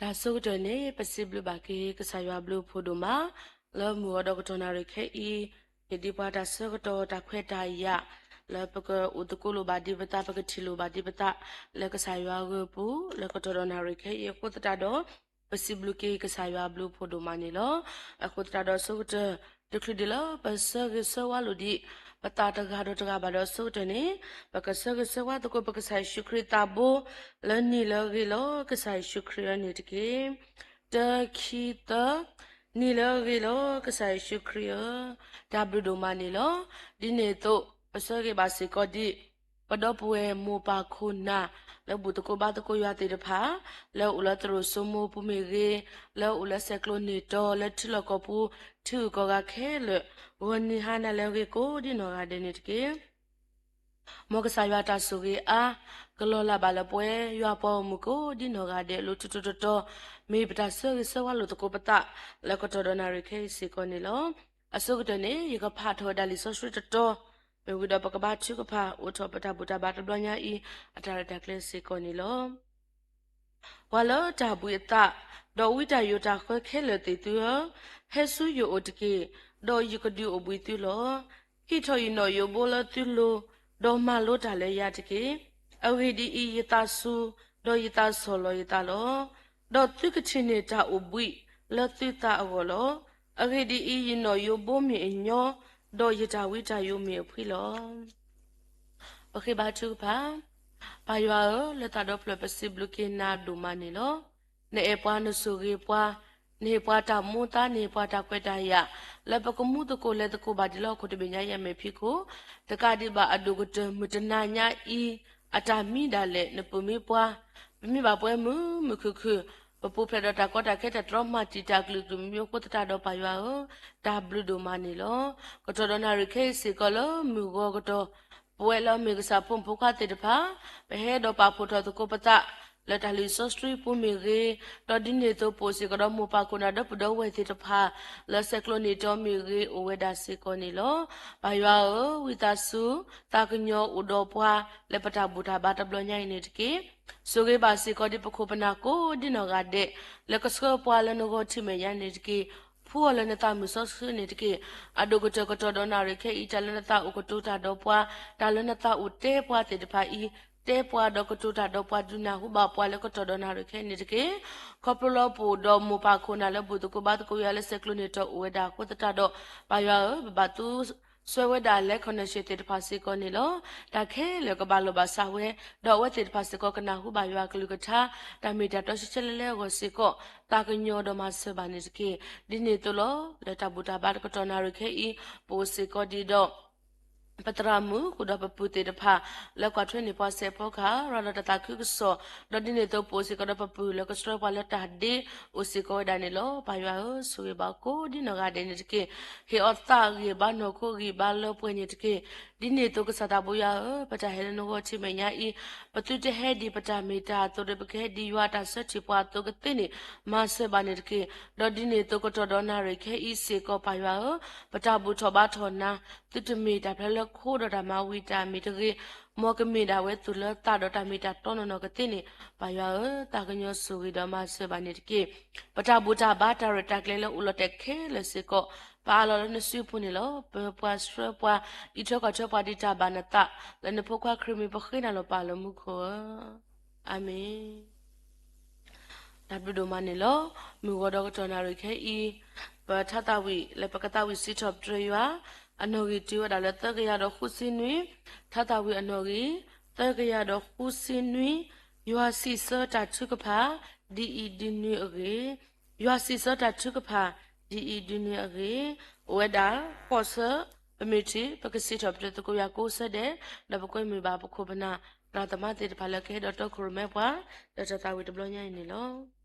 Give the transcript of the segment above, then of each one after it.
တၢ်ဆိကတၢၢ်န့ၣ် ပစံးဘျုးဘၣ်က့ၤကစၢ်ယွၤဘျုးဖှိၣ်ဒိၣ်မး လၢမုၢ်ဂီၤဒီးကတီၢ်နၣ်ရံၣ်ခဲအံၤ, ဟ့ၣ်ဒံးပှၤတၢ်ဆၢကတီၢ်တၢ်ခွဲးတၢ်ယာ် လၢပကအိၣ်သကိးလိာ်ဘၣ်ဒံးပသး ပကထံၣ်လိာ်ဘၣ်ဒံးပသး လၢကစၢ်ယွၤဂီၢ်ပူၤ လၢကတီၢ်ဒီးနၣ်ရံၣ်ခဲအံၤအဃိသတးဒီး ပစံးဘျုးက့ၤကစၢ်ယွၤဘျုးဖှိၣ်ဒိၣ်မးန့ၣ်လီၤ. အဃိသတးဒီးအဆိကတၢၢ် တချုးဒံးလၢပဆၢဂ့ၤဆၢဝါလိာ်ဒံး ပသးတဂၤဒီးတဂၤဘၣ်ဒီးအဆိကတၢၢ်န့ၣ်, ပကဆၢဂ့ၤဆၢဝါသကိးပကစၢ်ယ့ၣ်ၡူးခရံာ်သးဘိ လၢနံၤလၢအဂ့ၤလီၤ. ကစၢ်ယ့ၣ်ၡူးခရံာ်အံၤန့ၣ်တက့ၢ်. တၢ ခံ သၢ, နံၤလၢအဂ့ၤလီၤ ကစၢ်ယ့ၣ်ၡူးခရံာ်ဧၢ, တၢ်ဘျုးဒိၣ်မးန့ၣ်လီၤ. ဒ်န့ၣ်အသိး ပဆၢဂ့ၤဘၣ်စ့ၢ်ကီးဒံး ပဒီပုၢ်ဝဲၢ်မိၢ်ပၢ်ခိၣ်နၢ် လၢဘူၣ်သကိးဘါသကိးယွၤသ့ၣ်တဖၣ်, လၢအိၣ်လၢသရိာ်စိမိပူၤမ့ၢ်ဂ့ၤ, လၢအိၣ်လၢဆဲးကျိးန့ၢ်တီၤ လၢထံလီၢ်ကီၢ်ပူၤ ထံဂုၤကီၢ်ဂၤခဲလၢာ်, ဂီၤနံၤဟါနၤလၢအဂ့ၤကိးဒ်နီၢ်ဂၤဒဲးန့ၣ်တက့ၢ်. မ်ကစၢ်ယွၤတၢ်ဆိၣ်ဂ့ၤအါ ကလီၤလးဘၣ်လၢပဝဲယွၤပှၤဂီၢ်မုၢ်ကိးဒ်နီၢ်ဂၤဒဲး လၢထူထူတီတီ, မ့ၢ်ပတၢ်ဆၢဂ့ၤဆၢဝါလိာ်သကိးပသး လၢကတီၢ်ဒီးနၣ်ရံၣ်ခဲအံၤစ့ၢ်ကီးန့ၣ်လီၤ. အဆိကတၢၢ်န့ၣ် ယကဖးထီၣ်ဝဲဒၣ်လံာ်စီဆှံတတီၤ, မ့ၢ်ဝံၤဒီးပကဘါထုကဖၣ် အိးထီၣ်ပတၢ်ဘူၣ်တၢ်ဘါတဘျီညါအံၤ အတၢ်ရဲၣ်တၢ်ကျဲၤစ့ၢ်ကီးန့ၣ်လီၤ. ပှၤလၢတၢ်ဘှံးအသး, ဒီးဝံတၢ်ယိးတၢ်ဃၢခဲလၢာ်သ့ၣ်သုဧၢ, ဟဲဆူယအိၣ်တက့ၢ်, ဒီးယကဒုးအိၣ်ဘှံးသုလီၤ. ဟံးထီၣ်ယနီၣ်ယိးဘိလၢသုလိၤ, ဒီးမၤလိတၢ်လၢယၤတက့ၢ်. အဂ့ၢ်ဒ်အံၤ, ယသးစူၤ, ဒီးယသးဆီၣ်လီၤယသးလီၤ. ဒီးသုကထံၣ်န့ၢ်တၢ်အိၣ်ဘှံးလၢသုသးအဂီၢ်လီၤ. အဂ့ၢ်ဒ်အံၤ, ယနီၣ်ယိးဘိမ့ၢ်အညီ, ဒီးယတၢ်ဝံတၢ်ယိးမ့ၢ်အဖှံလီၤ. ပဃ့ဘါထုကဖၣ်. ပၢ်ယွၤဧၢ, လၢသးဒီဖျၢၣ်ပစံးဘျုးက့ၤနၤဒိၣ်မးန့ၣ်လီၤ. နအဲၣ်ပှၤနဆိၣ်ဂ့ၤပှၤ, နဟ့ၣ်ပှၤတၢ်မူသါ, နဟ့ၣ်ပှၤတၢ်ခွဲးတၢ်ယာ်, လၢပကမူသကိးလဲၤသကိးဘၣ်ဒံးလၢဟီၣ်ခိၣ်တဘ့ၣ်ညါအံၤအမဲာ်ဖံးခိၣ်, တကးဒံးဘၣ်အဒိၣ်ကတၢၢ်မုၢ်တနၤညါအံၤ အတၢ်မံဒၣ်လဲာ် နပၢၤမံပှၤ, ပမ့ၢ်ဘၣ်ပှဲၤမုာ်မုာ်ခုၣ်ခုၣ်, ပပူၤဖျဲးဒီးတၢ်ကီတၢ်ခဲ တၢ်တြီမၤတံာ်တာ်ကလုာ်ကလုာ်မံမံအဃိသတးဒီး ပၢ်ယွၤဧၢ, တၢ်ဘျုးဒိၣ်မးန့ၣ်လီၤ. ကတီၢ်ဒီးနၣ်ရံၣ်ခဲအံၤစ့ၢ်ကီးလၢမုၢ်ဂီၤကတီၢ် ပဝဲလၢအမ့ၢ်ကစၢ်ဖိမုၣ်ဖိခွါသ့ၣ်တဖၣ်, ပဟဲဒီးပာ်ဖှိၣ်ထီၣ်သကိးပသး လၢတၢ်လံာ်စီဆှံပူၤမ့ၢ်ဂ့ၤ, ဒီးဒ်န့ၣ်အသိးပအိၣ်စ့ၢ်ကီးဒီးမိၢ်ပၢ်ခိၣ်နၢ်ဒီပုၢ်ဒီဝဲၢ်သ့ၣ်တဖၣ် လၢဆဲးကျိးန့ၢ်တီၤမ့ၢ်ဂ့ၤ အိၣ်ဝဲဒၣ်စ့ၢ်ကီးန့ၣ်လီၤ. ပၢ်ယွၤဧၢ, ဝံသးစူၤ သးကညီၤအိၣ်ဒီးပှၤ လၢပတၢ်ဘူၣ်တၢ်ဘါတဘျီညါအံၤန့ၣ်တက့ၢ်. ဆိၣ်ဂ့ၤဘၣ်စ့ၢ်ကီးဒံးပခိၣ်ပနၢ်ကိးဒ်နီၢ်ဂၤဒဲး လၢကဆှၢပှၤလၢနဂီၢ်ထံးမဲာ်ညါန့ၣ်တက့ၢ်. ဖှူအီၤလၢနသးမုၢ်စီဆှံန့ၣ်တက့ၢ်. အဒိၣ်ကတၢၢ်ကတီၢ်ဒီးနၣ်ရံၣ်ခဲအံၤ တၢ်လၢနသးအိၣ်ကတိၤတၢ်ဒီးပှၤ, တၢ်လၢနသးအိၣ်တဲပှၤသ့ၣ်တဖၣ်အံၤ, တဲပှၤဒီးကတိၤတၢ်ဒီးပှၤ ဒုးနၢ်ဟူဘၣ်ပှၤလၢကတီၢ်ဒီးနၣ်ရံၣ်ခဲအံၤန့ၣ်တက့ၢ်. ခီဖျိလၢပအိၣ်ဒီးမိၢ်ပၢ်ခိၣ်နၢ်လၢဘူၣ်သကိးဘါသကိးယွၤလၢဆဲးကျိးန့ၢ်တီၤအိၣ်ဝဲဒၣ်အဃိသတးဒီး, ပၢ်ယွၤဧၢ, ပဘၣ်သူ စွဲဝဲဒၣ်လၢ connection သ့ၣ်တဖၣ်စ့ၢ်ကီးန့ၣ်လီၤ. တၢ်ခဲလၢာ်ကဘၣ်လိာ်ဘၣ်စးဝဲ, ဒီးအဝဲသ့ၣ်တဖၣ်စ့ၢ်ကီးကနၢ်ဟူဘၣ်ယွၤအကလုၢ်ကထါ, တၢ်မ့ၢ်တၢ်တီဆှဲဆှဲလဲၣ်လဲၣ်အဂီၢ်စ့ၢ်ကီး, သးကညီၤဒီးမၤစၢၤဘၣ်န့ၣ်တက့ၢ်. ဒ်န့ၣ်အသိးလီၤ. လၢတၢ်ဘူၣ်တၢ်ဘါတကတီၢ်နၣ်ရံၣ်ခဲအံၤ, ပအိၣ်စ့ၢ်ကီးဒံးဒီး ပသရၣ်မုၣ်ဃုာ်ဒီးပပုၢ်သ့ၣ်တဖၣ် လၢကွၢ်ထွဲန့ၢ်ပှၤစဲးဖီကဟၣ် ရၤလီၤတၢ်သးခုကစီၣ်, ဒီးဒ်န့ၣ်အသိးပအိၣ်စ့ၢ်ကီးဒီးပပုၢ်လၢကဆှၢပှၤလၢတၢ်ဒ့အိၣ်စ့ၢ်ကီးဝဲဒၣ်န့ၣ်လီၤ. ပၢ်ယွၤဧၢ, ဆိၣ်ဂ့ၤဘၣ်ကိးဒ်နီၢ်ဂၤဒဲးန့ၣ်တက့ၢ်. ဟ့ၣ်အီၤသးဂံၢ်ဘါနီၢ်ခိဂံၢ်ဘါလၢပှဲၤန့ၣ်တက့ၢ်. ဒ်န့ၣ်အသိးကစၢ်သးဘိယွၤဧၢ, ပတၢ်ဟဲလၢနဂီၢ်ထံးမဲာ်ညါအံၤ, ပသုတဟဲဒံးပတၢ်မ့ၢ်တၢ်အသိးဒီး ပကဟဲဒံးယွၤအတၢ်ဆၢထံၣ်ပှၤအသိးကသ့န့ၣ်, မၤစၢၤဘၣ်န့ၣ်တက့ၢ်. ဒီးဒ်န့ၣ်အသိးကတီၢ်ဒီးနၣ်ရံၣ်ခဲအံၤစ့ၢ်ကီးပၢ်ယွၤဧၢ, ပတၢ်ဘူၣ်ထီၣ်ဘါထီၣ်နၤ, သုတမ့ၢ်တၢ်ဖျါလၢခိဒီးတၢ်မၤဝံၤတၢ်မ့ၢ်တဂ့ၤ, မ်ကမ့ၢ်ဒၣ်ဝဲသူၣ်လၢသးဒီးတၢ်မ့ၢ်တၢ်တီနီၢ်နီၢ်ကသ့န့ၣ်, ပၢ်ယွၤဧၢ, သးကညီၤဆိၣ်ဂ့ၤဒီးမၤစၢၤဘၣ်န့ၣ်တက့ၢ်. ပတၢ်ဘူၣ်တၢ်ဘါတၢ်ရဲၣ်တၢ်ကျဲၤလၢအိၣ်လီၤတဲာ်ခဲလၢာ်စ့ၢ်ကီး, ပအးလီၤလၢနစုပူၤန့ၣ်လီၤ. ပၢပှၤဆှၢပှၤ, အံးထွဲကွၢ်ထွဲပှၤဒ်တၢ်ဘၣ်နသး, လၢနဖိခွါခရံာ်မံၤပဃ့နၤလီၤပၢ်လၢမူခိၣ်ဧၢ. အၤမ့ၣ်. တၢ်ဘျုးဒိၣ်မးန့ၣ်လီၤ. မုၢ်ဂီၤဒီးကတီၢ်နၣ်ရံၣ်ခဲအံၤ, ပထါသးဝံၣ်လၢပကသးဝံၣ်စံးထီၣ်ပတြၢၤယွၤ, အနီၣ်ဂံၢ်တုၤဝဲဒၣ်လၢသၢကယၤဒီးဃုဆံနွံ, ထါသးဝံၣ်အနီၣ်ဂံၢ်, သၢကယၤဒီးဃုဆံနွံ, ယွၤစံးဆၢတၢ်ထုကဖၣ်, ဒ်အံၤဒ်နုၤအဂ့ၢ်, ယွၤစံးဆၢတၢ်ထုကဖၣ်, ဒ်အံၤဒ်နုၤအဂ့ၢ်, အိၣ်ဝဲဒၣ်ဃိးဆၢ, ပမ့ၢ်ထံၣ် ပကစံးထီၣ်ပတြၢၤသကိးယွၤကိးဆၢဒဲး, ဒီးပကွဲမုာ်ဘၣ်ပခိၣ်ပနၢ် သရၣ်သမါသ့ၣ်တဖၣ်လၢကဟဲဒီးတီခိၣ်ရိၣ်မဲပှၤ လၢတၢ်သးဝံၣ်တဘျီညါအံၤန့ၣ်လီၤ.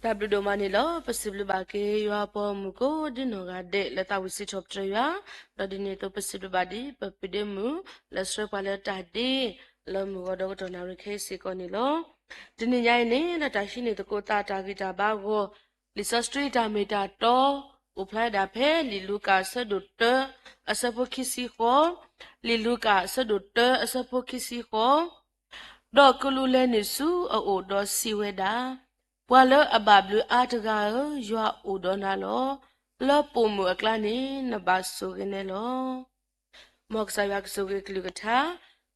တၢ်ဘျုးဒိၣ်မးန့ၣ်လီၤ. ပစံးဘျုးဘၣ်က့ၤ ယွၤအပှၤဂီၢ်မုၢ်ကိးဒ်နီၢ်ဂၤဒဲး လၢသးဝံၣ်စံးထီၣ်ပတြၢၤယွၤ, ဒီးဒ်န့ၣ်အသိး ပစံးဘျုးဘၣ်ဒ်ပပၢၤဒ့မုၣ် လၢဆှၢပှၤလၢတၢ်ဒ့ လၢမုၢ်ဂီၤဒီးကတီၢ်နၣ်ရံၣ်ခဲအံၤစ့ၢ်ကီးန့ၣ်လီၤ. တနံၤညါအံၤန့ၣ် လၢတၢ်ဟံးန့ၢ်သကိးသးတၢ်ဂံၢ်တၢ်ဘါအဂီၢ် လံာ်စီဆှံတၢ်မ့ၢ်တၢ်တီ အိၣ်ဖျါဝဲဒၣ်ဖဲ လံာ်လူၤကၣ် အဆၢဒိၣ်တၢ အဆၢဖိခံဆံဃိး, လံာ်လူၤကၣ် အဆၢဒိၣ်တၢ အဆၢဖိခံဆံဃိး, ဒီးကလူးလဲၤနုာ်ဆူအအိၣ်ဒီးစံးဝဲဒၣ်, ပှၤလၢအဘၣ်ဘျုးအါတဂၤဧၢ, ယွၤအိၣ်ဒီးနၤလီၤ. လၢပိာ်မုၣ်အကျါန့ၣ် နဘၣ်ဆိၣ်ဂ့ၤနဲလီၤ. မ်ကစၢ်ယွၤကဆိၣ်ဂ့ၤအကလုၢ်ကထါ,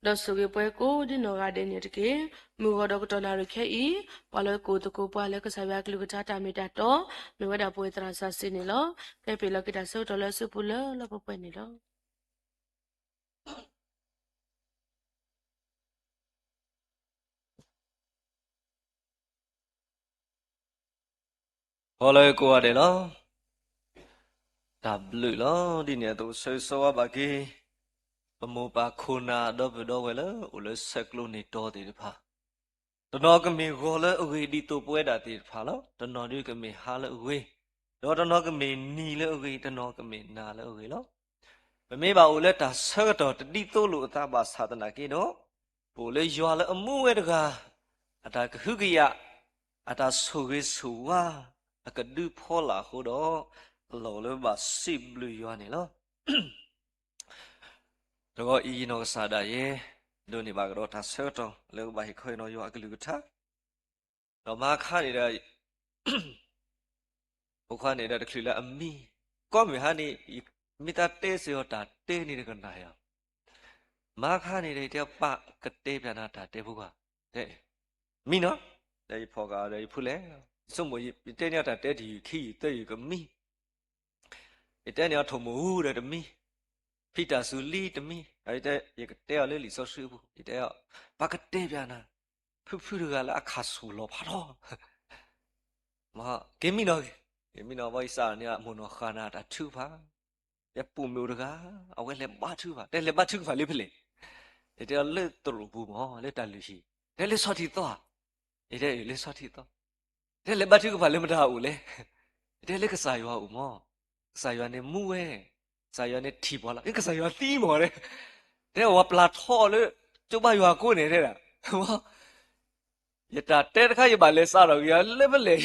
ဒီးဆိၣ်ဂ့ၤပှၤကိးဒ်နီၢ်ဂၤဒဲးန့ၣ်တက့ၢ်. မုၢ်ဂီၤဒီးကတီၢ်နၣ်ရံၣ်ခဲအံၤ, ပှၤလၢကအိၣ်သကိးပှၤလၢကစၢ်ယွၤအကလုၢ်ကထါတၢ်မ့ၢ်တၢ်တီ, မ့ၢ်ဝဲဒၣ်ပဝဲသရၣ်စီဆှံန့ၣ်လီၤ. ကဲပ့ၤလီၤက့ၤတၢ်ဆၢကတီၢ်လၢအစုပူၤလၢလၢပှဲၤပှဲၤန့ၣ်လီၤ. ဟီလၢကိးဂၤဒဲးလီၤ. တၢ်ဘျုးလီၤ. ဒ်န့ၣ်အသိး ဆၢဂ့ၤဆၢဝါဘၣ်က့ၤ ပမိၢ်ပၢ်ခိၣ်နၢ် ဒီပုၢ်ဒီဝဲၢ်လၢအိၣ်လၢဆဲးကျိးန့ၢ်တီၤသ့ၣ်တဖၣ်, တနီၤကမ့ၢ်ဂီၤလၢအဂ့ၤ ဒ်သိးပဝဲဒၣ်သ့ၣ်တဖၣ်လီၤ. တနီၤဒုးကမ့ၢ်ဟါလၢအဂ့ၤ, ဒီးတနီၤကမ့ၢ်နံၤလၢအဂ့ၤ, တနီၤကမ့ၢ်နၤလၢအဂ့ၤလီၤ. ပမ့ၢ်ဘၣ်အိၣ်လၢတၢ်ဆၢကတီၢ်တဒ်သိးလိာ်အသးဘၣ်ဆၣ်သနာ်က့ဒီး, ပအိၣ်လၢယွၤလၢအမူဝဲတဂၤ, အတၢ်ကဟုကယာ်, အတၢ်ဆိၣ်ဂ့ၤဆိၣ်ဝါ, အကဒုဖီလာ်အဃိဒီး, အလီၢ်လၢဘၣ်စံးဘျုးယွၤန့ၣ်လီၤ. တဂီၤအံၤယနီၢ်ကစၢ်ဒၣ်ယဲ, ဒိးန့ၢ်ဘၣ်ကဒီးတၢ်ဆၢကတီၢ်လၢကဘၣ်ဟ့ၣ်ခီဟ့ၣ်နီၤယွၤအကလုၢ်ကထါ, ဒီးမဟါခါန့ၣ်ဒီး ဖိခွါန့ၣ်ဒီးတချုးလၢအမံ, ကိးမုၢ်ဟါန့ၣ် မ့ၢ်သးတဲစ့ၢ်ကီးတၢ်တဲန့ၣ်တကနၣ်ယၤ, မဟါခါန့ၣ်ဒီး ယတဲပၢ်ကတဲပျးနၤတၢ်တဲဖိခွါ, တဲ, မံနီၤ, ဒီးယဖီၣ်ဃာ်ဒီးယဖုလဲၣ်, ယဆိကမိၣ် ယတဲန့ၢ်အီၤတၢ်တဲတယုၢ်ခံယုၢ်သၢယုၢ်ကမံ ယတဲန့ၢ်အီၤထိၣ်မိၢ်ဟူဒီးတမံ, ဖံတၢ်စူၤလံတမံ, ယတဲ, ယကတဲအီၤလၢလံာ်စီဆှံအပူၤ, ယတဲအီၤ, ပၢ်ကတဲပျးနၤ, ဖုဖုတဂၤလၢအခးဆူၣ်လီၤဖးထီ, က့ၤမံနီၤ, က့ၤမံနီၤ, ဘီယစးန့ၣ် မိၢ်နီၢ်ဃၣ်နၤတၢ်ထုကဖၣ်, ယပိာ်မုၣ်အိၣ်တဂၤ, အဝဲလဲၤဘါထုကဖၣ်, တဲလဲၤဘါထုကဖၣ်လၢဖဲလဲၣ်, ယတဲအီၤလၢသရိာ်ပူၤမး လၢတၢ်လုၢ်ဟံၣ်, တဲလၢဆီထံသီဧါ, ယတဲလၢဆီထံသီ, တဲလဲၤဘါထုကဖၣ်လၢမတၤအိၣ်လဲၣ်, ယတဲလၢကစၢ်ယွၤအိၣ်မး, ကစၢ်ယွၤန့ၣ်မူဝဲ, ကစၢ်ယွၤန့ၣ်ထံၣ်ပှၤလီၤ, ကစၢ်ယွၤသံမး, တဲဝဲပျၢ်ထီအီၤလၢ ကၠိဘါယွၤကိးန့ၣ်တဲဒၣ်, ယတၢ်တဲတခါယဘၣ်လဲၤစးထီၣ်က့ၤလၢဖဲလဲၣ်,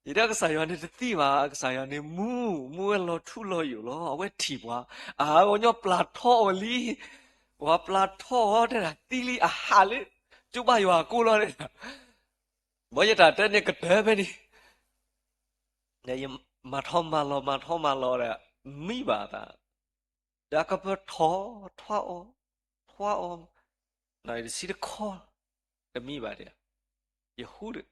ယတဲကစၢ်ယွၤန့ၣ်တသံဘၣ်, ကစၢ်ယွၤန့ၣ်မူ, မူဝဲလီၤထူလီၤယိာ်လီၤ, အဝဲထံၣ်ပှၤ, အဝဲညီပျၢ်ထီအီၤလံ, ပှၤပျၢ်ထီအီၤတဲဒၣ်သံလံအဟးလၢ ကၠိဘါယွၤကိးလီၤတဲဒၣ် ဘီယတၢ်တဲန့ၣ်ကတၢၢ်ဖဲန့ၣ်, ယမၤထီၣ်မၤလီၤ မၤထီၣ်မၤလီၤဒီး မံဘၣ်သး, ဒီးကပၢၢ်ထီၣ်, ထွါအီၤ, ထွါအီၤ, နတဆံတခီ, တမံဘၣ်ဒံး, ယဟူဒီး,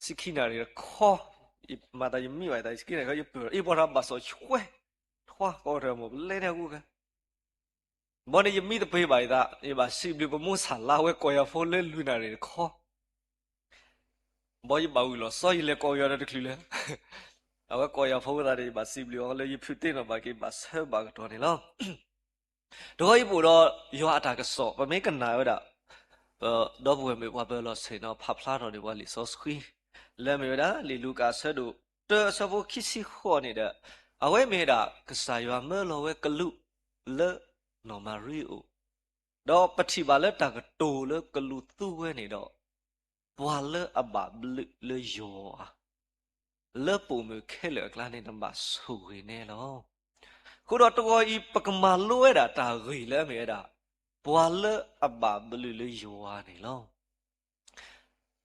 ဆံခံနၣ်ရံၣ်တခီ, မၤသးယမံဘၣ်သး ဆံခံနၣ်ရံၣ်တခီ ယပၢၢ်, အ့ၣ်ပှၤထီၣ်ဘၣ်စီၣ်ဆွဲ, ထွါကီၢ်ထၢၣ်မိၢ် ပလဲၤန့ၢ်အကူကၤ ဘီန့ၣ်ယမံသပ့ၤဘၣ်ယသး, ယဘၣ်စံးဘျုးပမိၢ်ဆၣ်လါဝဲကိးယၤဖိလၢလွံၢ်နၣ်ရံၣ်တခီ, ဘီယဘၣ်ဝံၤလီၤဆီယလဲၤကိးယၤဒီးတချုးလၢ, အဝဲကိးယၤဖိသးဒီး ယဘၣ်စံးဘျုးအီၤလၢယဖုးသ့ၣ်နီၣ်ဘၣ်က့ၤဘၣ်ဆၢဘၣ်ကတီၢ်န့ၣ်လီၤ. တဂီၤအံၤပအိၣ်ဒီးယွၤအတၢ်ကစီၣ် ပမ့ၢ်ကနၣ်ဝဲဒၣ်, ပဒီပုၢ်ဝဲၢ်မုၣ်ပှၤပၢၤလီၢ်ဆ့ၣ်နီၤ ဖးဖျါထီၣ်န့ၢ်ပှၤလံာ်စီဆှံ, လၢမ့ၢ်ဝဲဒၣ် လံာ်လူၤကၣ်အဆၢဒိၣ်တၢအဆၢဖိခံဆံဃိးန့ၣ်ဒီး, အဝဲမ့ၢ်ဝဲဒၣ် ကစၢ်ယွၤမၢလီၤဝဲကလူးလၢနီၢ်မၤရံအအိၣ်, ဒီးပထံၣ်ဘၣ်လၢတၢ်ကတိၤလၢကလူးသူဝဲန့ၣ်ဒီး, ပှၤလၢအဘၣ်ဘျုးလၢယွၤဧၢ, လၢပိာ်မုၣ်ခဲလၢာ်အကျါန့ၣ် နဘၣ်ဆိၣ်ဂ့ၤနဲလီၤ. အဃိဒီးတဂီၤအံၤ ပကမၤလိဝဲဒၣ်တၢ်ဂ့ၢ်လၢအမ့ၢ်ဝဲဒၣ်, ပှၤလၢအဘၣ်ဘျုးလၢယွၤန့ၣ်လီၤ.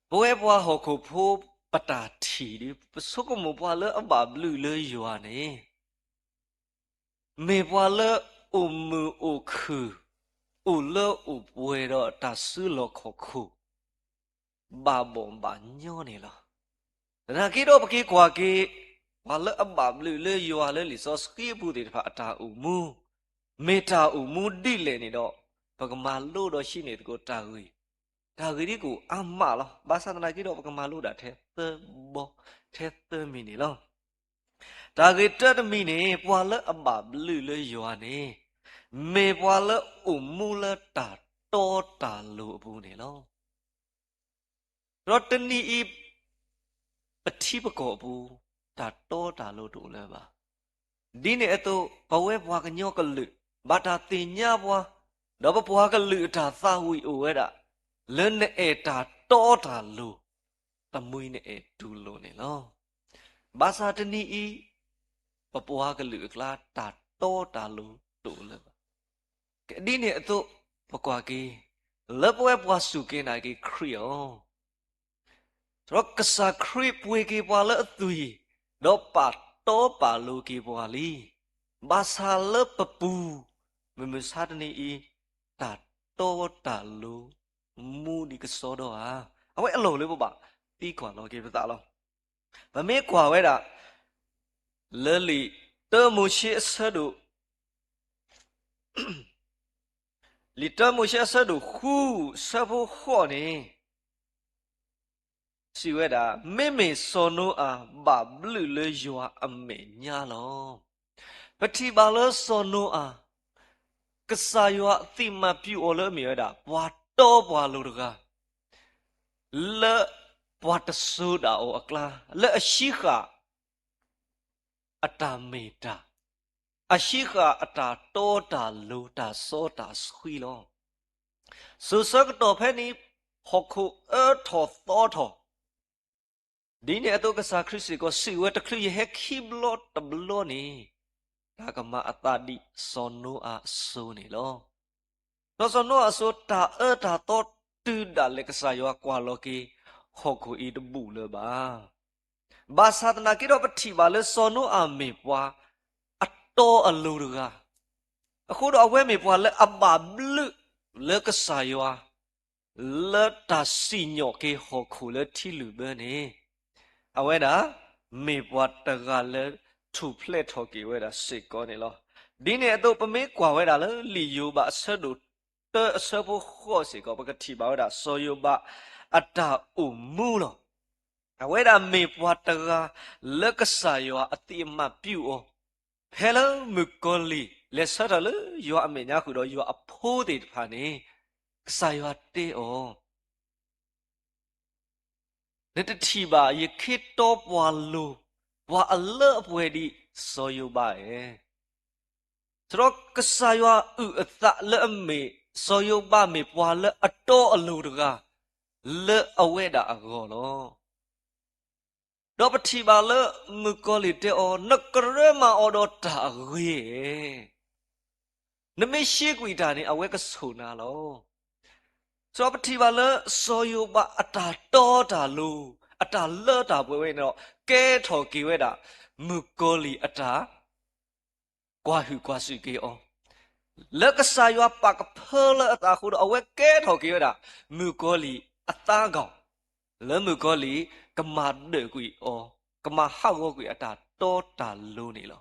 ပဝဲပှၤဟီၣ်ခိၣ်ဖိပတၢ်ထံၣ်ဒီး ပဆိကမိၣ်ပှၤလၢအဘၣ်ဘျုးလၢယွၤန့ၣ် မ့ၢ်ပှၤလၢအိၣ်မုာ်အိၣ်ခုၣ်, အိၣ်လၢအိၣ်ပှဲၤဒီးတၢ်စုလီၢ်ခီၣ်ခိၣ်, ဘၣ်ဘီၣ်ဘၣ်ညီန့ၣ်လီၤ. သနာ်က့ဒီးပက့ၤကွၢ်က့ၤ, ပှၤလၢအဘၣ်ဘျုးလၢယွၤလၢလံာ်စီဆှံအပူၤသ့ၣ်တဖၣ်အတၢ်အိၣ်မူ, မ့ၢ်တၢ်အိၣ်မူဒ်လဲၣ်န့ၣ်ဒီး, ပကမၤလိဒီးဟံးန့ၢ်သကိးတၢ်ဂ့ၢ်, တၢ်ဂ့ၢ်ဒ်ကိးအါမးလီၤ. ဘၣ်ဆၣ်သနာ်က့ဒီးပကမၤလိဒၣ်ထဲသၢဘီ, ထဲသၢမံၤန့ၣ်လီၤ. တၢ်ဂ့ၢ်တၢတမံၤန့ၣ် ပှၤလၢအဘၣ်ဘျုးလၢယွၤန့ၣ်, မ့ၢ်ပှၤလၢအိၣ်မူလၢတၢ်တီတၢ်လိၤအပူၤန့ၣ်လီၤ. ဒီးတနံၤအံၤ, ပထံပကီၢ်အပူၤ တၢ်တီတၢ်လိၤတအိၣ်လၢၤဘၣ်. ဒ်န့ၣ်အသိး ပဝဲပှၤကညီကလုာ် ဘၣ်တၢ်သ့ၣ်ညါပှၤ, ဒီးပပှၤကလုာ်အတၢ်သးဝံၣ်အိၣ်ဝဲဒၣ် လၢနအဲၣ်တၢ်တီတၢ်လိၤ, တမှံနအဲၣ်တူၢ်လိာ်န့ၣ်လီၤ. ဘၣ်ဆၣ်တနံၤအံၤ ပပှၤကလုာ်အကျါ တၢ်တီတၢ်လိၤတအိၣ်လၢၤဘၣ်. ဒ်န့ၣ်အသိး ပကွၢ်က့ၤ လၢပဝဲပှၤစူၢ်က့ၤနာ်က့ၤခရံာ်အီၤ ဒီးကစၢ်ခရံာ်ပှ့ၤက့ၤပှၤလၢအသွံၣ်, ဒီးပာ်တီပာ်လိၤက့ၤပှၤလံ. ဘၣ်ဆၣ်လၢပပူၤ မုၢ်မဆါတနံၤအံၤ တၢ်တီတၢ်လိၤ မူဒံးကစီဒီဧါ. အဝဲအလီၢ်လၢပဘၣ်သံကွၢ်လီၤက့ၤပသးလီၤ. ပမ့ၢ်ကွၢ်ဝဲဒၣ် လၢလံာ်တၢမိၤၡ့အဆၢဒိၣ် လံာ်တၢမိၤၡ့အဆၢဒိၣ်ဃု ဆၢဖိဃိးန့ၣ် စံးဝဲဒၣ်, မ့မ့ၢ်စီၤနိအၤဘၣ်ဘျုးလၢယွၤအမဲာ်ညါလီၤ. ပထံၣ်ဘၣ်လၢစီၤနိအၤ ကစၢ်ယွၤအသိၣ်မၤပျူၢ်အီၤလၢအမ့ၢ်ဝဲဒၣ် ပှၤတီပှၤလိၤတဂၤ, လၢပှၤတစိၤဒၣ်အီၤအကျါ, လၢအဆံဃာ် အတၢ်မ့ၢ်တၢ်, အဆံဃာ်အတၢ်တီတၢ်လိၤ တၢ်စီတၢ်ဆှံလီၤ. စိၤဆၢကတီၢ်ဖဲန့ၣ် ဟီၣ်ခိၣ်အၢထီၣ်သီထီၣ်, ဒ်န့ၣ်အသိးကစၢ်ခရံာ်စ့ၢ်ကီးစံးဝဲ တချုးယဟဲခံဘျီတဘျီန့ၣ် တၢ်ကမၤအသးဒ်စီၤနိအၤအစိၤန့ၣ်လီၤ. ဒီးစီၤနိအၤအစိၤ တၢ်အၢတၢ်သီတုၤဒၣ်လဲာ် ကစၢ်ယွၤကွၢ်လီၤက့ၤ ဟီၣ်ခိၣ်အံၤတဘူၣ်လၢၤဘၣ်. ဘၣ်ဆၣ်သနာ်က့ဒီး ပထံၣ်ဘၣ်လၢစီၤနိအၤမ့ၢ်ပှၤ အတီအလိၤတဂၤ, အဃိဒီးအဝဲမ့ၢ်ပှၤလၢအဘၣ်ဘျုးလၢကစၢ်ယွၤ လၢတၢ်စံၣ်ညီၣ်က့ၤဟီၣ်ခိၣ်လၢထံလုၣ်ဘၢန့ၣ်, အဝဲဒၣ် မ့ၢ်ပှၤတဂၤလၢထူၣ်ဖျဲးထီၣ်က့ၤဝဲဒၣ်စ့ၢ်ကီးန့ၣ်လီၤ. ဒ်န့ၣ်အသိး ပမ့ၢ်ကွၢ်ဝဲဒၣ်လၢလံာ်ယိၤဘးအဆၢဒိၣ်တၢ အဆၢဖိဃိးစ့ၢ်ကီး ပကထံၣ်ဘၣ်ဝဲဒၣ်စီၤယိၤဘးအတၢ်အိၣ်မူလီၤ. အဝဲဒၣ်မ့ၢ်ပှၤတဂၤလၢကစၢ်ယွၤအသိၣ်မၤပျူၢ်အီၤ, ဖဲလၢမုၣ်ကီၤလံၢ်လဲၤဆၢထၢၣ်လၢယွၤအမဲာ်ညါဃုာ်ဒီးယွၤအဖိသ့ၣ်တဖၣ်န့ၣ်, ကစၢ်ယွၤတဲအီၤ နတထံၣ်ဘၣ်ယခ့တီပှၤလိၤ ပှၤအလၢအပှဲၤဒ်စီၤယိၤဘးဧါ. ဒီးကစၢ်ယွၤအုၣ်အသးလၢအမ့ၢ် စီၤယိၤဘးမ့ၢ်ပှၤလၢအတီအလိၤတဂၤ လၢအဝဲဒၣ်အဂီၢ်လီၤ. ဒီးပထံၣ်ဘၣ်လၢမုၣ်ကီၤလံၢ်တဲအီၤ, နကရၢမၤအီၤဒီးတၢ်အဂ့ၤဧါ. နမ့ၢ်ရှဲကွံာ်တၢ်န့ၣ် အဝဲကဆိၣ်နၤလီၤ. ဒီးပထံၣ်ဘၣ်လၢစီၤယိၤဘးအတၢ်တီတၢ်လိၤ အတၢ်လၢတၢ်ပှဲၤဝဲန့ၣ်ဒီး ကဲထီၣ်က့ၤဝဲဒၣ် မုၣ်ကီၤလံၢ်အတၢ် ကွၢ်ဟုၣ်ကွၢ်စူၣ်က့ၤအီၤ, လၢကစၢ်ယွၤပာ်ကဖၢလၢအသးအဃိဒီး အဝဲကဲထီၣ်က့ၤဝဲဒၣ် မုၣ်ကီၤလံၢ်အသးကီၢ်, လၢမုၣ်ကီၤလံၢ် ကမၤဒၢၣ်ကွံာ်အီၤ, ကမၤဟးဂီၤကွံာ်အတၢ်တီတၢ်လိၤန့ၣ်လီၤ.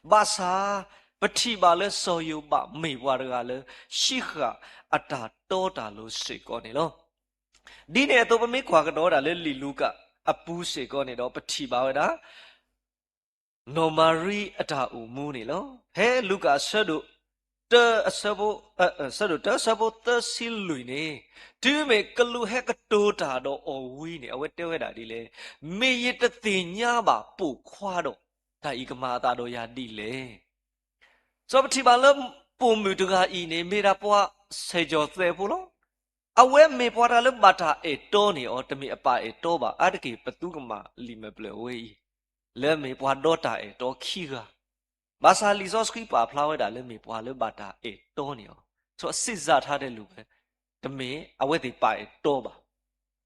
ဘၣ်ဆၣ် ပထံၣ်ဘၣ်လၢစီၤယိၤဘးမ့ၢ်ပှၤတဂၤလၢ ဆံးဃာ်အတၢ်တီတၢ်လိၤစ့ၢ်ကီးန့ၣ်လီၤ. ဒ်န့ၣ်အသိး ပမ့ၢ်ကွၢ်ကဒီးဝဲဒၣ်လၢလံာ်လူၤကၣ်အပူၤစ့ၢ်ကီးန့ၣ်ဒီး ပထံၣ်ဘၣ်ဝဲဒၣ် နီၢ်မၤရံအတၢ်အိၣ်မူန့ၣ်လီၤ. ဖဲလူၤကၣ်အဆၢဒိၣ်တၢ အဆၢဖိ, အ, အ, အဆၢဒိၣ်တၢသၢဆံလွံၢ်န့ၣ်, တုၤမ့ၢ်ကလူးဟဲကတိၤတၢ်ဒီးအီၤဝံၤန့ၣ် အဝဲတဲဝဲဒၣ်ဒ်လဲၣ်, မ့ၢ်ယတသ့ၣ်ညါဘၣ်ပိာ်ခွါဒီး တၢ်အံၤကမၤအသးဒီးယၤဒ်လဲၣ်. ဒီးပထံၣ်ဘၣ်လၢပိာ်မုၣ်တဂၤအံၤန့ၣ် မ့ၢ်ဒၣ်ပှၤဆဲးကီၤသွဲၣ်ဖိလီၤ. အဝဲမ့ၢ်ပှၤတဂၤလၢဘၣ်တၢ်အဲၣ်တီန့ၢ်အီၤ, တမ့ၢ်အပၢ်အဲၣ်တီဘၣ်, အါတက့ၢ်ပသူကမၣ်လံာ်မဲာ်ဖျၢၣ်ဝဲအံၤ လၢမ့ၢ်ပှၤဒီတၢ်အဲၣ်တီခံဂၤ, ဘၣ်ဆၣ်လံာ်စီဆှံပာ်ဖျါဝဲဒၣ်လၢမ့ၢ်ပှၤလၢဘၣ်တၢ်အဲၣ်တီန့ၢ်အီၤ, ဒီးစံးစၢ်ထါတဲလိာ်ဝဲ, တမ့ၢ်အဝဲသ့ၣ်ပၢ်အဲၣ်တီဘၣ်.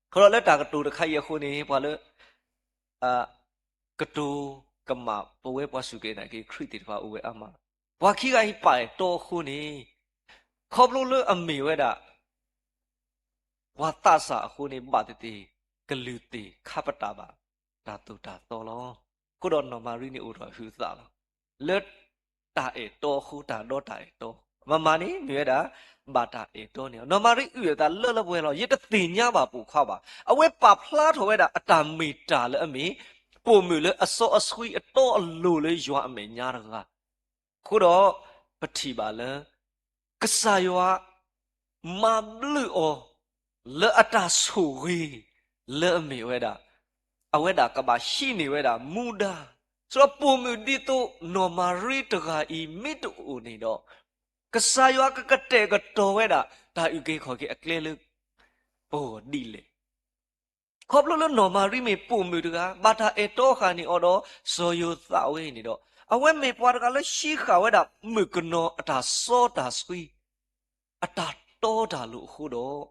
အဃိဒီးလၢတၢ်ကတိၤတခါအံၤအဃိန့ၣ် ပှၤလၢ အ, ကတိၤကမၣ်ပဝဲပှၤစူၢ်က့ၤနာ်က့ၤခရံာ်သ့ၣ်တဖၣ်အိၣ်ဝဲအါမးလီၤ. ပှၤခံဂၤအံၤပၢ်အဲၣ်တီအဃိန့ၣ်, ခီဖျိလၢအမ့ၢ်ဝဲဒၣ် ပှၤသးစၢ်အဃိန့ၣ် ဘၣ်သ့ၣ်သ့ၣ် ကလုၢ်သ့ၣ်ခါပတာ်ဘၣ် တၢ်သိၣ်တၢ်သီလီၤ. အဃိဒီးနီၢ်မၤရံန့ၣ်အိၣ်ဒီးဟုးသးလီၤ. လၢတၢ်အဲၣ်တီအဃိ တၢ်ဒီတၢ်အဲၣ်တီ, မၤမၤန့ၣ် မ့ၢ်ဝဲဒၣ် ဘၣ်တၢ်အဲၣ်တီန့ၢ်အီၤ. နီၢ်မၤရံအုၣ်အသးလၢလၢပှဲၤပှဲၤလီၤ. ယတသ့ၣ်ညါဘၣ်ပိာ်ခွါဘၣ်. အဝဲပာ်ဖျါထီၣ်ဝဲဒၣ်အတၢ်မ့ၢ်တၢ်လၢအမ့ၢ် ပိာ်မုၣ်လၢအစီအဆှံအတီအလိၤလၢယွၤအမဲာ်ညါတဂၤ အဃိဒီး ပထံၣ်ဘၣ်လၢ ကစၢ်ယွၤ မၤဘျုးအီၤ လၢအတၢ်ဆိၣ်ဂ့ၤ လၢအမ့ၢ်ဝဲဒၣ် အဝဲဒၣ်ကဘၣ်ဟံးန့ၢ်ဝဲဒၣ်မူဒါ, ဆိးဒီးပိာ်မုၣ်ဒ်သိးနီၢ်မၤရံတဂၤအံၤ မ့ၢ်တအိၣ်န့ၣ်ဒီး ကစၢ်ယွၤကကတဲာ်ကတီၤဝဲဒၣ် တၢ်အုၣ်က့ၤခီၣ်က့ၤအကျဲလၢပဂီၢ်ဒ်လဲၣ်. ခီဖျိလၢနီၢ်မၤရံမ့ၢ်ပိာ်မုၣ်တဂၤ ဘၣ်တၢ်အဲၣ်တီဃာ်န့ၢ်အီၤဒီးစီၤယိၤသးဝဲအံၤန့ၣ်ဒီး အဝဲမ့ၢ်ပှၤတဂၤလၢဟံးဃာ်ဝဲဒၣ်မုၣ်ကနီၤအတၢ်စီတၢ်ဆှံ အတၢ်တီတၢ်လိၤအဃိဒီး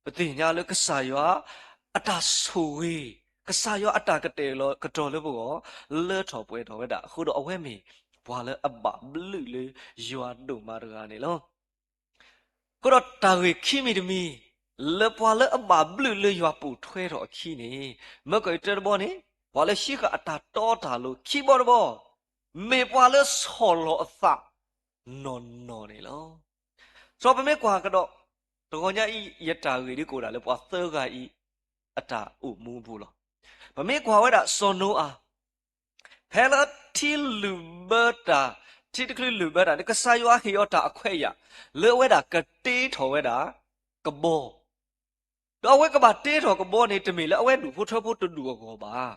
ပသ့ၣ်ညါလၢကစၢ်ယွၤအတၢ်ဆိၣ်ဂ့ၤ, ကစၢ်ယွၤအတၢ်ကတဲာ်ကတီၤလၢပဂီၢ် လၢထီၣ်ပှဲၤထီၣ်ဝဲဒၣ်အဃိဒီး အဝဲမ့ၢ်ပှၤလၢအဘၣ်ဘျုးလၢယွၤဒိၣ်မးတဂၤန့ၣ်လီၤ. အဃိဒီးတၢ်ဂ့ၢ်ခံမံၤတမံၤ လၢပှၤလၢအဘၣ်ဘျုးလၢယွၤပိာ်ထွဲထီၣ်အခံန့ၣ်, မၢကီၢ်အံၤတၢတဘီန့ၣ် ပှၤလၢဟံးဃာ်အတၢ်တီတၢ်လိၤ, ခံဘီတဘီ မ့ၢ်ပှၤလၢဆီၣ်လီၤအသးနီၢ်နီၢ်န့ၣ်လီၤ. စီၤပမ့ၢ်ကွၢ်ကဒီး တဂီၤညါအံၤ ယတၢ်ဂ့ၢ်ဒ်ကအိၣ်ဒၣ်လၢပှၤသၢဂၤအံၤ အတၢ်အိၣ်မူအပူၤလီၤ. ပမ့ၢ်ကွၢ်ဝဲဒၣ်စီၤနိအၤ ဖဲလၢထံလုာ်ဘၢတၢ်, ထံတချုးလုာ်ဘၢတၢ်န့ၣ် ကစၢ်ယွၤဟ့ၣ်အီၤတၢ်အခွဲးအယာ် လၢအဝဲဒၣ်ကတ့ထီၣ်ဝဲဒၣ် ကဘီ, ဒီးအဝဲကဘၣ်တ့ထီၣ်ကဘီန့ၣ် တမ့ၢ်လၢအဝဲဒူၣ်ဖိထၢဖိတဒူၣ်အဂီၢ်ဘၣ်.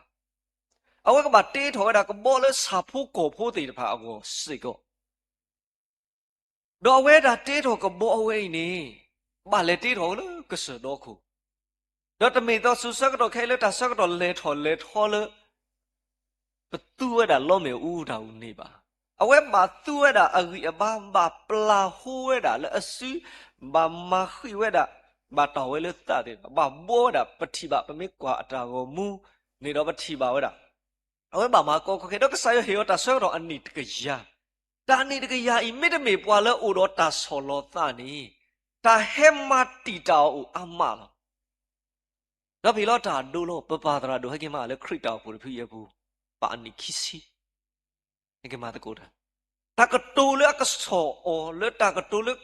အဝဲကဘၣ်တ့ထီၣ်ဝဲဒၣ်ကဘီလၢဆၣ်ဖိကီၢ်ဖိသ့ၣ်တဖၣ်အဂီၢ်စ့ၢ်ကီး ဒီးအဝဲဒၣ်တ့ထီၣ်ကဘီအဝဲအံၤန့ၣ် ဘၣ်လဲၤတ့ထီၣ်လၢကစၢၢ်ဒီခိၣ်, ဒီးတမ့ၢ်သိးဆူဆၢကတီၢ်ခဲအံၤလၢတၢ်ဆၢကတီၢ်လဲၤထီၣ်လဲၤထီလၢ ပသူဝဲဒၣ်လီမ့ၣ်အူတၢ်အူန့ၣ်ဘၣ်. အဝဲဘၣ်သူဝဲဒၣ်အဂံၢ်အဘါ, ဘၣ်ပျၢ်ဟိဝဲဒၣ်လၢအစု, ဘၣ်မၤဃံးဝဲဒၣ်, ဘၣ်တၢ်ဝဲလၢသးသ့ၣ်တဖၣ်, ဘၣ်ဘှီဝဲဒၣ်, ပထံၣ်ဘၣ်, ပမ့ၢ်ကွၢ်အတၢ်ဂီၤမူန့ၣ်ဒီးပထံၣ်ဘၣ်ဝဲဒၣ် အဝဲဘၣ်မၤကီကီခဲ ဒီးကစၢ်ယွၤဟ့ၣ်အီၤတၢ်ဆၢကတီၢ်အနံၣ်တကယၤ, တၢ်အနံၣ်တကယၤအံၤ မ့တမ့ၢ်ပှၤလၢအအိၣ်ဒီးတၢ်ဆီၣ်လီၤသးန့ၣ် တၢ်ဟဲမၤတံာ်တာ်အီၤအိၣ်အါမးလီၤ. ဒီးဖဲလီၤတၢ်အဒိလီၤ, ပပၢ်သရၣ်ဒိၣ်ဟဲက့ၤမးလၢခရံာ်တၢ်အိၣ်ဖှိၣ်တဖုအံၤအပူၤ ဘၣ်အနံၣ်ခံဆံ, ဟဲက့ၤမၤသကိးတၢ်, တၢ်ကတိၤလၢအကဆီၣ်အီၤလၢတၢ်ကတိၤလၢ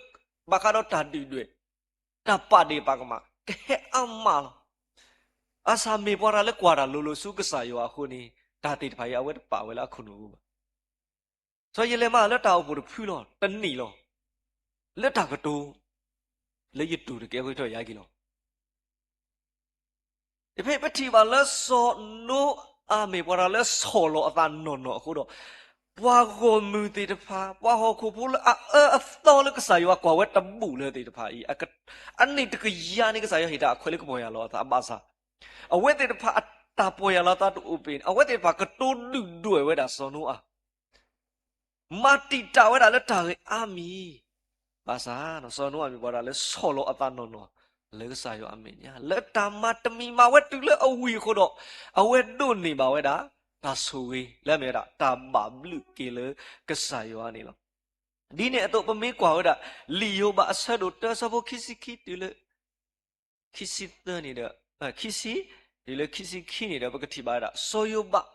ဘၣ်ဃးဒီးတၢ်ဒုၣ်ဒွဲၣ်, တၢ်ပာ်ဒ့ၣ်ပာ်ကမၣ် ကဟဲအါမးလီၤ. ဘၣ်ဆၣ်မ့ၢ်ပှၤတၢ်လၢကွၢ်တၢ်လိၤလိၤဆူကစၢ်ယွၤအဃိန့ၣ် တၢ်သ့ၣ်တဖၣ်အံၤ အဝဲတပာ်ဝဲလၢအခိၣ်နူာ်ပူၤဘၣ်. စီၤယလဲၤမးလၢတၢ်အိၣ်ဖှိၣ်တဖုလီၤ, တနံၣ်လီၤ, လၢတၢ်ကတိၤ လၢယတူၢ်တကဲအဃိထီၣ်ယၤက့ၤလီၤ. တဖဲပထံၣ်ဘၣ်လၢစီၤနိအၤမ့ၢ်ပှၤတၢ်လၢဆီၣ်လီၤအသးနီၢ်နီၢ်အဃိဒီး ပှၤဂီၢ်မုၢ်သ့ၣ်တဖၣ်, ပှၤဟီၣ်ခိၣ်ဖိလၢအအၢအသီလၢကစၢ်ယွၤကွၢ်ဝဲတဘူၣ်လၢသ့ၣ်တဖၣ်အံၤ, အနံၣ်တကယၤန့ၣ် ကစၢ်ယွၤဟ့ၣ်တၢ်အခွဲးလၢကပီၢ်ယၢ်လီၤအသးဘၣ်ဆၣ်, အဝဲသ့ၣ်တဖၣ်အတၢ်ပီၢ်ယၢ်လီၤအသးတအိၣ်ဘၣ်န့ၣ် အဝဲသ့ၣ်တဖၣ်ကတိၤဒုၣ်ဒွဲၣ်ဝဲဒၣ်စီၤနိအၤ မၤတံာ်တာ်ဝဲဒၣ်လၢတၢ်ဂ့ၢ်အါမံၤ, ဘၣ်ဆၣ် စီၤနိအၤမ့ၢ်ပှၤတၢ်လၢဆီၣ်လီၤအသးနီၢ်နီၢ် လၢကစၢ်ယွၤအမဲာ်ညါ လၢတၢ်မၤတမံၤမၤဝဲတုၤလၢအဝံၤအဃိဒီး အဝဲဒိးန့ၢ်ဘၣ်ဝဲဒၣ် တၢ်ဆိၣ်ဂ့ၤ လၢအမ့ၢ်ဝဲဒၣ် တၢ်ဘၣ်ဘျုးက့ၤလၢကစၢ်ယွၤန့ၣ်လီၤ. ဒ်န့ၣ်အသိး ပမ့ၢ်ကွၢ်ဝဲဒၣ် လံာ်ယိၤဘးအဆၢဒိၣ်တၢအဆၢဖိခံဆံခံတုၤလၢ ခံဆံသၢန့ၣ်ဒီး ခံဆံ, တုၤလၢခံဆံခံန့ၣ်ဒီး ပကထံၣ်ဘၣ်ဝဲဒၣ် စီၤယိၤဘး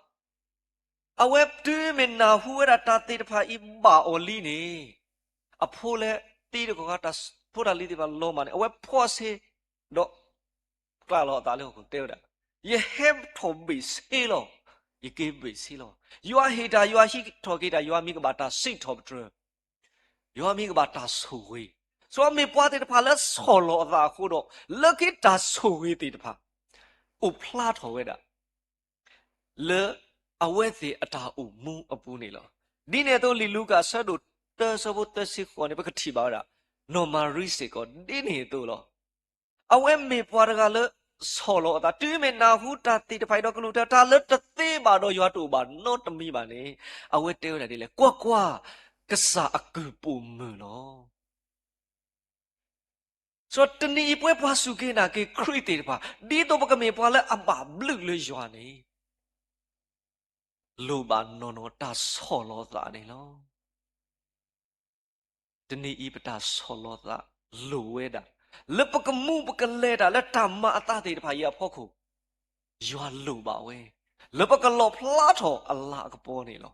အဝဲတုၤမ့ၢ်နၢ်ဟူဝဲဒၣ်တၢ်သ့ၣ်တဖၣ်အံၤဘၣ်အီၤလံန့ၣ်, အဖိလၢသံတကီၢ်ခါ ဖိတၢ်လံၤသ့ၣ်တဖၣ်လီၤမၢ်န့ၣ် အဝဲဖီၣ်ဆ့ ဒီးကျးလီၤအသးလၢဟီၣ်ခိၣ်တဲဝဲဒၣ်, ယဟဲထီၣ်ဘ့ၣ်ဆ့လီၤ, ယက့ၤဘ့ၣ်ဆ့လီၤ. ယွၤဟ့ၣ်တၢ် ယွၤဟံးထီၣ်က့ၤတၢ် ယွၤမံၤကဘၣ်တၢ်စံးထီၣ်ပတြၢၤ ယွၤမံၤကဘၣ်တၢ်ဆိၣ်ဂ့ၤ, စီၤမ့ၢ်ပှၤသ့ၣ်တဖၣ်လၢဆီၣ်လီၤအသးအဃိဒီး လၢခံတၢ်ဆိၣ်ဂ့ၤသ့ၣ်တဖၣ် အိၣ်ဖျါထီၣ်ဝဲဒၣ် လၢအဝဲသ့ၣ်အတၢ်အိၣ်မူအပူၤန့ၣ်လီၤ. ဒ်န့ၣ်အသိး လံာ်လူၤကၣ်အဆၢဒိၣ်တၢအဆၢဖိသၢဆံဃိးန့ၣ် ပကထံၣ်ဘၣ်ဝဲဒၣ် နီၢ်မၤရံစ့ၢ်ကီး ဒ်န့ၣ်အသိးလီၤ. အဝဲမ့ၢ်ပှၤတဂၤလၢဆီၣ်လီၤအသး တုၤမ့ၢ်နၢ်ဟူတၢ်သ့ၣ်တဖၣ်အံၤဒီးကလူးတၢ် တၢ်လၢတသ့ဘၣ်ဒီးယွၤတအိၣ်ဘၣ်နီတမံၤဘၣ်န့ၣ် အဝဲတဲဝဲဒၣ်ဒ်လဲၣ်, ကွၢ်ကွၢ်, ကစၢ်အကုၢ်ပိာ်မုၣ်လီၤ. စီၤတနံၤအံၤပဝဲပှၤစူၢ်က့ၤနာ်က့ၤခရံာ်သ့ၣ်တဖၣ် ဒ်သိးပကမ့ၢ်ပှၤလၢအဘၣ်ဘျုးလၢယွၤန့ၣ် လိၣ်ဘၣ်နီၢ်နီၢ်တၢ်ဆီၣ်လီၤသးန့ၣ်လီၤ. တနံၤအံၤပတၢ်ဆီၣ်လီၤသးလိၣ်ဝဲဒၣ် လၢပကမူပကလဲၤတၢ်လၢတၢ်မၤအသးသ့ၣ်တဖၣ်အံၤအဖီခိၣ် ယွၤလိၣ်ဘၣ်ဝဲ လၢပကလီၣ်ဖျါထီၣ်အလၤအကပီၤန့ၣ်လီၤ.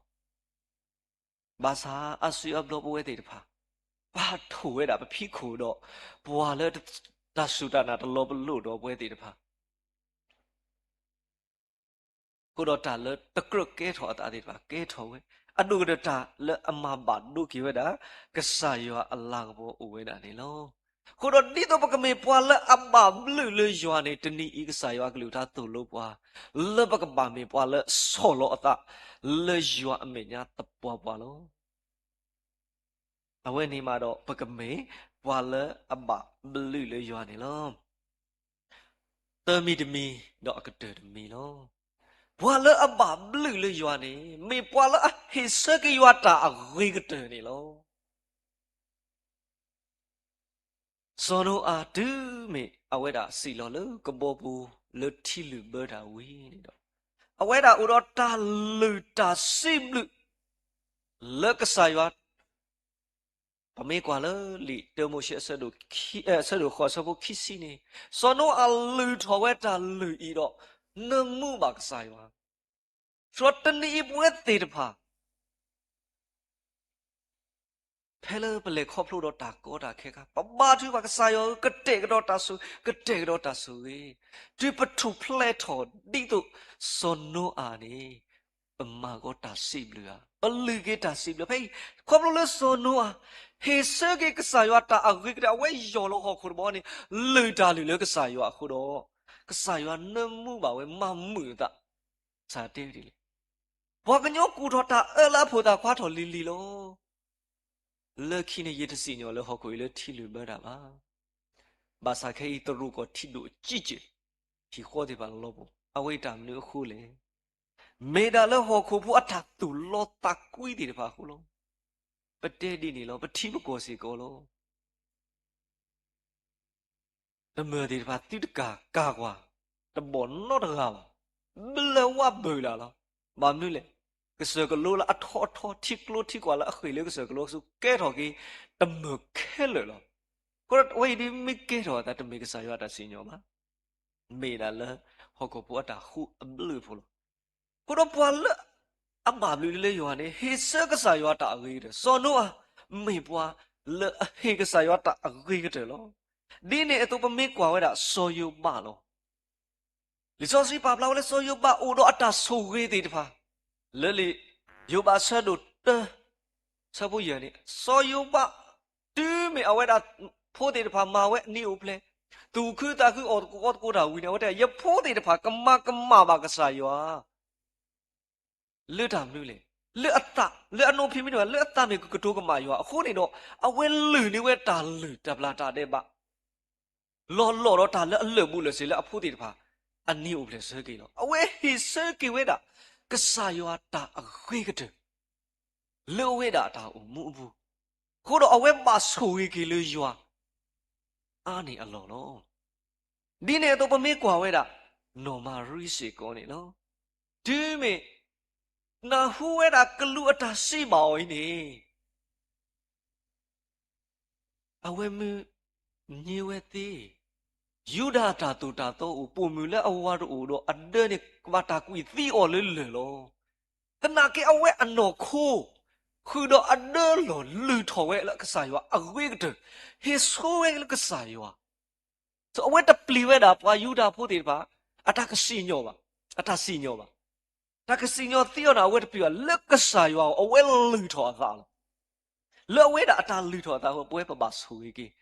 ဘၣ်ဆၣ်အါစုအါဘျီပဝဲသ့ၣ်တဖၣ် ပာ်ထီၣ်ဝဲဒၣ်ပဖံးခိၣ်ဒီး ပှၤလၢတၢ်စူၢ်တၢ်နာ်တလီၤပလိာ်ဒီးပဝဲသ့ၣ်တဖၣ် အဃိဒီးတၢ်လၢတကြၢးကဲထီၣ်အသးသ့ၣ်တဖၣ် ကဲထီၣ်ဝဲ, အဒိၣ်ကတၢၢ်တၢ်လၢအမၤဘၣ်ဒိက့ၤဝဲဒၣ် ကစၢ်ယွၤအလၤကပီၤအိၣ်ဝဲဒၣ်န့ၣ်လီၤ. အဃိဒီးဒ်သိးပကမ့ၢ်ပှၤလၢအဘၣ်ဘျုးလၢယွၤန့ၣ် တနံၤအံၤကစၢ်ယွၤအကလုၢ်ကထါသိၣ်လိပှၤ လၢပကဘၣ်မ့ၢ်ပှၤလၢဆီၣ်လီၤအသး လၢယွၤအမဲာ်ညါသပှၢ်ပှၢ်လီၤ. အဝဲန့ၣ်မးဒီး ပကမ့ၢ်ပှၤလၢအဘၣ်ဘျုးလၢယွၤန့ၣ်လီၤ. သၢမံၤတမံၤ ဒီးအကတၢၢ်တမံၤလီၤ. ပှၤလၢအဘၣ်ဘျုးလၢယွၤန့ၣ် မ့ၢ်ပှၤလၢအဟ့ၣ်ဆၢက့ၤယွၤတၢ်အဂ့ၤကတၢၢ်န့ၣ်လီၤ. စီၤနိအၤတုၤမ့ၢ်အဝဲဒၣ်စံၣ်လီၤလၢကဘီပူၤလၢထံလုၢ်ဘၢတၢ်ဝံၤန့ၣ်ဒီး အဝဲဒၣ်အိၣ်ဒီးတၢ်လုၢ်တၢ်စံးဘျုး လၢကစၢ်ယွၤ ပမ့ၢ်ကွၢ်လၢလံာ်တၢမိၤၡ့အဆၢဒိၣ်ခံ အဆၢဒိၣ်ဃိးအဆၢဖိခံဆံန့ၣ်, စီၤနိအၤလုၢ်ထီၣ်ဝဲတၢ်လုၢ်အံၤဒီး နၢမူဘၣ်ကစၢ်ယွၤ. ဒီးတနံၤအံၤပဝဲသ့ၣ်တဖၣ် ဖဲလၢပလဲၤခီဖျိဒီးတၢ်ကီတၢ်ခဲခါ ပဘါထုကဖၣ်ကစၢ်ယွၤဧၢ, ကတဲာ်ကတီၤတၢ်ဆိၣ်, ကတဲာ်ကတီၤတၢ်ဆိၣ်ဂ့ၤ, တုၤပထူၣ်ဖျဲးထီၣ်ဒ်သိးစီၤနိအၤန့ၣ် ပမၤကီတၢ်စံးဘျုးဧါ, ပလုၢ်က့ၤတၢ်စံးဘျုး. ဖဲအံၤ ခီဖျိလၢစီၤနိအၤ ဟ့ၣ်ဆၢက့ၤကစၢ်ယွၤတၢ်အဂ့ၤကတၢၢ် အဝဲယီၢ်လီၤဟီၣ်ခိၣ်တဘီန့ၣ် လုၢ်တၢ်လုၢ်လၢကစၢ်ယွၤအဃိဒီး ကစၢ်ယွၤနၢမူဘၣ်ဝဲ မၤမုာ်အသး. ကစၢ်တဲဝဲဒ်လဲၣ်, ပှၤကညီကူၣ်ထီၣ်တၢ်အၢလၢအဖိသၣ်ခွါထီၣ်လံၤလံၤလီၤ. လၢခံန့ၣ် ယတစံၣ်ညီၣ်လၢဟီၣ်ခိၣ်အံၤလၢထံလုၢ်ဘၢတၢ်ဘၣ်. ဘၣ်ဆၣ်ခဲအံၤ တရူးကီၢ်ထံဒိၣ်အကံၢ်ကၢၢ် ဟံၣ်ဃီသ့ၣ်တဖၣ်လီၤပူၤ, အဝဲအံၤတၢ်မနုၤအဃိလဲၣ်. မ့ၢ်ဒၣ်လၢဟီၣ်ခိၣ်ဖိအတၢ်သူၣ်လီသးကွံသ့ၣ်တဖၣ်အဃိလီၤ. ပတဲဒ်န့ၣ်လီၤ, ပထံပကီၢ်စ့ၢ်ကီးလီၤ. တမၢၢ်သ့ၣ်တဖၣ်သုတကၢ်ကၢ်ကွၢ် တဘီၣ်နီတဂၤဘၣ်, ဘျၢဝးဘၢၣ်ဒၣ်လီၤ. ဘၣ်မနုၤလဲၣ်, ကစၢၢ်ကလိလၢအထီအထီ ထံကျိထံကွၢ်လၢအဃ့ၢ်လၢကစၢၢ်ကလိဆူ ကဲထီၣ်က့ၤ တမၢၢ်ခဲလၢာ်လီၤ. အဃိဒီးအဝဲအံၤဒ်မ့ၢ်ကဲထီၣ်အသး တမ့ၢ်ကစၢ်ယွၤအတၢ်စံၣ်ညီၣ်ဘၣ်, မ့ၢ်ဒၣ်လၢဟီၣ်ခိၣ်ဖိအတၢ်ဃူအဘျုးအဖိလီၤ. အဃိဒီးပှၤလၢအဘၣ်ဘျုးလၢယွၤန့ၣ် ဟ့ၣ်ဆၢကစၢ်ယွၤတၢ်အဂ့ၤကတၢၢ်, စီၤနိအၤ မ့ၢ်ပှၤလၢအဟ့ၣ်ကစၢ်ယွၤတၢ်အဂ့ၤကတၢၢ်လီၤ. ဒ်န့ၣ်အသိးပမ့ၢ်ကွၢ်ဝဲဒၣ်စီၤယိၤဘးလီၤ. လံာ်စီဆှံပာ်ဖျါဝဲလၢစီၤယိၤဘးအိၣ်ဒီးအတၢ်ဆိၣ်ဂ့ၤသ့ၣ်တဖၣ်, လၢလံာ်ယိၤဘးအဆၢဒိၣ်တၢ ဆၢဖိယဲၢ်န့ၣ်, စီၤယိၤဘး တုၤမ့ၢ်အဝဲဒၣ်ဖိသ့ၣ်တဖၣ်မၤဝဲအနံၤအိၣ်ဖျဲၣ်, သူၣ်ခုသးခုအီၣ်သကိးအီသကိးတၢ်ဝံၤန့ၣ်, အဝဲတဲ ယဖိသ့ၣ်တဖၣ်ကမၤကမၣ်ဘၣ်ကစၢ်ယွၤ လၢတၢ်မနုၤလဲၣ်, လၢအသး, လၢအနိဖံမ့ၢ်တဘၣ်, လၢအသးမ့ၢ်ကကတိၤကမၣ်ယွၤအဃိန့ၣ်ဒီး, အဝဲလုၢ်န့ၢ်ဝဲတၢ်လုၢ်တၢ်ပျၢ်တၢ်ဒဲးဘး လီၤလီၤဒီးတၢ်လၢအလၢာ်ဘူးလၢာ်စ့ၤလၢအဖိသ့ၣ်တဖၣ် အနံၤအိၣ်ဖျဲၣ်ဆၢက့ၤလီၤ. အဝဲဟ့ၣ်ဆၢက့ၤဝဲဒၣ် ကစၢ်ယွၤတၢ်အဂ့ၤကတၢၢ် လၢအဝဲဒၣ်အတၢ်အိၣ်မူအပူၤ, အဃိဒီးအဝဲဘၣ်ဆိၣ်ဂ့ၤက့ၤလၢယွၤ အါန့ၢ်အလီၢ်လီၤ. ဒ်န့ၣ်အသိးပမ့ၢ်ကွၢ်ဝဲဒၣ် နီၢ်မၤရံစ့ၢ်ကီးန့ၣ်လီၤ. တုၤမ့ၢ် နၢ်ဟူဝဲဒၣ်ကလူးအတၢ်စံးဘၣ်အီၤအံၤန့ၣ် အဝဲမုၢ် မ့ၢ်ဝဲသ့, ယူဒၤအတၢ်သိၣ်တၢ်သီအိၣ် ပိာ်မုၣ်လၢအဝၤတအိၣ်ဒီးအဒၢန့ၣ် ကဘၣ်တၢ်ကွံာ်သံအီၤလၢလၢၢ်လီၤ. သနာ်က့အဝဲအနီၢ်ခိ ဃုာ်ဒီးအဒၢလီၢ်လုၢ်ထီၣ်ဝဲလၢကစၢ်ယွၤအဂ့ၤကတၢၢ်, ဟ့ၣ်ဆိဝဲလၢကစၢ်ယွၤ အဝဲတပျံၤဝဲဒၣ်ပှၤယူဒၤဖိသ့ၣ်တဖၣ် အတၢ်ကစံၣ်ညီၣ်ဘၣ်, အတၢ်စံၣ်ညီၣ်ဘၣ်, တၢ်ကစံၣ်ညီၣ်သံအီၤန့ၣ် အဝဲတပျံၤဘၣ်, လၢကစၢ်ယွၤအ အဝဲလုၢ်ထီၣ်အသးလီၤ. လၢအဝဲဒၣ်အတၢ်လုၢ်ထီၣ်အသးအဃိ ပဝဲပဘၣ်ဆိၣ်ဂ့ၤက့ၤ,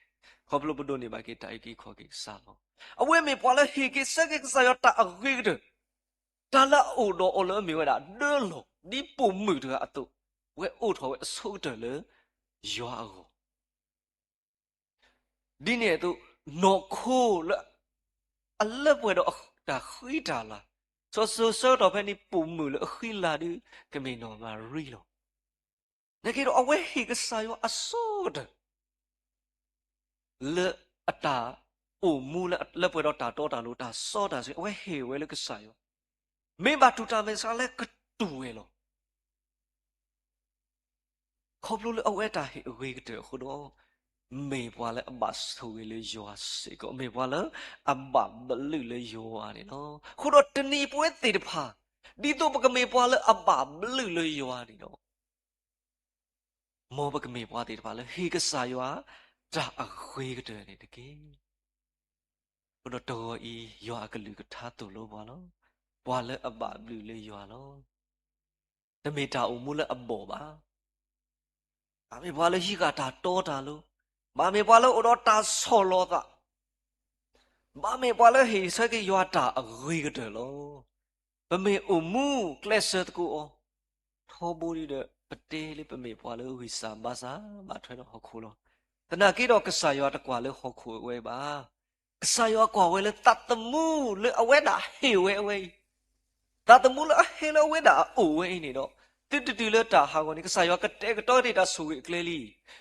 ခီဖျိပဒိးန့ၢ်ဘၣ်က့ၤတၢ်အုၣ်က့ၤခီၣ်က့ၤကစၢ်လီၤ. အဝဲမ့ၢ်ပှၤလၢဟ့ၣ်က့ၤဆၢက့ၤကစၢ်ယွၤတၢ်အဂ့ၤကတၢၢ်, တၢ်လၢအအိၣ်ဒီးအီၤလၢအမ့ၢ်ဝဲဒၣ်ဒၢလီၢ် ဒ်ပိာ်မုၣ်တဂၤအသိး, အဝဲအိးထီၣ်ဝဲအဆိကတၢၢ်လၢယွၤအဂီၢ် ဒ်န့ၣ်အသိး နီၢ်ခိလၢအလၢပှဲၤဒီးတၢ်ဃံတၢ်လၤ, စီၤစိၤဆၢကတီၢ်ဖဲန့ၣ် ပိာ်မုၣ်လၢအဃံလၤဒုး ကမ့ၢ်နီၢ်မၤရံလီၤ. နာ်က့ဒီးအဝဲဟ့ၣ်ကစၢ်ယွၤအဆိကတၢၢ် လၢအတၢ်အိၣ်မူလၢလၢပှဲၤဒီးတၢ်တီတၢ်လိၤ တၢ်စီတၢ်ဆှံ အဝဲဟ့ၣ်ဝဲလၢကစၢ်ယွၤ, မ့ၢ်ဘၣ်တူၢ်တၢ်မဲာ်ဆှးလၢကတူၢ်ဝဲလီၤ. ခီဖျိလၢအဝဲတၢ်ဟ့ၣ်အဂ့ၤကတၢၢ်အဃိဒီး, မ့ၢ်ပှၤလၢအဘၣ်ဆိၣ်ဂ့ၤလၢယွၤစ့ၢ်ကီး, မ့ၢ်ပှၤလၢအဘၣ်ဘျုးလၢယွၤန့ၣ်လီၤ. အဃိဒီးတနံၤအံၤပဝဲသ့ၣ်တဖၣ်, ဒ်သိးပကမ့ၢ်ပှၤလၢအဘၣ်ဘျုးလၢယွၤန့ၣ်ဒီး, မ်ပကမ့ၢ်ပှၤသ့ၣ်တဖၣ်လၢဟ့ၣ်ကစၢ်ယွၤ တၢ်အဂ့ၤကတၢၢ်န့ၣ်တက့ၢ်. အဃိဒီးတဂီၤအံၤ ယွၤအကလုၢ်ကထါသိၣ်လိပှၤလီၤ. ပှၤလၢအဘၣ်ဘျုးလၢယွၤလီၤ. တမ့ၢ်တၢ်အိၣ်မူလၢအဘီၣ်ဘၣ်. အမ့ၢ်ပှၤလၢဟံးဃာ်တၢ်တီတၢ်လိၤ, ဘၣ်မ့ၢ်ပှၤလၢအိၣ်ဒီးတၢ်ဆီၣ်လီၤသး, ဘၣ်မ့ၢ်ပှၤလၢဟ့ၣ်ဆၢက့ၤယွၤတၢ်အဂ့ၤကတၢၢ်လီၤ. ပမ့ၢ်အိၣ်မူကျဲးစၢးသကိးအီၤ, ထီဘိဒ်ဒီး ပတဲလၢပမ့ၢ်ပှၤလၢဂံၢ်စၢ်ဘါစၢ် ဘၣ်ထွဲဒီးဟီၣ်ခိၣ်လီၤ. သနာ်က့ဒီး ကစၢ်ယွၤတကွၢ်လၢဟီၣ်ခိၣ်အဝဲဘၣ်. ကစၢ်ယွၤကွၢ်ဝဲလၢသးသမူလၢအဝဲဒၣ်ဟ့ၣ်ဝဲအဝဲအံၤ, သးသမူလၢအဟ့ၣ်လၢအဝဲဒၣ်အအိၣ်ဝဲအံၤန့ၣ်ဒီး, သုတတုၤလၢတၢ်ဟးဂီၤန့ၣ် ကစၢ်ယွၤကတဲာ်ကတီၤက့ၤတၢ်ဆိၣ်ဂ့ၤအကျဲလံ.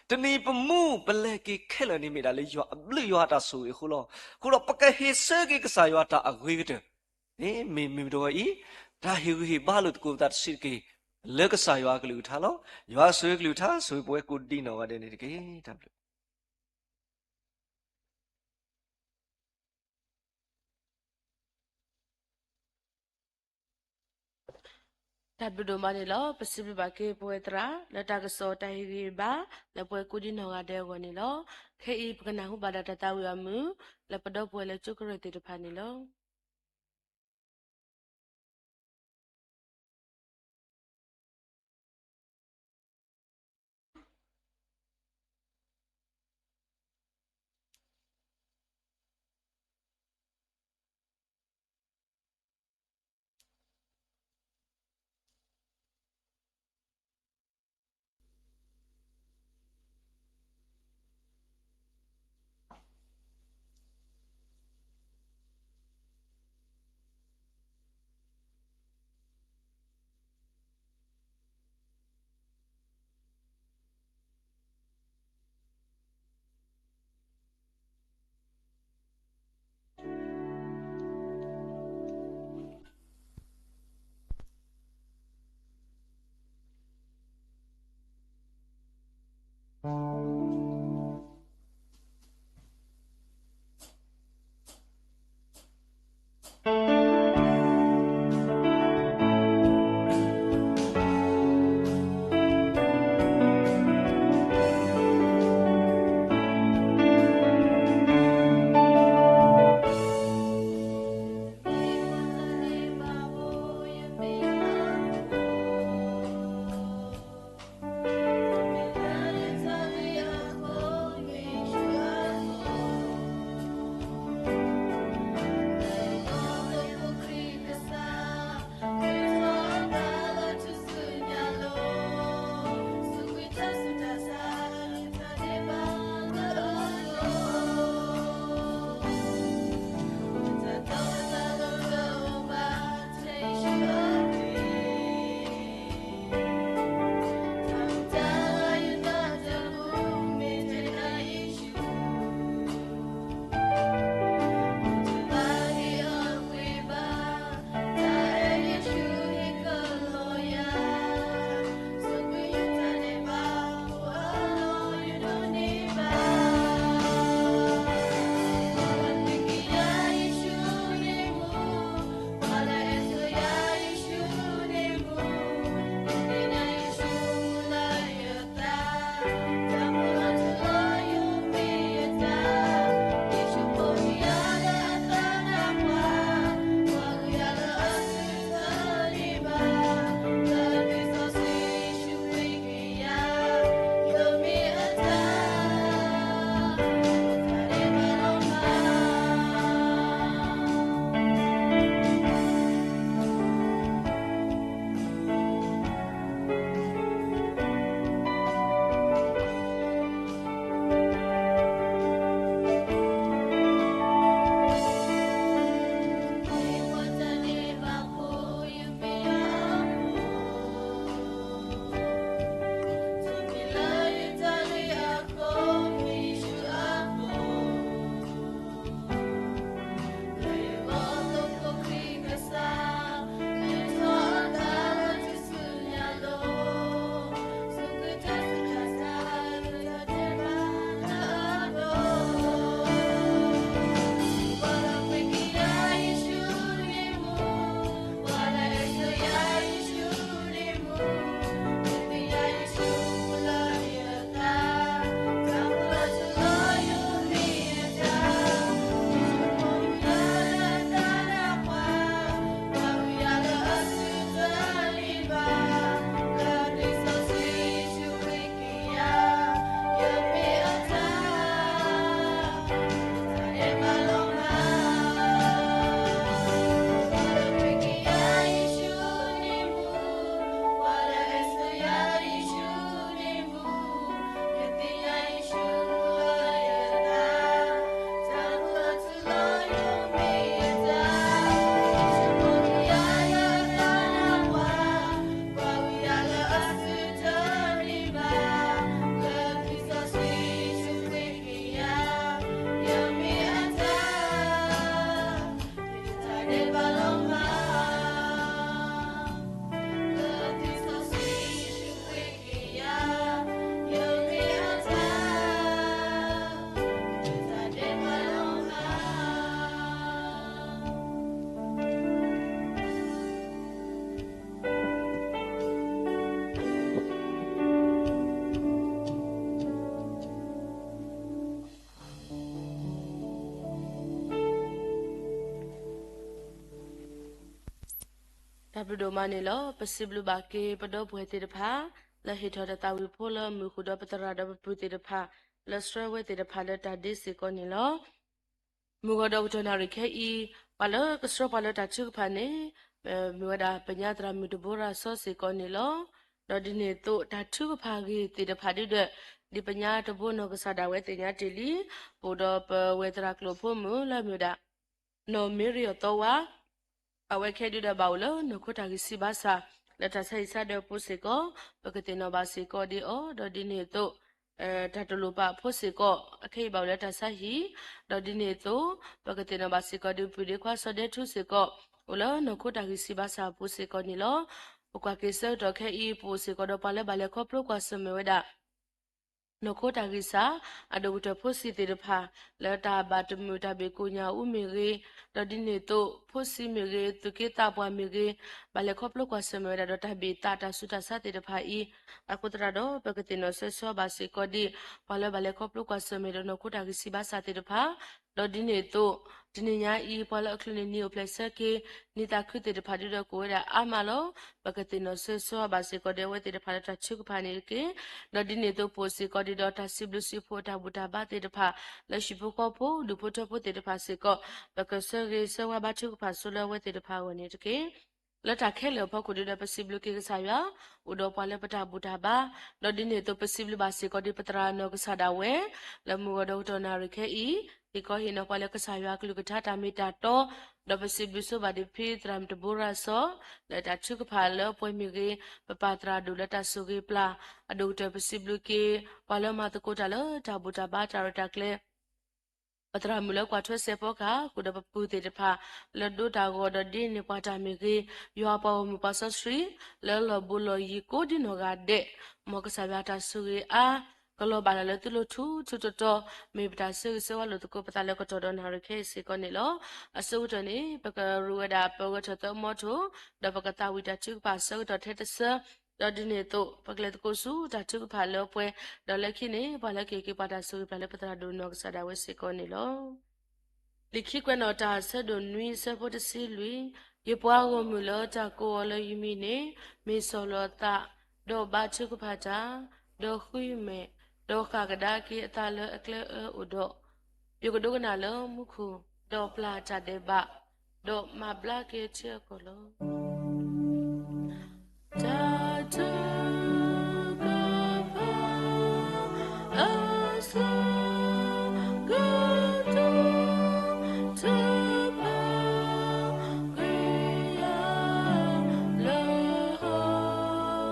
တနံၤပမူပလဲၤက့ၤခဲလၢာ်န့ၣ် မ့ၢ်ဒၣ်လၢယွၤအဘျုးယွၤအတၢ်ဆိၣ်ဂ့ၤအဃိလီၤ. အဃိဒီး ပကဟ့ၣ်ဆၢက့ၤကစၢ်ယွၤတၢ်အဂ့ၤကတၢၢ်န့ၣ် မ့ၢ်မ့ၢ်တဝဲအံၤ, တၢ်ဟ့ၣ်ဂံၢ်ဟ့ၣ်ဘါလိာ်သကိးပသးတဆံးတက့ၢ်. လၢကစၢ်ယွၤအကလုၢ်ကထါလီၤ. ယွၤဆိၣ်ဂ့ၤကလုၢ်ကထါ ဆိၣ်ဂ့ၤပဝဲကိးဒံနီၢ်ဂၤဒဲးန့ၣ်တက့ၢ်. တၢ်ဘျုး တၢ်ဘျုးဒိၣ်မးန့ၣ်လီၤ. ပစံးဘျုးဘၣ်က့ၤပဝဲသရၣ် လၢတၢ်ကစီၣ်တၢ်ဟ့ၣ်ဂံၢ်ဟ့ၣ်ဘါ လၢပဝဲကိးဒံနီၢ်ဂၤဒဲးအဂီၢ်န့ၣ်လီၤ. ခဲအံၤပကနၢ်ဟူဘၣ်ဒီးတၢ်သးဝံၣ်အမုာ် လၢပဒီပုၢ်ဝဲၢ်လၢကၠိကရၢၢ်သ့ၣ်တဖၣ်န့ၣ်လီၤ. တၢ်ဘျုးဒိၣ်မးန့ၣ်လီၤ. ပစံးဘျုးဘၣ်က့ၤပဒီပုၢ်ဝဲၢ်သ့ၣ်တဖၣ် လၢဟ့ၣ်ထီၣ်တၢ်သးဝံၣ်ဖိလၢမုၢ်ဃုာ်ဒီးပသရၣ်ဒီးပပုၢ်သ့ၣ်တဖၣ် လၢဆှၢဝဲသ့ၣ်တဖၣ်လၢတၢ်ဒ့စ့ၢ်ကီးန့ၣ်လီၤ. မုၢ်ဂီၤဒီးကတီၢ်နၣ်ရံၣ်ခဲအံၤ ပှၤလၢကဆှၢပှၤလၢတၢ်ထုကဖၣ်န့ၣ် မ့ၢ်ဝဲဒၣ်ပညါသရၣ်မုၣ်တဘိရၤစီစ့ၢ်ကီးန့ၣ်လီၤ. ဒီးဒ်န့ၣ်အသိး တၢ်ထုကဖၣ်ဂ့ၢ်သ့ၣ်တဖၣ်ဒုဒီး ဒ်ပညါတဘိနီၢ်ကစၢ်ဒၣ်ဝဲသ့ၣ်ညါတ့ၢ်လံ, ပအိၣ်ဒီးပဝဲသရၣ်ကျိာ်ဖိမုၣ်လၢမ့ၢ်ဝဲဒၣ် နီၢ်မ့ရံအီၤသီဝါ, အဝဲခဲဒုဒီးဘၣ်အိၣ်လၢနီၢ်ခိတၢ်ဂံၢ်ဆံးဘါစၢ် လၢတၢ်ဆါဟံၣ်ဆါဒၢးပူၤစ့ၢ်ကီး, ပကသ့ၣ်နီၣ်ဘၣ်စ့ၢ်ကီးဒ်အီၤ, ဒီးဒ်န့ၣ်အသိး တၢ်တလိၣ်ပာ်ဖိစ့ၢ်ကီး အခဲအံၤဘၣ်အိၣ်လၢတၢ်ဆါဟံၣ်, ဒီးဒ်န့ၣ်အသိး ပကသ့ၣ်နီၣ်ဘၣ်စ့ၢ်ကီးဒ်ပုၢ်ဒ့ခွါစီၤဒဲထူစ့ၢ်ကီး အိၣ်လၢနီၢ်ခိတၢ်ဂံၢ်ဆံးဘါစၢ်အပူၤစ့ၢ်ကီးန့ၣ်လီၤ. ပကွၢ်က့ၤဆၢကတီၢ်ခဲအံၤ ပအိၣ်စ့ၢ်ကီးဒီးပှၤလၢဘၣ်လဲၤခီဖျိကွၢ်ဆၢၣ်မဲာ်ဝဲဒၣ် နီၢ်ခိတၢ်ဂံၢ်စၢ် အဒိၣ်ကတၢၢ်ဖိဆံးသ့ၣ်တဖၣ် လၢတၢ်ဘၣ်တမုာ်တၢ်ဘၣ်ကိညၣ်အူမ့ၢ်ဂ့ၤ, ဒီးဒ်န့ၣ်အသိး ဖိဆံးမ့ၢ်ဂ့ၤ, သူၣ်က့သးပှၢ်မ့ၢ်ဂ့ၤ, ဘၣ်လဲၤခီဖျိကွၢ်ဆၢၣ်မဲာ်ဝဲဒၣ်ဒီးတၢ်ဘၣ်သးတၢ်ဆူးတၢ်ဆါသ့ၣ်တဖၣ်အံၤ, အဃိသတးဒီး ပကသ့ၣ်နီၣ်ဆၢဆၢဘၣ်စ့ၢ်ကီးဒ် ပှၤလၢဘၣ်လဲၤခီဖျိကွၢ်ဆၢၣ်မဲာ်ဒီးနီၢ်ခိတၢ်ဂံၢ်ဆံးဘါစၢ်သ့ၣ်တဖၣ်, ဒီးဒ်န့ၣ်အသိး တနံၤညါအံၤ ပှၤလၢအချုးန့ၢ်နံၤအိၣ်ဖျဲၣ်ဆၢက့ၤ နံၤသးခုသ့ၣ်တဖၣ်ဒုဒီးကအိၣ်ဝဲဒၣ်အါမးလီၤ. ပကသ့ၣ်နီၣ်ဆၢဆၢဘၣ်စ့ၢ်ကီးဒီးအဝဲသ့ၣ်တဖၣ်လၢတၢ်ထုကဖၣ်န့ၣ်တက့ၢ်. ဒီးဒ်န့ၣ်အသိး ပအိၣ်စ့ၢ်ကီးဒ်ဒီးတၢ်စံးဘျုးစံးဖှိၣ်အတၢ်ဘူၣ်တၢ်ဘါသ့ၣ်တဖၣ် လၢဟံၣ်ဖိဃီဖိ ဒူၣ်ဖိထၢဖိသ့ၣ်တဖၣ်စ့ၢ်ကီး, ပကဆၢဂ့ၤဆၢဝါဘါထုကဖၣ်ဆိလၢအဝဲသ့ၣ်တဖၣ်အဂီၢ်န့ၣ်တက့ၢ်. လၢတၢ်ခဲလၢာ်အဖီခိၣ်ဒုဒီးပစံးဘျုးက့ၤကစၢ်ယွၤ, အိၣ်ဒီးပှၤလၢပတၢ်ဘူၣ်တၢ်ဘါ, ဒီးဒ်န့ၣ်အသိးပစံးဘျုးဘၣ်စ့ၢ်ကီးဒ်ပသရၣ်နီၢ်ကစၢ်ဒၣ်ဝဲ, လၢမုၢ်ဂီၤဒီးကတီၢ်နၣ်ရံၣ်ခဲအံၤ, ဟ့ၣ်ခီဟ့ၣ်နီၤပှၤလၢကစၢ်ယွၤအကလုၢ်ကထါတၢ်မ့ၢ်တၢ်တီ, ဒီးပစံးဘျုးဆိဘၣ်ဒ်ဖံသရၣ်မုၣ်တဘိရၤစီ, လၢတၢ်ထုကဖၣ်လၢပှဲၤမ့ၢ်ဂ့ၤ, ပပၢ်သရၣ်ဒိၣ်လၢတၢ်ဆိၣ်ဂ့ၤပျၢ်, အဒိၣ်ကတၢၢ်ပစံးဘျုးက့ၤ, ပှၤလၢမၤသကိးတၢ်လၢတၢ်ဘူၣ်တၢ်ဘါတၢ်ရဲၣ်တၢ်ကျဲၤ ပသရၣ်မုၣ်လၢကွၢ်ထွဲစဲးဖီကဟၣ် ဃုာ်ဒီးပပုၢ်သ့ၣ်တဖၣ် လၢဒိတၢ်ဂီၤဒီးဒ်န့ၣ်ပှၤတၢ်မ့ၢ်ဂ့ၤ, ယွၤပှၤဂီၢ်မုၢ်ပှၤစီဆှံ လၢလီၢ်ဘူးလီၢ်ယံၤကိးဒ်နီၢ်ဂၤဒဲး, မ်ကစၢ်ယွၤတၢ်ဆိၣ်ဂ့ၤအါ ကလီၤဘၣ်လၢ်လၢသုလိၤထူထူတီတီ, မ့ၢ်ပတၢ်ဆၢဂ့ၤဆၢဝါလိာ်သကိးပသးလၢကတီၢ်ဒီးနၣ်ရံၣ်ခဲအံၤစ့ၢ်ကီးန့ၣ်လီၤ. အဆိကတၢၢ်န့ၣ် ပကရူးဝဲဒၣ်ပဂဲၤထီၣ်သၢမီထိ, ဒီးပကသးဝံၣ်တၢ်ထုကဖၣ်အဆၢကတီၢ်ထဲတဆၢ, ဒီးဒ်န့ၣ်အသိး ပကလဲၤသကိးဆူတၢ်ထုကဖၣ်လၢပှဲၤ, ဒီးလၢခံန့ၣ် ပှၤလၢကဟ့ၣ်က့ၤပှၤတၢ်ဆိၣ်ဂ့ၤပျၢ်လၢပသရၣ်ဒိၣ်နီၢ်ကစၢ်ဒၣ်ဝဲစ့ၢ်ကီးန့ၣ်လီၤ. လံာ်ခံကွဲးနီၣ်တၢ်အဆၢဒိၣ်နွံအဆၢဖိတဆံလွံၢ်, ယပှၤဂီၢ်မုၢ်လၢတၢ်ကိးအီၤလၢယမံၤန့ၣ် မ့ၢ်ဆီၣ်လီၤအသး, ဒီးဘါထုကဖၣ်တၢ်, ဒီးဃုမဲာ်, ဒီးဃၣ်ကဒါက့ၤအသးလၢအကျဲအၢအိၣ်ဒီး, ယကဒိကနၣ်လၢမူခိၣ်, ဒီးပျၢ်တၢ်ဒဲးဘး, ဒီးမၤဘျါက့ၤအထံအကီၢ်လီၤ. တၢ်ထုကဖၣ်အဆၢကတီၢ် ထုကဖၣ်ခွဲးယာ် လၢဟီၣ်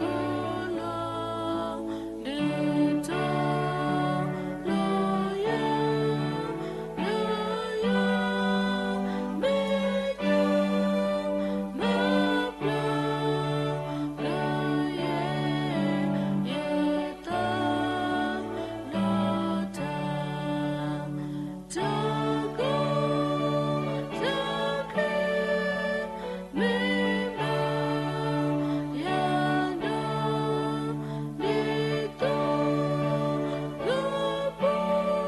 ခိၣ်လီၤ ဒုးတီၤလီၤယၤ လၢယၤ မ့ၢ်ညါ မၤဘျါ လၢယၤ ယသးလီၤတၢ် တၢ်ကီတၢ်ခဲ မ့ၢ်ဘၣ်ယၤဒီး ဒ်သိးလၢပှၤ တၢ်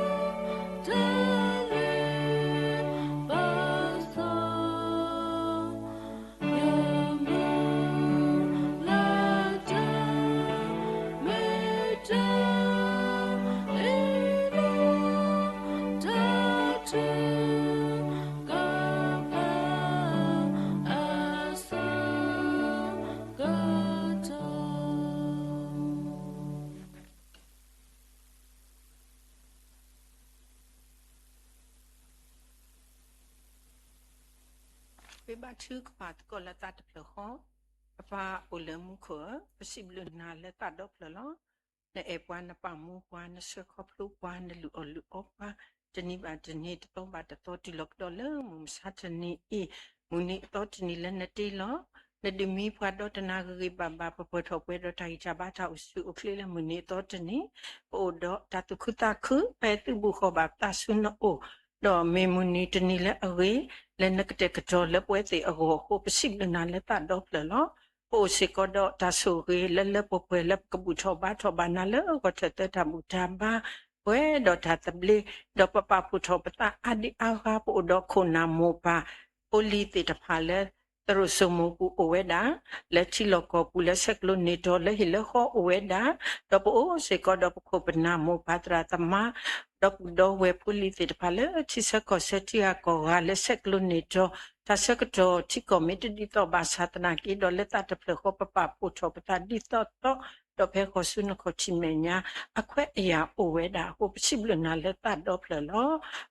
လဲၤဘၣ်သီ ယမုၢ်လၢ်တၢ် မ့ၢ်တၢ်အ့ၣ်လိာ် တၢ်ထုကဖၣ် အဆၢကတီၢ် ပဘါထုကဖၣ်သကိးလၢသးတဖျၢၣ်ဃီ, ပပၢ်အိၣ်လၢမူခိၣ်ဧၢ, ပစံးဘျုးနၤလၢသးဒီဖျၢၣ်လီၤ. နအဲၣ်ပှၤ, နပာ်မူပှၤ, နဆှၢခီဖျိပှၤ, နလုၢ်အီၣ်လုၢ်အီပှၤ, တနံၤဘၣ်တနံၤ, တသီဘၣ်တသီ, တုၤလီၤကဒီးလၢမုၢ်မဆါတနံၤအံၤ, မုၢ်နံၤအသီတနံၤလၢနတ့လီၤ. နဒုးမံပှၤဒီးတနၤဂ့ၤဂ့ၤဘၣ်ဘၣ်, ပပှဲၤထီၣ်ပှဲၤဒီးတၢ်ဂံၢ်တၢ်ဘါတၢ်အိၣ်ဆူၣ်အိၣ်ချ့လၢမုၢ်နံၤအသီတနံၤ, ပအိၣ်ဒီးတၢ်သူၣ်ခုသးခု, ပသုးဘူးဃီၣ်ဘၣ်ပသးဆူနအိၣ်, ဒီးမ့ၢ်မုၢ်နံၤတနံၤလၢအဂ့ၤ, လၢနကတဲာ်ကတီၤလၢပဝဲသ့ၣ်အဂီၢ်အဃိ, ပစံးဘျုးနၤလၢသးဒီဖျၢၣ်လီၤ. ပအိၣ်စ့ၢ်ကီးဒီးတၢ်ဆိၣ်ဂ့ၤလၢလၢပှဲၤပှဲၤ လၢပကဘူၣ်ထီၣ်ဘါထီၣ်ဘၣ်နၤလၢဂီၤထၢၣ်သၢတၢ်ဘူၣ်တၢ်ဘါ, ပှဲၤဒီးတၢ်သဘျ့, ဒီးပပာ်ဖှိၣ်ထီၣ်ပသးအါဒံအါဂၤ, ပအိၣ်ဒီးခိၣ်နၢ်မိၢ်ပၢ်ဖိလံၤသ့ၣ်တဖၣ်လၢ လၢသရိာ်စိမိၤပူၤအိၣ်ဝဲဒၣ်, လၢထံလီၢ်ကီၢ်ပူၤလၢဆဲးကျိးန့ၢ်တီၤလၢဟံၣ်လၢဃီအိၣ်ဝဲဒၣ်, ဒီးပအိၣ်စ့ၢ်ကီးဒီးပခိၣ်ပနၢ်မိၢ်ပၢ်သရၣ်သမါ ဒီပုၢ်ဒီဝဲၢ်ဖိလံၤသ့ၣ်တဖၣ်လၢထံဆၢကီၢ်ဆၢထံဂၤကီၢ်ဂၤလၢဆဲးကျိးန့ၢ်တီၤ တၢ်ဆၢကတီၢ်ထံကီၢ်မ့ၢ်တဒ်သိးဘၣ်ဆၣ်သနာ်က့ဒီး လၢသးတဖျၢၣ်ဃီပပာ်ဖှိၣ်ထီၣ်ပသးဒ်သိးသိး, ဒီးဖဲဃီၤဆူနခီၣ်ထံးမဲာ်ညါ အခွဲးအယာ်အိၣ်ဝဲဒၣ်အဃိ ပစံးဘျုးနၤလၢသးဒီဖျၢၣ်လီၤ.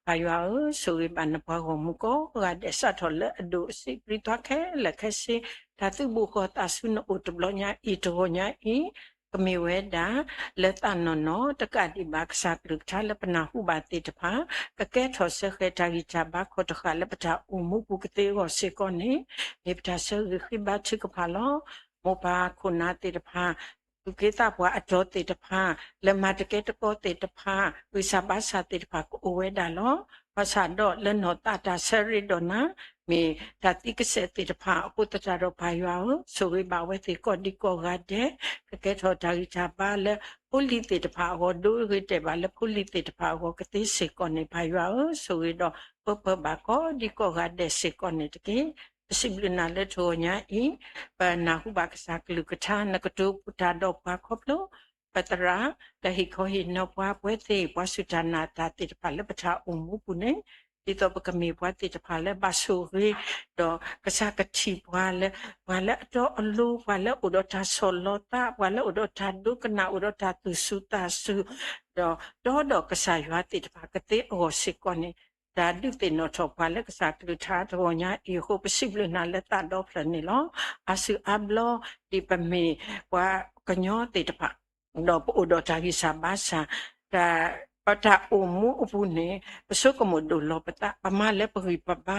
ပၢ်ယွၤဧၢ, ဆိၣ်ဂ့ၤဘၣ်နပှၤဂီၢ်မုၢ်ကိးဂၤဒဲး စးထီၣ်လၢအဒိၣ်အဆံးပြံသွါခဲလၢာ်ခဲဆ့, တၢ်သုးဘူးဃီၤသးဆူနအိၣ်တဘျီညါအံၤ တဂီၤညါအံၤ ကမ့ၢ်ဝဲဒၣ် လၢသးနီၢ်နီၢ် တကးဒံးဘၣ်ကစၢ်ကလုၢ်ကထါလၢပနၢ်ဟူဘၣ်သ့ၣ်တဖၣ် ကကဲထီၣ်စၢဃဲၤတၢ်ဂံၢ်တၢ်ဘါခီၣ်တဃာ်လၢပတၢ်အိၣ်မူပူၤကသ့အဂီၢ်စ့ၢ်ကီးန့ၣ် မ့ၢ်ပတၢ်ဆၢဂ့ၤဃ့ဘါထုကဖၣ်လီၤ. မိၢ်ပၢ်ခိၣ်နၢ်သ့ၣ်တဖၣ် သူၣ်က့သးပှၢ်အတီၤသ့ၣ်တဖၣ်, လၢမၤတကဲတကီသ့ၣ်တဖၣ်, ဂံၢ်စၢ်ဘါစၢ်သ့ၣ်တဖၣ်ကအိၣ်ဝဲဒၣ်လီၤ. ဘၣ်ဆၣ်ဒီးလၢနီၢ်သးတၢ်ဆၢရ့ဒီးနၤ မ့ၢ်တၢ်သံကစဲးသ့ၣ်တဖၣ်အဃိသတးဒီး ပၢ်ယွၤဧၢ, ဆိၣ်ဂ့ၤဘၣ်ဝဲသ့ၣ်ကိးဒံကိးဂၤဒဲး, ကကဲထီၣ်တၢ်ဂံၢ်တၢ်ဘါလၢဖိလံၤသ့ၣ်တဖၣ်အဂီၢ်, ဒိဂ့ၤတဲာ်ဘၣ်လၢဖိလံၤသ့ၣ်တဖၣ်အဂီၢ်ကသ့စ့ၢ်ကီးန့ၣ် ပၢ်ယွၤဧၢ, ဆိၣ်ဂ့ၤဒီးပၢပၢဘၣ်ကိးဒံကိးဂၤဒဲးစ့ၢ်ကီးန့ၣ်တက့ၢ်. ပစံးဘျုးနၤလၢတဂီၤညါအံၤ ပနၢ်ဟူဘၣ်ကစၢ်ကလုၢ်ကထါ နကတိၤပတၢ်ဒီးပှၤခီဖျိ ပသရၣ် လၢဟ့ၣ်ခီဟ့ၣ်နီၤပှၤ ပဝဲသ့ၣ်ပှၤစူၢ်တၢ်နာ်တၢ်သ့ၣ်တဖၣ်လၢပတၢ်အိၣ်မူပူၤန့ၣ် ဒ်သိးပကမ့ၢ်ပှၤသ့ၣ်တဖၣ်လၢဘၣ်ဆိၣ်ဂ့ၤ ဒီးကစၢ်ကထံၣ်ပှၤလၢ ပှၤလၢအတီအလိၤ, ပှၤလၢအိၣ်ဒီးတၢ်ဆီၣ်လီၤသး, ပှၤလၢအိၣ်ဒီးတၢ်ဒိကနၣ်, အိၣ်ဒီးတၢ်သူၣ်စူၤသးစူၤ, ဒီးတီဒီးကစၢ်ယွၤသ့ၣ်တဖၣ်ကသ့အဂီၢ်စ့ၢ်ကီးန့ၣ် တၢ်ဒုးသ့ၣ်နီၣ်ထီၣ်ပှၤလၢကစၢ်ကလုၢ်ကထါတဂီၤညါအံၤအဃိ ပစံးဘျုးနၤလၢသးဒီဖျၢၣ်န့ၣ်လီၤ. အါစုအါဘျီ ဒ်ပမ့ၢ်ပှၤကညီသ့ၣ်တဖၣ် ဒီးပအိၣ်ဒီးတၢ်ဂံၢ်စၢ်ဘါစၢ်, တၢ် ပတၢ်အိၣ်မူအပူၤန့ၣ် ပဆိကမိၣ်ဒိၣ်လီၤပသး, ပမၤလၢပဂံၢ်ပဘါ,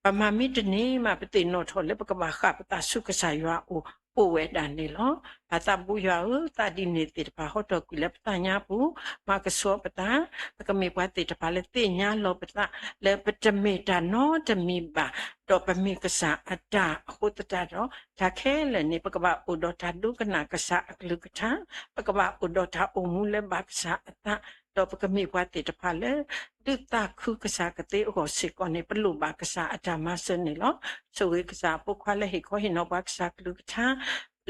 ပမၤမ့ၢ်တန့ၢ်မး ပသ့ၣ်နီၣ်ထီၣ်လၢပကဘၣ်ဃၣ်ပသးဆူကစၢ်ယွၤအအိၣ် အိၣ်ဝဲဒၣ်န့ၣ်လီၤ. ပၢ်သးဘိယွၤဧၢ, သးဒ်န့ၣ်သ့ၣ်တဖၣ်ဟီထီၣ်ကွံာ်လၢပသးညါပူၤ, မၤကဆှီပသး, ပကမ့ၢ်ပှၤသ့ၣ်တဖၣ်လၢသ့ၣ်ညါလီၤပသး လၢပတမ့ၢ်တၢ်နီတမံၤဘၣ်, ဒီးပမ့ၢ်ကစၢ်အတၢ်အဃိသတးဒီး တၢ်ခဲလၢာ်န့ၣ် ပကဘၣ်အိၣ်ဒီးတၢ်ဒိကနၣ်ကစၢ်အကလုၢ်ကထါ, ပကဘၣ်အိၣ်ဒီးတၢ်အိၣ်မူလၢဘၣ်ကစၢ်အသး, ဒီးပကမ့ၢ်ပှၤသ့ၣ်တဖၣ်လၢ ဒုးသးခုကစၢ်ကသ့အဂီၢ်စ့ၢ်ကီးန့ၣ် ပလိၣ်ဘၣ်ကစၢ်အတၢ်မၤစၢၤန့ၣ်လီၤ. ဆိၣ်ဂ့ၤကစၢ်အဖိခွါလၢဟ့ၣ်ခီဟ့ၣ်နီၤပှၤကစၢ်ကလုၢ်ကထါ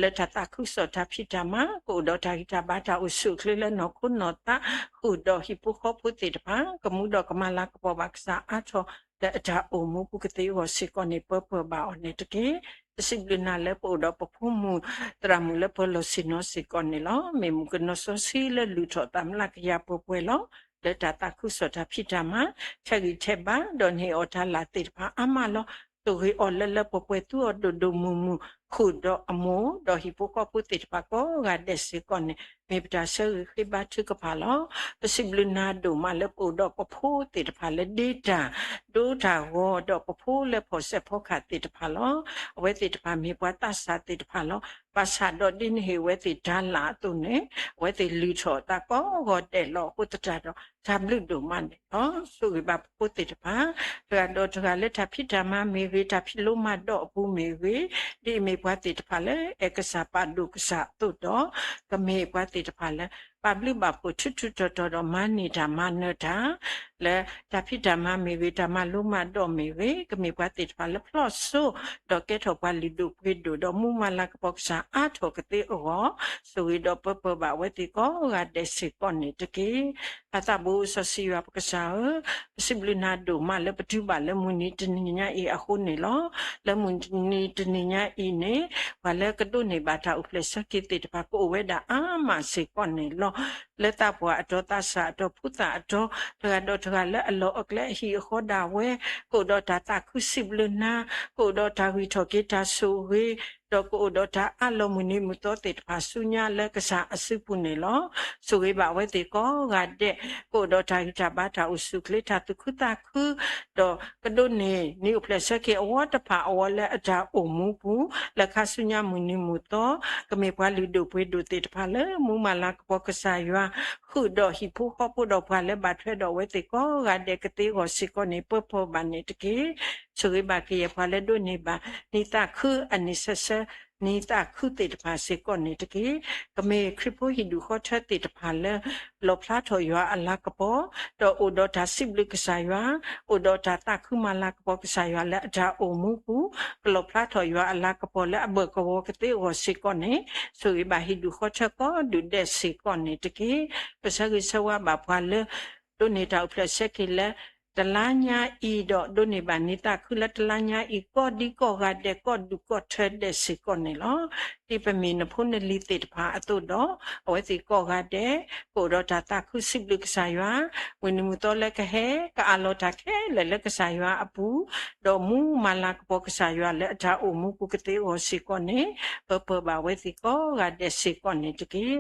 လၢတၢ်သးခုကစီၣ်တၢ်ဖံးတၢ်မၤ, ကအိၣ်ဒီးတၢ်ဂံၢ်တၢ်ဘါတၢ်အိၣ်ဆူၣ်အိၣ်ချ့လၢနီၢ်ခိနီၢ်သး, ဃုာ်ဒီးဟံၣ်ဖိဃီဖိသ့ၣ်တဖၣ် ကမူဒီးကမၤလၤကပီၤဘၣ်ကစၢ်အါထီၣ် လၢအတၢ်အိၣ်မူပူၤကသ့အဂီၢ်စ့ၢ်ကီးန့ၣ် ပၢပၢဘၣ်အီၤန့ၣ်တက့ၢ်. ပစံးဘျုးနၤလၢပအိၣ်ဒီးပဖိမုၣ်သရၣ်မုၣ်လၢပှၤလီၢ်ဆ့ၣ်နီၤစ့ၢ်ကီးန့ၣ်လီၤ. မ့ၢ်မုၣ်ကနီၤစီဆှံလၢလုၢ်ထီၣ်သးမျးကယၤပှဲၤပှဲၤလီၤ. လၢတၢ်သးခုကစီၣ်တၢ်ဖံးတၢ်မၤ ထဲးဂံၢ်ထဲးဘါ ဒီးန့ၢ်အီၣ်တၢ်လၢ်သ့ၣ်တဖၣ်အါမးလီၤ. ဆိၣ်ဂ့ၤအီၤလၢလၢပှဲၤပှဲၤသူအီၤဒိၣ်ဒိၣ်မုၢ်မုၢ် ဃုာ်ဒီးအမိၢ် ဒီးဟံၣ်ဖိဃီဖိသ့ၣ်တဖၣ်ကိးဂၤဒဲးစ့ၢ်ကီးန့ၣ် မ့ၢ်ပတၢ်ဆၢဂ့ၤဃ့ဘါထုကဖၣ်လီၤ. ပစံးဘျုးနၤဒိၣ်မးလၢပအိၣ်ဒီးပဖိသ့ၣ်တဖၣ်လၢဒ့တၢ် ဒိတၢ်ဂီၤ ဒီးပဖိလၢဖီၣ်စဲးဖီကဟၣ်သ့ၣ်တဖၣ်လီၤ. အဝဲသ့ၣ်တဖၣ်မ့ၢ်ပှၤသးစၢ်သ့ၣ်တဖၣ်လီၤ. ဘၣ်ဆၣ်ဒီးဒ်နဟ့ၣ်အဝဲသ့ၣ်တၢ်လၢ်အသိးန့ၣ် အဝဲသ့ၣ်လုၢ်ထီၣ်အသးကိးဂီၤဒဲးလီၤ. အဃိသတးဒီး တၢ်ဘျုးဒိၣ်မးန့ၣ်လီၤ. ဆိၣ်ဂ့ၤဘၣ်ပဖိသ့ၣ်တဖၣ် တဂၤဒီးတဂၤလၢတၢ်ဖံးတၢ်မၤမ့ၢ်ဂ့ၤ, တၢ်ဖံးလိမၤဒိးအပူၤမ့ၢ်ဂ့ၤ, ဒ်အမ့ၢ်ပှၤသ့ၣ်တဖၣ်လၢအဲၣ်ကစၢ်ပာ်ဒိၣ်ကစၢ်အသိးဒီး ကမ့ၢ်ပှၤသ့ၣ်တဖၣ်လၢ ပာ်ဘျုးဘၣ်ဖှိၣ်ထူထူတီၤတီၤဒီးမၤန့ၢ်တၢ်မၤနၢၤတၢ် လၢတၢ်ဖံးတၢ်မၤမ့ၢ်ဂ့ၤ, တၢ်မၤလိမၤဒိးမ့ၢ်ဂ့ၤ, ကမ့ၢ်ပှၤသ့ၣ်တဖၣ်လၢဖျီၣ်စိ ဒီးကဲထီၣ်ပှၤလုၢ်ဒိၣ်ပှ့ၤဒိၣ် ဒီးမူမၤလၤကပီၤကစၢ်အါထီၣ်ကသ့အဂီၢ် ဆိၣ်ဂ့ၤဒီးပၢပၢဘၣ်အဝဲသ့ၣ်ကိးဂၤဒဲးစ့ၢ်ကီးန့ၣ်တက့ၢ်. ပၢ်သးဘိစီဆှံယွၤပကစၢ်ဧၢ, ပစံးဘျုးနၤဒိၣ်မးလၢပတုၤဘၣ်လၢမုၢ်နံၤတနံၤညါအံၤအဃိန့ၣ်လီၤ. လၢမုၢ်နံၤတနံၤညါအံၤန့ၣ် ပှၤလၢကဒိးန့ၢ်ဘၣ်တၢ်အိၣ်ဖျဲၣ်ဆၢက့ၤသ့ၣ်တဖၣ်ကအိၣ်ဝဲဒၣ်အါမးစ့ၢ်ကီးန့ၣ်လီၤ. လၢသးပှၢ်အတီၤ, သးစၢ်အတီၤ, ဖိသၣ်အတီၤ, တဂၤဒီးတဂၤလၢအလီၢ်အကျဲအဟံၣ်အဃီဒၣ်ဝဲ ကအိၣ်ဒီးတၢ်သးခုစံးဘျုးနၤ, ကအိၣ်ဒီးတၢ်ဂံၢ်ထီၣ်က့ၤတၢ်ဆိၣ်ဂ့ၤ, ဒီးကအိၣ်ဒီးတၢ်အးလီၤမုၢ်နံၤမုၢ်သီသ့ၣ်တဖၣ်ဆူညါလၢကစၢ်အစုပူၤန့ၣ်လီၤ. ဆိၣ်ဂ့ၤဘၣ်အဝဲသ့ၣ်ကိးဂၤဒဲး ကအိၣ်ဒီးတၢ်ဂံၢ်တၢ်ဘါတၢ်အိၣ်ဆူၣ်အိၣ်ချ့တၢ်သူၣ်ခုသးခု ဒီးကဒိးန့ၢ် နံၣ်အိၣ်ဖျဲၣ်ဆၢက့ၤအဝီတဖၣ်အဝီလၢအတၢ်အိၣ်မူပူၤ လၢခါဆူညါမုၢ်နံၤမုၢ်သီ ကမ့ၢ်ပှၤလုၢ်ဒိၣ်ပှ့ၤဒိၣ်သ့ၣ်တဖၣ်လၢ မူမၤလၤကပီၤကစၢ်ယွၤ ဃုာ်ဒီးဟံၣ်ဖိဃီဖိဒီးပှၤလၢဘၣ်ထွဲဒီးအဝဲသ့ၣ်ကိးဂၤဒဲးကသ့အဂီၢ်စ့ၢ်ကီးန့ၣ် ပၢပၢဘၣ်န့ၣ်တက့ၢ်. ဆိၣ်ဂ့ၤဘၣ်ကယဲၢ်ပှၤလၢဒိးန့ၢ်ဘၣ် နံၣ်သးခုအနံၣ်ဆၢဆၢ နံသးခုသ့ၣ်တဖၣ်စ့ၢ်ကီးန့ၣ်တက့ၢ်. ကမ့ၢ်ခရံာ်ဖိဟံၣ်ဒူၣ်ဃီထၢသ့ၣ်တဖၣ်လၢ လီၣ်ဖျါထီၣ်ယွၤအလၤကပီၤ, ဒီးအိၣ်ဒီးတၢ်စံးဘျုးကစၢ်ယွၤ, အိၣ်ဒီးတၢ်သးခုမၤလၤကပီၤကစၢ်ယွၤလၢအတၢ်အိၣ်မူပူၤ, ကလီၣ်ဖျါထီၣ်ယွၤအလၤကပီၤလၢအဘၢၣ်ကဝီၤကသ့အဂီၢ်စ့ၢ်ကီးန့ၣ်, ဆိၣ်ဂ့ၤဘၣ်ဟံၣ်ဒူၣ်ဃီထၢကိးဒူၣ်ဒဲးစ့ၢ်ကီးန့ၣ်တက့ၢ်. ပဆၢဂ့ၤဆၢဝါဘၣ်ပှၤလၢ ဒိးန့ၢ်တၢ်အိၣ်ဖျဲၣ်ဆဲးက့ၤလၢ တလါညါအံၤဒီး ဒိးန့ၢ်ဘၣ်နံသးခုလၢတလါညါအံၤ ကိးဒံကိးဂၤဒဲးကိးဒူၣ်ကိးထၢဒဲးစ့ၢ်ကီးန့ၣ်လီၤ. ဒ်ပမ့ၢ်နဖိနလံၤသ့ၣ်တဖၣ်အသိးဒီး အဝဲသ့ၣ်ကိးဂၤဒဲး ကအိၣ်ဒီးတၢ်သးခုစံးဘျုးကစၢ်ယွၤ, ဝံၤနံၤမုၢ်သီလၢကဟဲ ကအးလီၤတၢ်ခဲလၢာ်လၢကစၢ်ယွၤအပူၤ, ဒီးမူမၤလၤကပီၤကစၢ်ယွၤလၢအတၢ်အိၣ်မူပူၤကသ့အဂီၢ်စ့ၢ်ကီးန့ၣ်, ပၢၤပၢၤဘၣ်ဝဲသ့ၣ်ကိးဂၤဒဲးစ့ၢ်ကီးန့ၣ်တက့ၢ်.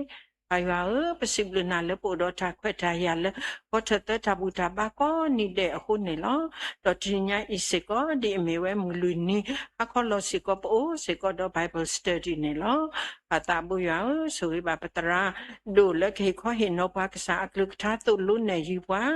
ပၢ်ယွၤဧၢ, ပစံးဘျုးနၤလၢပအိၣ်ဒီးတၢ်ခွဲးတၢ်ယာ်လၢ ဃီထၢၣ်သၢတၢ်ဘူၣ်တၢ်ဘါကိးနံၤဒဲးအဃိန့ၣ်လီၤ. ဒီးတနံၤညါအံၤစ့ၢ်ကီး ဒ်အမ့ၢ်ဝဲမုၢ်လွံၢ်နံၤ ဟါခီလီၤစ့ၢ်ကီး ပအိၣ်စ့ၢ်ကီးဒီး Bible study န့ၣ်လီၤ. ပၢ်သးဘိယွၤဧၢ, ဆိၣ်ဂ့ၤဘၣ်ပသရၣ်ဒိၣ်လၢကဟ့ၣ်ခီဟ့ၣ်နီၤပှၤကစၢ်အကလုၢ်ကထါသိၣ်လိနဲၣ်ယုၤပှၤ,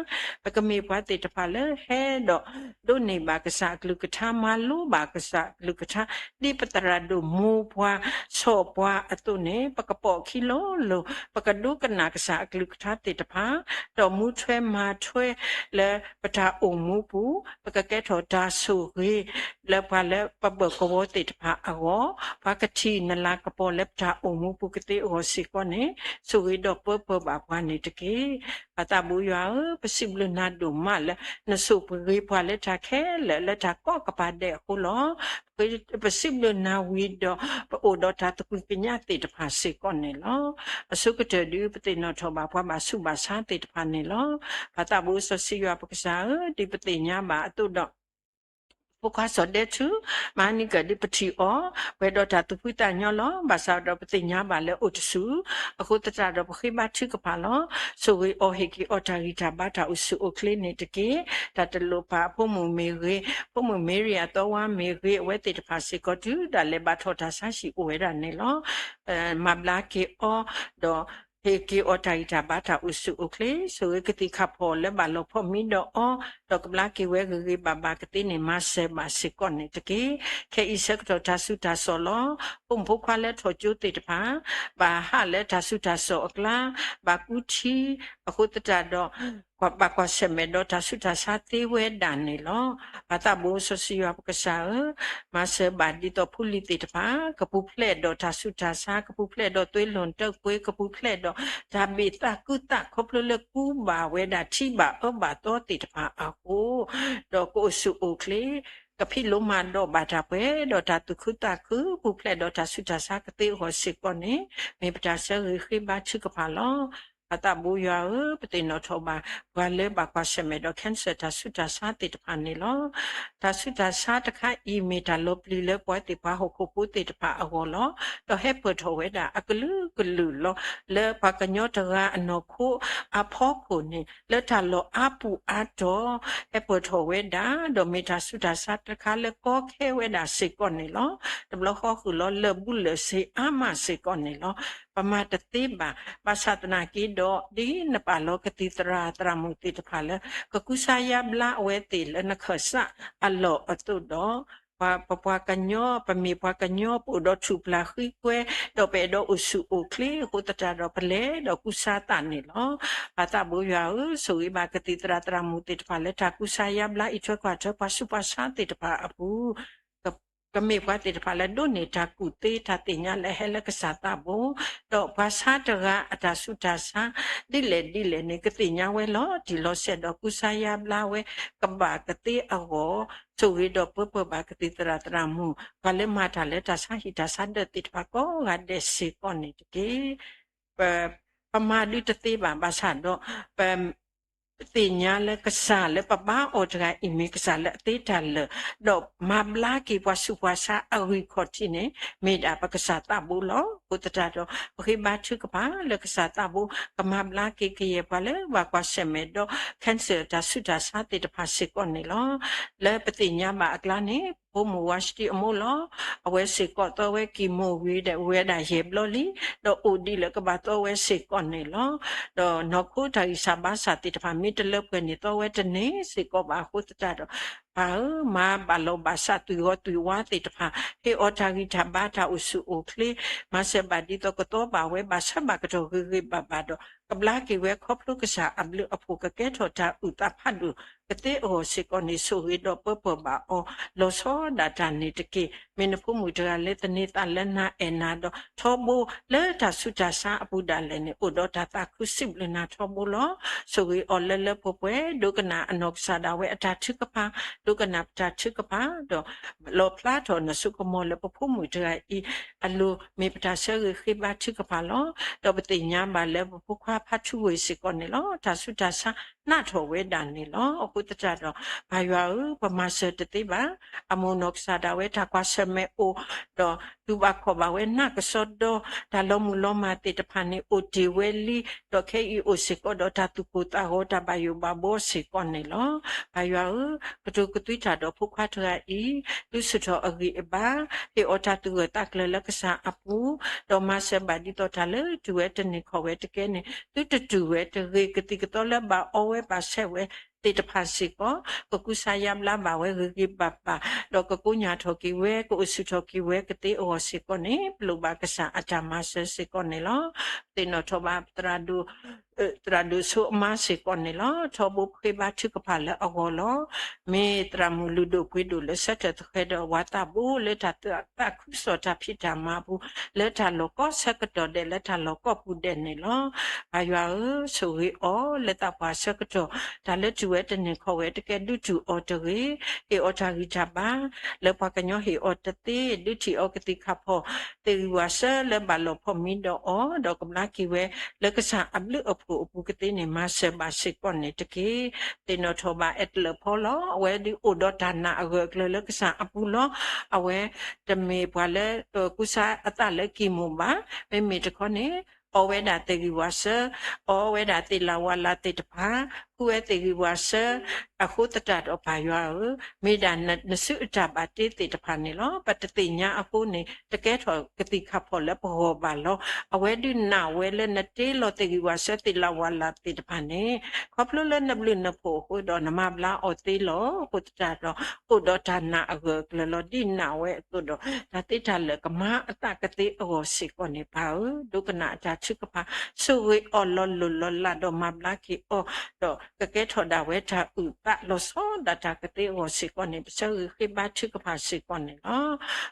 ပကမ့ၢ်ပှၤသ့ၣ်တဖၣ်လၢဟဲဒီး ဒိးန့ၢ်ဘၣ်ကစၢ်အကလုၢ်ကထါ မၤလိဘၣ်ကစၢ်အကလုၢ်ကထါ ဒ်ပသရၣ်ဒိၣ်မိၢ်ပှၢ်ဆီၣ်ပှၤအသိးန့ၣ် ပကပိာ်ခံလိၤလိၤ ပကဒိကနၣ်ကစၢ်အကလုၢ်ကထါသ့ၣ်တဖၣ်, ဒီးမူထွဲမၤထွဲလၢပတၢ်အိၣ်မူပူၤ, ပကကဲထီၣ်တၢ်ဆိၣ်ဂ့ၤလၢပှၤလၢပဘၢၣ်ကဝီၤသ့ၣ်တဖၣ်အဂီၢ်, ပှၤကထံၣ်နလၤကပီၤလၢပတၢ်အိၣ်မူပူၤကသ့အဂီၢ်စ့ၢ်ကီးန့ၣ်, ဆိၣ်ဂ့ၤဒီးပၢၤပၢၤဘၣ်ပှၤန့ၣ်တက့ၢ်. ပၢ်သးဘိယွၤဧၢ, ပစံးဘျုးနၤဒိၣ်မးလၢ နဆိၣ်ဂ့ၤပှၤလၢတၢ်ခဲလၢာ်လၢတၢ်ကိးကပၤဒဲးအဃိလီၤ. ပစံးဘျုးနၤဝံၤဒီး ပအိၣ်ဒီးတၢ်သကွံၢ်ကညးသ့ၣ်တဖၣ်စ့ၢ်ကီးန့ၣ်လီၤ. အဆိကတၢၢ်ဒုး ပသ့ၣ်နီၣ်ထီၣ်ဘၣ်ပှၤဘၣ်ဆူးဘၣ်ဆါသ့ၣ်တဖၣ်န့ၣ်လီၤ. ပၢ်သးဘိစီဆှံယွၤပကစၢ်ဧၢ, ဒ်ပသ့ၣ်ညါဘၣ်အသိးဒီး ဖိခွါစီၤဒဲထူ မဟါနံၤကၢၣ်ဒ်ပထံၣ်အီၤ ပှဲၤဒီးတၢ်သူၣ်ဖှံသးညီလီၤ. ဘၣ်ဆၣ်ဒီးပသ့ၣ်ညါဘၣ်လၢအိၣ်တဆူၣ်, အဃိသတးဒီးပဃ့ဘါထုကဖၣ်လီၤ. ဆိၣ်ဂ့ၤအီၤဟ့ၣ်က့ၤအီၤတၢ်ဂံၢ်တၢ်ဘါတၢ်အိၣ်ဆူၣ်အိၣ်ချ့န့ၣ်တက့ၢ်. တၢ်တလိၣ်ပာ်အဖိမုၣ်မ့ၢ်ဂ့ၤ, ဖိမုၣ်မ့ရံအသီဝါမ့ၢ်ဂ့ၤ, အဝဲသ့ၣ်တဖၣ်စ့ၢ်ကီးတုၤဒၣ်လဲာ်ဘၣ်ထီၣ်တၢ်ဆါဟံၣ်အိၣ်ဝဲဒၣ်န့ၣ်လီၤ. မၤဘျါက့ၤအီၤ, ဒီးဟ့ၣ်က့ၤအီၤတၢ်ဂံၢ်တၢ်ဘါတၢ်အိၣ်ဆူၣ်အိၣ်ချ့, ဆိၣ်ဂ့ၤကသံၣ်ခၣ်ဖီၣ်လၢဘၣ်လီၤဖီၣ်မံဒီးအီၤ, ဒီးကဘျါက့ၤဝဲဂ့ၤဂ့ၤဘၣ်ဘၣ်ကသ့န့ၣ် မၤစၢၤဘၣ်စ့ၢ်ကီးန့ၣ်တက့ၢ်. ခဲအံၤဆၢကတီၢ်တၢ်ဆူးတၢ်စိၤလီၤ. ဖိမုၣ်ဖိခွါလၢထီၣ်ကၠိသ့ၣ်တဖၣ် ဘၣ်ဟးလၢတၢ်ဆူးတၢ်စိၤအကျါ, ဘၣ်ကူထံ, အဃိသတးဒီး ဘၣ်ကွၢ်ဆၢၣ်မဲာ်ဒီးတၢ်ဆူးတၢ်ဆါသ့ဝဲဒၣ်န့ၣ်လီၤ. ပၢ်သးဘိစီဆှံယွၤပကစၢ်ဧၢ, မၤစၢၤဘၣ်ဒ်သိးဖိလံၤသ့ၣ်တဖၣ် ကပူၤဖျဲးဒီးတၢ်ဆူးတၢ်ဆါ, ကပူၤဖျဲးဒီးသွ့လိာ်တၢကွ့, ကပူၤဖျဲးဒီးတၢ်ဘ့ၣ်သးကူသးခီဖျိလၢကူဘၣ်ဝဲဒၣ်ထံဘၣ်အၢဘၣ်သီသ့ၣ်တဖၣ်အဃိ, ဒီးကအိၣ်ဆူၣ်အိၣ်ချ့, ကဖံးလိမၤဒိးဘၣ်တၢ်ပှဲၤဒီးတၢ်သူၣ်ခုသးခု, ပူၤဖျဲးဒီးတၢ်ဆူးတၢ်ဆါကသ့အဂီၢ်စ့ၢ်ကီးန့ၣ်, မ့ၢ်ပတၢ်ဆၢဂ့ၤဃ့ဘါထုကဖၣ်လီၤ. ပၢ်သးဘိယွၤဧၢ, ပသ့ၣ်နီၣ်ထီၣ်ဘၣ် ပှၤလၢဘၣ်ကွၢ်ဆၢၣ်မဲာ်ဒီး cancer တၢ်ဆူးတၢ်ဆါသ့ၣ်တဖၣ်န့ၣ်လီၤ. တၢ်ဆူးတၢ်ဆါတခါအံၤ မ့ၢ်တၢ်လီၤပျံၤလၢပှၤသ့ၣ်ပှၤဟီၣ်ခိၣ်ဖိသ့ၣ်တဖၣ်အဂီၢ်လီၤ. ဒီးဟဲပၢၢ်ထီၣ်ဝဲဒၣ်အကလုာ်ကလုာ်လီၤ. လၢပှၤကညီတဂၤအနီၢ်ခိအဖီခိၣ်န့ၣ် လၢတၢ်လီၢ်အါပူၤအါတီၤ ဟဲပၢၢ်ထီၣ်ဝဲဒၣ်, ဒီးမ့ၢ်တၢ်ဆူးတၢ်ဆါတခါလၢကီခဲဝဲဒၣ်စ့ၢ်ကီးန့ၣ်လီၤ. တဘျီဃီဃုာ်လီၤလၢာ်ဘူၣ်လၢာ်စ့အါမးစ့ၢ်ကီးန့ၣ်လီၤ. ပမၤတသ့ဘၣ်. ဘၣ်ဆၣ်သနာ်က့ဒီး ဒ်နပာ်လီၤကသံၣ်သရၣ်သရၣ်မုၣ်သ့ၣ်တဖၣ်လၢ ကကူစါယါဘျါအဝဲသ့ၣ်လၢနခၢၣ်စးအလီၢ်အသိးဒီး ပပှၤကညီ, ပမ့ၢ်ပှၤကညီ, ပအိၣ်ဒီးထူၣ်ပျၢ်ဃံကွဲ, ဒီးပအဲၣ်ဒိးအိၣ်ဆူၣ်အိၣ်ချ့အဃိသတးဒီး ပလဲၤဒီးကူစါသးန့ၣ်လီၤ. ပၢ်သးဘိယွၤဧၢ, ဆိၣ်ဂ့ၤဘၣ်ကသံၣ်သရၣ်သရၣ်မုၣ်သ့ၣ်တဖၣ်လၢတၢ်ကူစါယါဘျါအံးထွဲကွၢ်ထွဲပှၤဆူးပှၤဆါသ့ၣ်တဖၣ်အပူၤ ကမ့ၢ်ပှၤသ့ၣ်တဖၣ်လၢ ဒိးန့ၢ်တၢ်ကူၣ်သ့တၢ်သ့ၣ်ညါလၢအဟဲလၢကစၢ်သးဘိ, ဒီးပှၤဆါတဂၤအတၢ်ဆူးတၢ်ဆါ ဒ်လဲၣ်ဒ်လဲၣ်န့ၣ် ကသ့ၣ်ညါဝဲလီၤတံၢ်လီၤဆဲးဒီးကူစါယါဘျါဝဲ ကဘၣ်ကသ့အဂီၢ်, ဆိၣ်ဂ့ၤဒီးပၢၤပၢၤဘၣ်ကသံၣ်သရၣ်သရၣ်မုၣ် ပှၤလၢမၤတၢ်လၢတၢ်ဆါဟံၣ်တၢ်ဆါဒၢးသ့ၣ်တဖၣ်ကိးဂၤဒဲးစ့ၢ်ကီးန့ၣ်တက့ၢ်. ပ, ပမၤဒုးတသ့ဘၣ် ဘၣ်ဆၣ်ဒီး ပ ပသ့ၣ်ညါလၢကစၢ်လၢပဘါအီၤတဂၤအံၤ မ့ၢ်ကစၢ်လၢအသ့တၢ်လၢာ်, ဒီးမၤဘျါက့ၤပှၤဆူးပှၤဆါအဂံၢ်ခီၣ်ထံးန့ၣ် မ့ၢ်ဒၣ်ပကစၢ်သးဘိလီၤ. အဃိသတးဒီး ပဃ့ဘါထုကဖၣ်လၢကစၢ်သးဘိ ကမၤဘျါက့ၤကယဲၢ်ပှၤလၢဘၣ်ကွၢ်ဆၢၣ်မဲာ်ဒီး cancer တၢ်ဆူးတၢ်ဆါသ့ၣ်တဖၣ်စ့ၢ်ကီးန့ၣ်လီၤ. လၢပသ့ၣ်ညါဘၣ်အကျါန့ၣ် ပဖိမုၣ်ဝါစတံအမိၢ်လီၤ. အဝဲစ့ၢ်ကီးသီဝဲကံၢ်မိၢ်ဝံၤဒီး ဝဲဒၣ်ယဲၢ်ဘျီလံ, ဒီးအိၣ်ဒံးလၢကဘၣ်သီဝဲစ့ၢ်ကီးန့ၣ်လီၤ. ဒီးနီၢ်ခိတၢ်ဂံၢ်စၢ်ဘါစၢ်သ့ၣ်တဖၣ် မ့ၢ်တလၢပှဲၤန့ၣ် သီဝဲတန့ၢ်စ့ၢ်ကီးဘၣ်အဃိသတးဒီး ပၢ်ဧၢ, မၤဘၣ်လီၤဘၣ်စးသွံၣ်ဂီၤသွံၣ်ဝါသ့ၣ်တဖၣ်, ဟ့ၣ်အီၤတၢ်ဂံၢ်တၢ်ဘါတၢ်အိၣ်ဆူၣ်အိၣ်ချ့, မၤစၢၤဘၣ်ဒ်သိးကသီဘၣ်ဝဲ ဘၣ်ဆၢဘၣ်ကတီၢ်ဂ့ၤဂ့ၤဘၣ်ဘၣ်ဒီး ကဘျါက့ၤဝဲခီဖျိကစၢ်အဘျုးအဖှိၣ် ကကဲထီၣ်တၢ်အုၣ်သးဖးဒိၣ်ကသ့အဂီၢ်စ့ၢ်ကီးန့ၣ် ဆိၣ်ဂ့ၤဒီးပၢပၢၢ်ဘၣ်အီၤ လီၤဆီဒၣ်တၢ်န့ၣ်တက့ၢ်. မ့ၢ်နဖိမုၣ်တဂၤလၢသန့ၤသးလၢနၤအဲၣ်နၤဒီးထီဘိ လၢတၢ်ဆူးတၢ်ဆါအပူၤဒၣ်လဲာ်န့ၣ် အိၣ်ဒီးတၢ်သးခုစံးဘျုးနၤထီဘိလီၤ. ဆိၣ်ဂ့ၤအီၤလၢလၢပှဲၤပှဲၤ, ဒိကနၣ်အနီၢ်ကစၢ်ဒၣ်ဝဲအတၢ်ထုကဖၣ်, ဒိကနၣ်ပတၢ်ထုကဖၣ်, ဒီးလီၣ်ဖျါထီၣ်နစိကမီၤလၢပဖိမုၣ်တဂၤအံၤအလိၤ မ့ၢ်ပတၢ်ဆၢဂ့ၤဃ့ဘါထုကဖၣ်လီၤ. ဒီးပသ့ၣ်ညါဘၣ်လၢပဖိခွါဖါထူဝ့ၢ်စ့ၢ်ကီးန့ၣ်လီၤ. တၢ်ဆူးတၢ်ဆါနးထီၣ်ဝဲဒၣ်န့ၣ်လီၤ. အဃိသတးဒီး ပၢ်ယွၤဧၢ, ပမၤစၢၤတသ့ဘၣ်. အမိၢ်နီၢ်ကစၢ်ဒၣ်ဝဲတၢ်ကွၢ်ဆၢၣ်မဲာ်အိၣ်, ဒီးတူၢ်ဘၣ်ခီၣ်ဘၣ်ဝဲနးကစီဒီ တၢ်လီၤမုၢ်လီၤမၢ်သ့ၣ်တဖၣ်န့ၣ် အိၣ်တ့ၢ်ဝဲလံ, ဒီးခဲအံၤအိၣ်စ့ၢ်ကီးဒီးတၢ်သူၣ်ကိၢ်သးဂီၤ တၢ်ဘၣ်ယိၣ်ဘၣ်ဘှီစ့ၢ်ကီးန့ၣ်လီၤ. ပၢ်ယွၤဧၢ, ကတိၤကသွံတၢ်ဒီးဖိခွါတဂၤအံၤ, ဒုးဆူၣ်ထီၣ်အဂံၢ်အဘါ, ဟ့ၣ်အီၤတၢ်သူၣ်ဂၢၢ်သးကျၢၤလၢကစၢ်အပူၤ, ဒီးမၤစၢၤဘၣ်ဒ်သိးတၢ်လၢတုၤဝဲတန့ၢ်ခီၣ်ဝဲတကဲန့ၣ် သုတတူၢ်ဝဲတဂ့ၤ, ကသံၣ်ကသီလၢဘၣ်အီဝဲဘၣ်ဆဲးဝဲသ့ၣ်တဖၣ်စ့ၢ်ကီး ကကူစါယါဘျါဘၣ်ဝဲဂ့ၤဂ့ၤဘၣ်ဘၣ်, ဒီးကကိညၢ်ထီၣ်က့ၤဝဲ, ကအိၣ်ဆူၣ်ထီၣ်က့ၤဝဲကသ့အဂီၢ်စ့ၢ်ကီးန့ၣ် ပလိၣ်ဘၣ်ကစၢ်အတၢ်မၤစၢၤစ့ၢ်ကီးန့ၣ်လီၤ. သ့ၣ်နီၣ်ထီၣ်ဘၣ် သရၣ်ဒိၣ်ဆိအမါစ့ၢ်ကီးန့ၣ်လီၤ. ထီဘိဃ့ဘါထုကဖၣ်လၢအဂီၢ်လီၤ. မ့ၢ်သရၣ်မုၣ်လုၢ်ဒိၣ်ပှ့ၤဒိၣ်လၢဆၢထၢၣ်သဃဲၤဒီးဝၤသးဘိလၢတၢ်သးခုကစီၣ်တၢ်ဖံးတၢ်မၤအပူၤ လၢတၢ်လီၢ်ကီဆၢကတီၢ်ဒဲး လၢတၢ်လီၢ်ကီၢ်ပူၤဒဲးန့ၣ်လီၤ. ပၢ်ယွၤဧၢ, ဆိၣ်ဂ့ၤအီၤလၢသးပှၢ်ဆၢကတီၢ် တၢ်လၢတုၤဝဲတန့ၢ်ခီၣ်ဝဲတကဲ ဒုးတူၢ်အီၤတဂ့ၤ, ဟ့ၣ်အီၤတၢ်ဂံၢ်တၢ်ဘါ လၢပှၤကညီဟ့ၣ်အီၤတသ့, ဒုးထံၣ်အီၤကသံၣ်ခၣ်ဖီၣ် သ့ၣ်ဂံၢ်ဝၣ်စၢလၢဘၣ်လီၤဖီၣ်မံဒီးအီၤ, ဒီးကဘျါက့ၤဝဲလၢကစၢ်အဘျုးအဖှိၣ်အပူၤကသ့န့ၣ် မၤစၢၤဘၣ်စ့ၢ်ကီးန့ၣ်တက့ၢ်. သ့ၣ်နီၣ်ထီၣ်ဘၣ်အဲၣ်တလၢၣ်ဖီလီၤ. အဝဲဒုးအိၣ်ဒီးတၢ်နာ်အဂၢၢ်အကျၢၤလၢကစၢ်အပူၤလီၤ. အဝဲတမ့ၢ်ပှၤလၢ ကူစါအသးလၢကံၢ်မိၢ်ဘၣ်. မ့မ့ၢ်တခီန့ၣ် အီဝဲဒၣ်သ့ၣ်ဂံၢ်ဝၣ်စၢ, အီဝဲဒၣ်သ့ၣ်လၣ်ဝၣ်လၣ်သ့ၣ်တဖၣ်, ဃုဝဲသ့ၣ်ဂံၢ်ဝၣ်စၢ, အဃိသတးဒီးပၢ်ယွၤဧၢ, မ့ၢ်ဒၣ်နစုအတၢ်ဘၣ်တ့သ့ၣ်တဖၣ်န့ၣ်လီၤ. ပတသ့ၣ်ညါအဃိန့ၣ် တကဲထီၣ်ကသံၣ်ခၣ်ဖီၣ်လၢပဂီၢ်ဘၣ်လီၤ. အဝဲဒုးနာ်ဝဲလၢနတ့လီၤသ့ၣ်ဂံၢ်ဝၣ်စၢသ့ၣ်လၣ်ဝၣ်လၣ်သ့ၣ်တဖၣ်န့ၣ် ခီဖျိလၢနဘျုးနဖှိၣ်အဃိဒီး နမၤဘျါအီၤသ့လီၤ. အဃိသတးဒီး အိၣ်ဒီးတၢ်နာ်အဂၢၢ်အကျၢၤလီၤ. ဒ်နာ်ဝဲအသိးဒီး တၢ်သ့တၢ်လၢာ်ကမၤအသးကသ့အဂီၢ်စ့ၢ်ကီးန့ၣ် ပၢ်ဧၢ, ဒိကနၣ်အတၢ်ထုကဖၣ်, ဆိၣ်ဂ့ၤအီၤလီၤလိၢ်လီၤလးဒီးမၤဘျါက့ၤအီၤ, ဒီးကကဲထီၣ်ဒၣ်ဝဲတၢ်အုၣ်သးလီၤဆီဒၣ်တၢ်ကသ့အဂီၢ်စ့ၢ်ကီးန့ၣ် ပဆၢဂ့ၤဃ့ဘါထုကဖၣ်စ့ၢ်ကီးန့ၣ်လီၤ.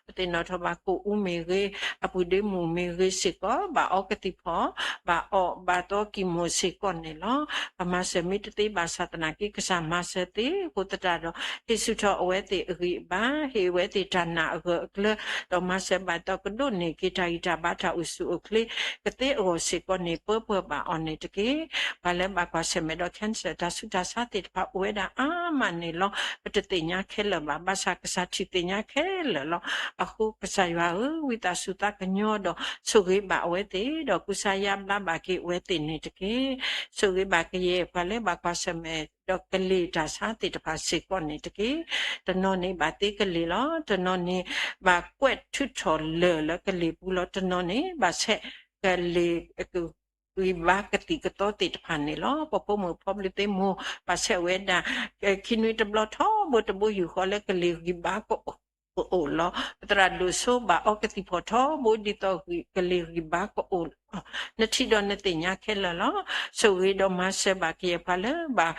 ပသ့ၣ်နီၣ်ထီၣ်ဘၣ်ကိၣ်အူမ့ၢ်ဂ့ၤ, အပုၢ်ဒ့မုၣ်မ့ၢ်ဂ့ၤစ့ၢ်ကီး ဘၣ်အီကသံၣ်ဖီၣ်, ဘၣ်အီၣ်ဘၣ်သီကံၢ်မိၢ်စ့ၢ်ကီးန့ၣ်လီၤ. ပမၤစၢၤမ့ၢ်တသ့ဘၣ်ဆၣ်သနာ်က့ ကစၢ်မၤစၢၤသ့အဃိသတးဒီး ဟ့ၣ်ဆူၣ်ထီၣ်အဝဲသ့ၣ်အဂံၢ်အဘါ, ဟ့ၣ်အဝဲသ့ၣ်တၢ်နာ်အဂၢၢ်အကျၢၤ, ဒီးမၤစၢၤဘၣ်သီကဒိးန့ၢ်က့ၤတၢ်ဂံၢ်တၢ်ဘါတၢ်အိၣ်ဆူၣ်အိၣ်ချ့ ကသ့အဂီၢ်စ့ၢ်ကီးန့ၣ် ပၢပၢၢ်ဘၣ်အီၤန့ၣ်တက့ၢ်. ပှၤလၢဘၣ်ကွၢ်ဆၢၣ်မဲာ်ဒီး cancer တၢ်ဆူးတၢ်ဆါသ့ၣ်တဖၣ်အိၣ်ဝဲဒၣ်အါမးန့ၣ်လီၤ. ပတသ့ၣ်ညါခဲလၢာ်ဘၣ်, ဘၣ်ဆၣ်ကစၢ်ထံၣ်သ့ၣ်ညါခဲလၢာ်လီၤ. အဃိကစၢ်ယွၤဧၢ, ဝံသးစူၤသးကညီၤဒီး ဆိၣ်ဂ့ၤဘၣ်အဝဲသ့ၣ်, ဒီးကူစါယါဘျါဘၣ်က့ၤအဝဲသ့ၣ်န့ၣ်တက့ၢ်. ဆိၣ်ဂ့ၤဘၣ်ကယဲၢ်ပှၤလၢဘၣ်ကွၢ်ဆၢၣ်မဲာ် ဒီးကလ့ၢ်တၢ်ဆါသ့ၣ်တဖၣ်စ့ၢ်ကီးန့ၣ်တက့ၢ်. တနီၤန့ၣ်ဘၣ်သ့ကလ့ၢ်လီၤ. တနီၤန့ၣ် ဘၣ်ကွဲးထုးထီၣ်လၢၢ်လၢကလ့ၢ်ပူၤလီၤ. တနီၤန့ၣ် ဘၣ်ဆဲးကလ့ၢ် ဂံၢ်ဘါကသံၣ်ကသီသ့ၣ်တဖၣ်န့ၣ်လီၤ. ပဖိမုၣ်ဖိပျံၤသ့ၣ်မိၢ် ဘၣ်ဆဲးဝဲဒၣ် ခံနွံတဘျီထီဘိတဘိယူၢ်ဃီလၢကလ့ၢ်ဂံၢ်ဘါကအိၣ်လီၤ. ပသရၣ်ဒိၣ်ဆိဘၣ်အီကသံၣ်ဖီၣ်ထီဘိဒ်သိးကလ့ၢ်ဂံၢ်ဘါကအိၣ်လီၤ. နထံၣ်ဒီးနသ့ၣ်ညါခဲလၢာ်လီၤ. ဆိၣ်ဂ့ၤဒီးမၤစၢၤဘၣ်ကယဲၢ်ပှၤလၢဘၣ်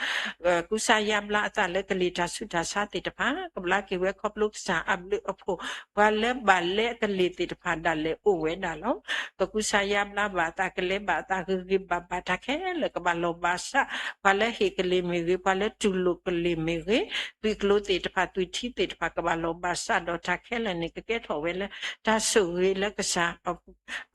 ကူစါယါဘျါအသးလၢကလ့ၢ်တၢ်ဆူးတၢ်ဆါသ့ၣ်တဖၣ် ကဘျါက့ၤဝဲခီဖျိကစၢ်အဘျုးအဖှိၣ်, ပှၤလၢဘၣ်လဲအကလ့ၢ်သ့ၣ်တဖၣ်ဒၣ်လဲာ်အိၣ်ဝဲဒၣ်လီၤ. ကကူစါယါဘျါဘၣ်အသး ကလဲၤဘၣ်အသးဂ့ၤဂ့ၤဘၣ်ဘၣ် တၢ်ခဲလၢာ်ကဘၣ်လီၤဘၣ်စး, ပှၤလၢဟ့ၣ်ကလ့ၢ်မ့ၢ်ဂ့ၤ, ပှၤလၢတူၢ်လိာ်ကလ့ၢ်မ့ၢ်ဂ့ၤ, သွံၣ်ကျိၤသ့ၣ်တဖၣ် သွံၣ်ထံသ့ၣ်တဖၣ် ကဘၣ်လီၤဘၣ်စးဒီးတၢ်ခဲလၢာ်န့ၣ် ကကဲထီၣ်ဝဲလၢ တၢ်ဆိၣ်ဂ့ၤလၢကစၢ်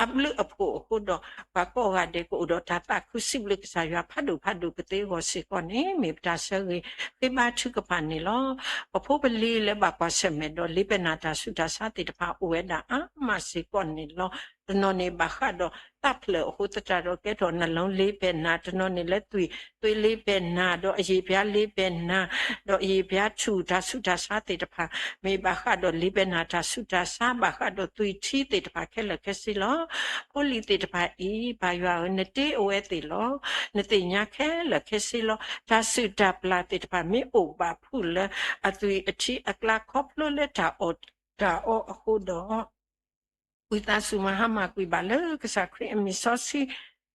အဘျုးအဖှိၣ်အဃိဒီး ပှၤကိးဂၤဒဲးကအိၣ်ဒီးတၢ်သးခုစံးဘျုးကစၢ်ယွၤဖးဒိၣ်ဖးဒိၣ်ကသ့အဂီၢ်စ့ၢ်ကီးန့ၣ် မ့ၢ်ပတၢ်ဆၢဂ့ၤဃ့ဘါထုကဖၣ်န့ၣ်လီၤ. ပဖိပလံၤလၢဘၣ်ကွၢ်ဆၢၣ်မဲာ်ဒီးလ့ပနာ်တၢ်ဆူးတၢ်ဆါသ့ၣ်တဖၣ်အိၣ်ဝဲဒၣ်အါမးစ့ၢ်ကီးန့ၣ်လီၤ. တနီၤန့ၣ်ဘၣ်ဃးဒီးတၢ်ဖျၢၣ်အဃိသတးဒီး ကဲထီၣ်နလီၤလ့ဘဲၣ်နၤ, တနီၤန့ၣ်လၢသွံၣ်သွ့လ့ဘဲၣ်နၤ, ဒီးအယံာ်ပျါလ့ဘဲၣ်နၤ, ဒီးအယံာ်ပျါဆူၣ်တၢ်ဆူးတၢ်ဆါသ့ၣ်တဖၣ်, မ့ၢ်ဘၣ်ဃးဒီးလ့ဘဲၣ်နၤတၢ်ဆူးတၢ်ဆါ, ဘၣ်ဃးဒီးသွံၣ်ထံသ့ၣ်တဖၣ်ခဲလၢာ်ခဲဆ့လီၤ. ဖိလံၤသ့ၣ်တဖၣ်အံၤ, ပၢ်ယွၤဧၢ, နတ့အဝဲသ့ၣ်လီၤ. နသ့ၣ်ညါခဲလၢာ်ခဲဆ့လီၤ. တၢ်စုၣ်တၢ်ပျၢ်သ့ၣ်တဖၣ် မ့ၢ်အိၣ်ဘၣ်ဖုးလၢအသွံၣ်အထံအကျါ ခီဖျိလၢတၢ်အီၣ်တၢ်အီအဃိဒီး ဝံသးစူၤမၤဟါမၢ်ကွံာ်ဘၣ်လၢကစၢ်ခရံာ်အမံၤစီဆှံ,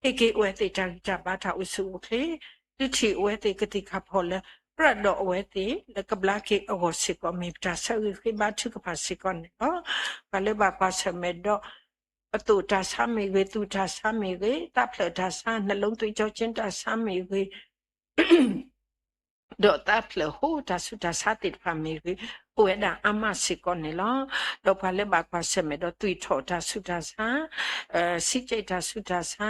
ဟ့ၣ်က့ၤအဝဲသ့ၣ်တၢ်ဂံၢ်တၢ်ဘါတၢ်အိၣ်ဆူၣ်အိၣ်ချ့, ဒုးထံၣ်အဝဲသ့ၣ်ကသံၣ်ခါဖီၣ်လၢ ကြၢးဒီးအဝဲသ့ၣ်လၢကဘျါက့ၤအဂီၢ်စ့ၢ်ကီး မ့ၢ်ပတၢ်ဆၢဂ့ၤဃ့ဘါထုကဖၣ်စ့ၢ်ကီးန့ၣ်လီၤ. ပှၤလၢဘၣ်ကွၢ်ဆၢၣ်မဲာ်ဒီး အသိးတၢ်ဆါမ့ၢ်ဂ့ၤ, သူၣ်တၢ်ဆါမ့ၢ်ဂ့ၤ, သးဖျၢၣ်တၢ်ဆါ, နှလုံးသွေးကြောချင်းတၢ်ဆါမ့ၢ်ဂ့ၤ ဒီးသးဖျၢၣ်ဟိတၢ်ဆူးတၢ်ဆါသ့ၣ်တဖၣ်မ့ၢ်ဂ့ၤ, အိၣ်ဝဲဒၣ်အါမးစ့ၢ်ကီးန့ၣ်လီၤ. ဒီးပှၤလၢဘၣ်ကွၢ်ဆၢၣ်မဲာ်ဒီးသွံၣ်ထီၣ်တၢ်ဆူးတၢ်ဆါ, စံကဲးတၢ်ဆူးတၢ်ဆါ,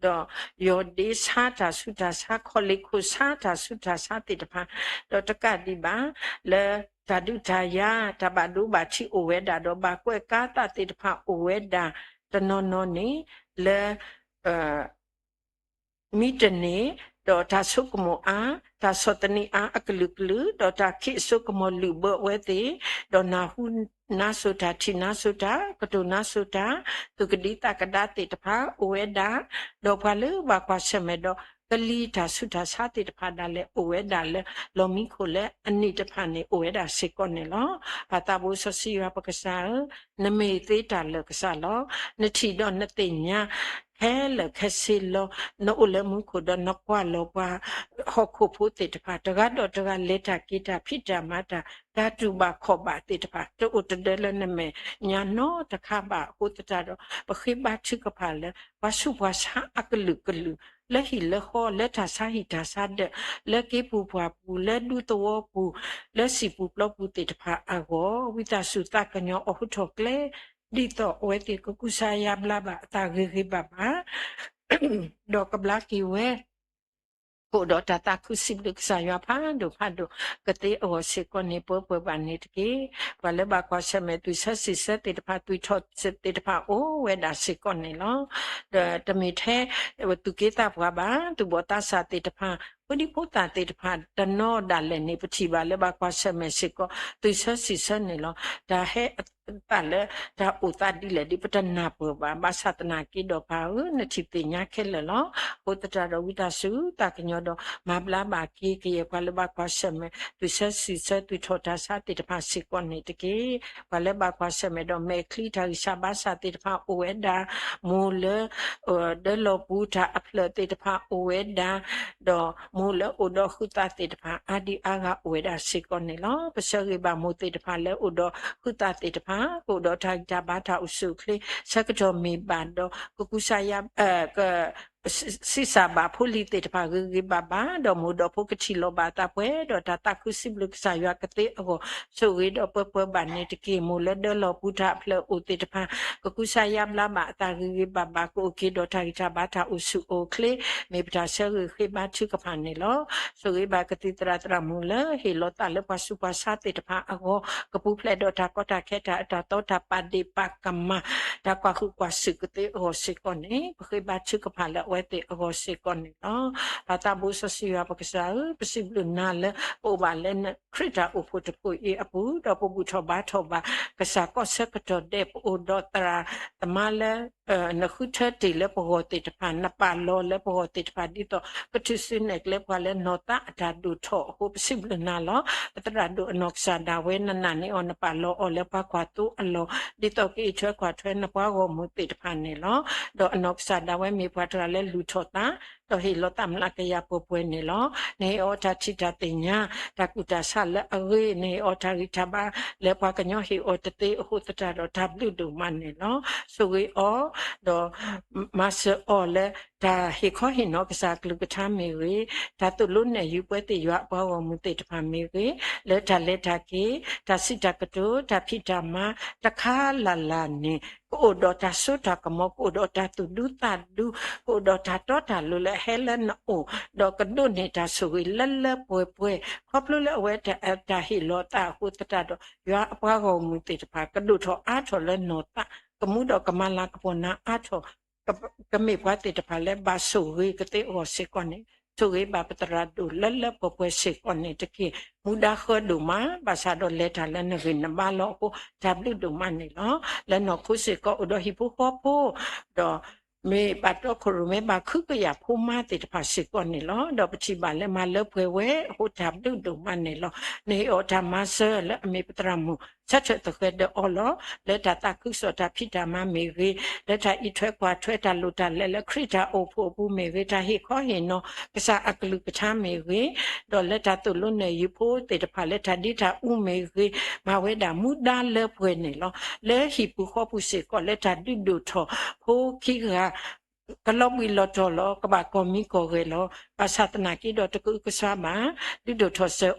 ဒီးယီၢ်ဒ့ဆါတၢ်ဆူးတၢ်ဆါ, ခီၣ်လ့ၣ်ခိၣ်ဆါတၢ်ဆူးတၢ်ဆါသ့ၣ်တဖၣ်, ဒီးတကးဒံးဘၣ် လၢတၢ်ဒုးတၢ်ယၤ, တၢ်ဘၣ်ဒိဘၣ်ထံးအိၣ်ဝဲဒၣ်, ဒီးဘၣ်ကွဲးကါသးသ့ၣ်တဖၣ်အိၣ်ဝဲဒၣ်, တနီၤနီၤန့ၣ် လၢ မံတန့ၢ်, ဒီးတၢ်ဆိကမိၣ်အါ, တၢ်ဆီၣ်သနံးအါအကလုာ်ကလုာ်, ဒီးတၢ်ခံးအစိကမီၤလုာ်ဘၢအဝဲသ့ၣ်, ဒီးနၢ်ဟူနါစိၤတၢ်, ထံၣ်နါစိၤတၢ်, ကတိၤနါစိၤတၢ်, သူၣ်ကဒံသးကဒါသ့ၣ်တဖၣ်အိၣ်ဝဲဒၣ်, ဒီးပှၤလၢဘၣ်ကွၢ်ဆၢၣ်မဲာ်ဒီး ကလံၤတၢ်ဆူးတၢ်ဆါသ့ၣ်တဖၣ်ဒၣ်လဲာ် အိၣ်ဝဲဒၣ်လၢ လီၢ်မံခိၣ်လၢအနံၣ်တဖၣ်န့ၣ် အိၣ်ဝဲဒၣ်စ့ၢ်ကီးန့ၣ်လီၤ. ပၢ်သးဘိစီဆှံယွၤပကစၢ်ဧၢ, နမ့ၢ်သ့တၢ်လၢာ်ကစၢ်လီၤ. နထံၣ်ဒီးနသ့ၣ်ညါ ခဲလၢာ်ခဲဆ့လီၤ. နအိၣ်လၢမူခိၣ်ဒီးနကွၢ်လီၤပှၤဟီၣ်ခိၣ်ဖိသ့ၣ်တဖၣ် တဂၤဒီးတဂၤလဲၤတၢ်က့ၤတၢ်ဖံးတၢ်မၤတၢ် တၢ်တူၢ်ဘၣ်ခီၣ်ဘၣ်သ့ၣ်တဖၣ် တအိၣ်တဒၢလၢနမဲာ်ညါနီတခါဘၣ်အဃိသတးဒီး ပဃ့ဘါထုကဖၣ်လၢ ပှၤဆူးပှၤဆါအကလုာ်ကလုာ် လၢဟံၣ်လၢဃီ လၢတၢ်ဆါဟံၣ်တၢ်ဆါဒၢး လၢက့ၤပူၤပှၢ်ပူၤ လၢဒူသဝီပူၤ လၢစံာ်ပူၤပျီပူၤသ့ၣ်တဖၣ်အဂီၢ် ဝံသးစူၤသးကညီၤအီၤဟူထီၣ်ကျဲ ဒ်သိးအဝဲသ့ၣ်ကကူစါယါဘျါဘၣ်အသးဂ့ၤဂ့ၤဘၣ်ဘၣ် ဒီးကဘျါက့ၤဝဲ ကအိၣ်ဒီးတၢ်သးခုစံးဘျုးကစၢ်ယွၤဖးဒိၣ်ဖးဒိၣ် ကသ့အဂီၢ်စ့ၢ်ကီးန့ၣ် ပၢပၢဘၣ်န့ၣ်တက့ၢ်. ပှၤလၢဘၣ်ကွၢ်ဆၢၣ်မဲာ် သွံၣ်ဆၢစံၣ်ဆၢသ့ၣ်တဖၣ် သွံၣ်ထီၣ်သ့ၣ်တဖၣ်အိၣ်ဝဲဒၣ်စ့ၢ်ကီးန့ၣ်လီၤ. ဒီးတမ့ၢ်ထဲ သူၣ်က့သးပှၢ်ဘၣ် သူၣ်ဘီၣ်သးစၢ်သ့ၣ်တဖၣ် ဖိဒံဖိသၣ်သ့ၣ်တဖၣ် တနီၤဒၣ်လဲာ်န့ၣ် ပထံၣ်ဘၣ်လၢဘၣ်ကွၢ်ဆၢၣ်မဲာ်စ့ၢ်ကီး သွံၣ်ဆၢစံၣ်ဆၢန့ၣ်လီၤ. တၢ်ဟဲသးလၢတၢ်အိၣ်သးဒ်လဲၣ်ဒ် ပတနၢ်ပၢၢ်ဘၣ်. ဘၣ်ဆၣ်သနာ်က့ဒီးပၢ်ဧၢ နထံၣ်သ့ၣ်ညါခဲလၢာ်လီၤ. အဃိသတးဒီး ဝံသးစူၤသးကညီၤဒီး မၤဘျါဘၣ်က့ၤကယဲၢ်ပှၤလၢဘၣ်ကွၢ်ဆၢၣ်မဲာ် သွံၣ်ဆၢစံၣ်ဆၢ သွံၣ်ထီၣ်တၢ်ဆါသ့ၣ်တဖၣ်စ့ၢ်ကီးန့ၣ်တက့ၢ်. ပှၤလၢဘၣ်ကွၢ်ဆၢၣ်မဲာ်ဒီး မဲာ်ချံတၢ်ဂံၢ်စၢ်ဘါစၢ်သ့ၣ်တဖၣ် အိၣ်ဝဲဒၣ်, မိၢ်လၢ ဒၢလီၤပူၤတၢ်အဖျၢၣ်သ့ၣ်တဖၣ်အိၣ်ဝဲဒၣ်, ဒီးမိၢ်လၢအိၣ်ဒီးဃုသးသ့ၣ်တဖၣ် အါဒံအါဂၤအိၣ်ဝဲဒၣ်စ့ၢ်ကီးန့ၣ်လီၤ. ပဆၢဂ့ၤဘၣ်မိၢ်သ့ၣ်တဖၣ်လၢအိၣ်ဒီးဃုသးသ့ၣ်တဖၣ် ကအိၣ်ဒီးတၢ်ဂံၢ်တၢ်ဘါတၢ်အိၣ်ဆူၣ်အိၣ်ချ့ ဆၢကတီၢ်မ့ၢ်ဘၣ်ဒီး ကကူစါယါ က ဆံးစၢ်ဘၣ်ဖိလံၤသ့ၣ်တဖၣ်ဂ့ၤဂ့ၤဘၣ်ဘၣ်, ဒီးမိၢ်ဒီးဖိကထံၣ်လိာ်ဘၣ်အသးပှဲၤဒီးတၢ်သးခုစံးဘျုးကစၢ်ယွၤကသ့အဂီၢ် ဆိၣ်ဂ့ၤဒီးပၢပၢဘၣ်န့ၣ်တက့ၢ်. မိၢ်လၢဒၢလီၤပူၤတၢ်အဖျၢၣ်အိၣ်သ့ၣ်တဖၣ် ကကူစါယါဘျါဘၣ်အသးဂ့ၤဂ့ၤဘၣ်ဘၣ် ကအိၣ်က့ၤဒီးတၢ်ဂံၢ်တၢ်ဘါတၢ်အိၣ်ဆူၣ်အိၣ်ချ့ မ့ၢ်ပတၢ်ဆၢဂ့ၤဃ့ဘါထုကဖၣ်န့ၣ်လီၤ. ဆိၣ်ဂ့ၤဘၣ်ကသံၣ်သရၣ်သရၣ်မုၣ်လၢဟ့ၣ်လီၤသးလၢပှၤဆူးပှၤဆါသ့ၣ်တဖၣ်အဂီၢ် ကပူၤဖျဲးဒီးတၢ်ကီတၢ်ခဲတၢ်အတၢ်သီတၢ်ပာ်ဒ့ၣ်ပာ်ကမၣ် တၢ်ကွၢ်ဟုၣ်ကွၢ်စူၣ်ကသ့အဂီၢ်စ့ၢ်ကီးန့ၣ် ပဃ့ဘါထုကဖၣ်လၢအဝဲသ့ၣ်အဂီၢ်စ့ၢ်ကီးန့ၣ်လီၤ. ပၢ်သးဘိစီဆှံယွၤပကစၢ်ဧၢ, ပစံးဘျုးနၤလၢပအိၣ်ဘၣ်လၢနခရံာ်တၢ်အိၣ်ဖှိၣ်တဖှိၣ်အံၤအပူၤ ဒီးပဘူၣ်ထီၣ်ဘါထီၣ်ဘၣ် ကစၢ်ကီၢ်ဆၢကတီၢ်ဒဲး ပအိၣ်ဒီးသရၣ်သမါလၢ နဃုထၢတ့ၢ်လၢပဂီၢ်သ့ၣ်တဖၣ် နပာ်လီၤလၢပဂီၢ်သ့ၣ်တဖၣ် ဒ်သိးကထုးစုနဲၣ်ကျဲပှၤလၢနီၢ်သးအတၢ်ဒိၣ်ထီၣ်အဃိ ပစံးဘျုးနၤလီၤ. ပသရၣ်ဒိၣ်အနီၢ်ကစၢ်ဒၣ်ဝဲ နနာ်န့ၢ်အီၤ နပာ်လီၤအီၤလၢပှၤကွၢ်သိအလီၢ် ဒ်သိးကအံးထွဲကွၢ်ထွဲနပှၤဂီၢ်မုၢ်သ့ၣ်တဖၣ်န့ၣ်လီၤ. ဒီးအနီၢ်ကစၢ်ဒၣ်ဝဲမ့ၢ်ပှၤတဂၤလၢလူၤထီၣ်သး ဒီးဟ့ၣ်လီၤသးမျးကယၤပှဲၤပှဲၤန့ၣ်လီၤ. နဟ့ၣ်အီၤတၢ်ထံၣ်တၢ်သ့ၣ်ညါ တၢ်ကူၣ်တၢ်ဆးလၢအဂ့ၤ, နဟ့ၣ်အီၤတၢ်ဂံၢ်တၢ်ဘါလၢပှၤကညီဟ့ၣ်အီၤတသ့အဃိသတးဒီး တၢ်ဘျုးဒိၣ်မးန့ၣ်လီၤ. ဆိၣ်ဂ့ၤအီၤ ဒီး မၤစၢၤအီၤလၢ တၢ်ဟ့ၣ်ခီဟ့ၣ်နီၤကစၢ်အကလုၢ်ကထါမ့ၢ်ဂ့ၤ, တၢ်သိၣ်လိနဲၣ်ယုၤပဝဲသ့ၣ်ယွၤအပှၤဂီၢ်မုၢ်သ့ၣ်တဖၣ်မ့ၢ်ဂ့ၤ, လၢတၢ်လဲၤတၢ်က့ၤ, တၢ်စံးတၢ်ကတိၤ, တၢ်ဖံးတၢ်မၤ တခါလၢ်လၢ်န့ၣ် ကအိၣ်ဒီးတၢ်စိတၢ်ကမီၤ, ကအိၣ်ဒီးတၢ်သူၣ်ဒူသးဒူ, ကအိၣ်ဒီးတၢ်တီတၢ်လိၤလၢအဟဲလၢနအိၣ်, ဒီးကဒိးန့ၢ်တၢ်ဆိၣ်ဂ့ၤလၢလၢပှဲၤပှဲၤ, ခီဖျိလၢအဝဲတၢ်ဟ့ၣ်လီၤသးအဃိသတးဒီး ယွၤအပှၤဂီၢ်မုၢ်သ့ၣ်တဖၣ် ကဒိၣ်ထီၣ်အါထီၣ်လၢနီၢ်သး ကမူဒီးကမၤလၤကပီၤနၤအါထီၣ် ကမ့ၢ်ပှၤသ့ၣ်တဖၣ်လၢဘၣ်ဆိၣ်ဂ့ၤကသ့အဂီၢ်စ့ၢ်ကီးန့ၣ်, ဆိၣ်ဂ့ၤဘၣ်ပသရၣ်ဒိၣ်လၢလၢပှဲၤပှဲၤစ့ၢ်ကီးန့ၣ်တက့ၢ်. မူဒါဃၢဒိၣ်မး ဘၣ်ဆၣ်ဒီးလဲၤတၢ်လၢနဂံၢ်နဘါလီၤအဃိ တၢ်ဘျုးဒိၣ်မးန့ၣ်လီၤ. လၢနီၢ်ခိစ့ၢ်ကီးအိၣ်ဒီးဟံၣ်ဖိဃီဖိ ဒီး မ့ၢ်ဘၣ်တီခိၣ်ရိၣ်မဲဘၣ်ခုကယာ်ဖိမါသ့ၣ်တဖၣ်စ့ၢ်ကီးန့ၣ်လီၤ. ဒီးပထံၣ်ဘၣ်လၢမၤလၢပှဲၤဝဲအဃိ တၢ်ဘျုးဒိၣ်မးန့ၣ်လီၤ. နဟ့ၣ်အီၣ်တၢ်မၤစၢၤလၢအမ့ၢ်ပသရၣ်မုၣ် ဆၢထၢၣ်သဃဲၤဒီးအီၤလီၤ. လၢတၢ်သးခုကစီၣ်တၢ်ဖံးတၢ်မၤမ့ၢ်ဂ့ၤ, လၢတၢ်အံးထွဲကွၢ်ထွဲတၢ်လိၣ်တၢ်လဲၤလၢခရံာ်တၢ်အိၣ်ဖှိၣ်အပူၤမ့ၢ်ဂ့ၤ, တၢ်ဟ့ၣ်ခီဟ့ၣ်နီၤ ကစၢ်အကလုၢ်ကထါမ့ၢ်ဂ့ၤ, ဒီးလၢတၢ်သိၣ်လိနဲၣ်ယုၤဖိသ့ၣ်တဖၣ်လၢတၢ်ဒ့တၢ်အူမ့ၢ်ဂ့ၤ, မၤဝဲဒၣ်မူဒါလၢပှဲၤန့ၣ်လီၤ. လၢဟံၣ်ပူၤဃီပူၤစ့ၢ်ကီးလၢတၢ်ဒုးဒိၣ်ထီၣ် ဖိခံဂၤ ကလီၤဘှံးလီၤတီၤလီၤ ကဘၣ်ကီၢ်မံကီၢ်ဂဲၤလီၤ. ဘၣ်ဆၣ်သနာ်က့ဒီးတကအုကစွါဘၣ် ဒုးဒိၣ်ထီၣ်စၢၤ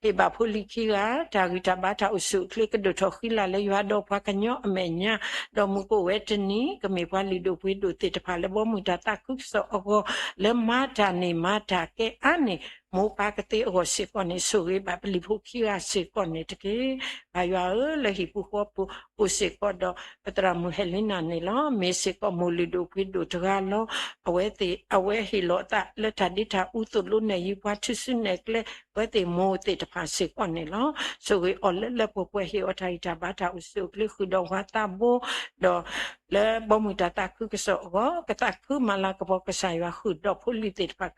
အီၤ, ဟ့ၣ်ဘၣ်ဖိလံၤခံဂၤ တၢ်ဂံၢ်တၢ်ဘါတၢ်အိၣ်ဆူၣ်အိၣ်ချ့ ကဒိၣ်ထီၣ်ဃံလၤလၢယွၤဒီးပှၤကညီအမဲာ်ညါ, ဒီးမုၢ်ကအိၣ်ဝဲတနံၤ ကမ့ၢ်ပှၤလုၢ်ဒိၣ်ပှ့ၤဒိၣ်သ့ၣ်တဖၣ်လၢဘီမုၢ်တၢ်သးခုကစီၣ်အဂီၢ် လၢမၤတၢ်န့ၢ်မၤတၢ်ကဲအါန့ၢ် မိၢ်ပၢ်ကသ့အဂီၢ်စ့ၢ်ကီးန့ၣ် ဆိၣ်ဂ့ၤဘၣ်ပလံၤဖိခံဂၤစ့ၢ်ကီးန့ၣ်တက့ၢ်. ပၢ်ယွၤဧၢ, လၢဟံၣ်ပူၤဃီပူၤအိၣ်စ့ၢ်ကီးဒီး ပသရၣ်မုၣ်ဟဲလ့နၤန့ၣ်လီၤ. မ့ၢ်စ့ၢ်ကီးမိၢ်လုၢ်ဒိၣ်ပှ့ၤဒိၣ်တဂၤလီၤ. အဝဲသ့ၣ် အဝဲဟ့ၣ်လီၤအသးလၢတၢ်ဒ့တၢ်အူသိၣ်လိနဲၣ်ယုၤပှၤထုးစုနဲၣ်ကျဲ အဝဲသ့ၣ်မိၢ်သ့ၣ်တဖၣ်စ့ၢ်ကီးန့ၣ်လီၤ. ဆိၣ်ဂ့ၤအီၤလၢလၢပှဲၤပှဲၤ ဟ့ၣ်အီၤတၢ်ဂံၢ်တၢ်ဘါတၢ်အိၣ်ဆူၣ်အိၣ်ချ့ ဃုာ်ဒီးဝၤသးဘိ, ဒီး လၢဘီမုၢ်တၢ်သးခုကစီၣ်အဂီၢ် ကသးခုမၤလၤကပီၤကစၢ်ယွၤဃုာ်ဒီးဖိလံၤသ့ၣ်တဖၣ်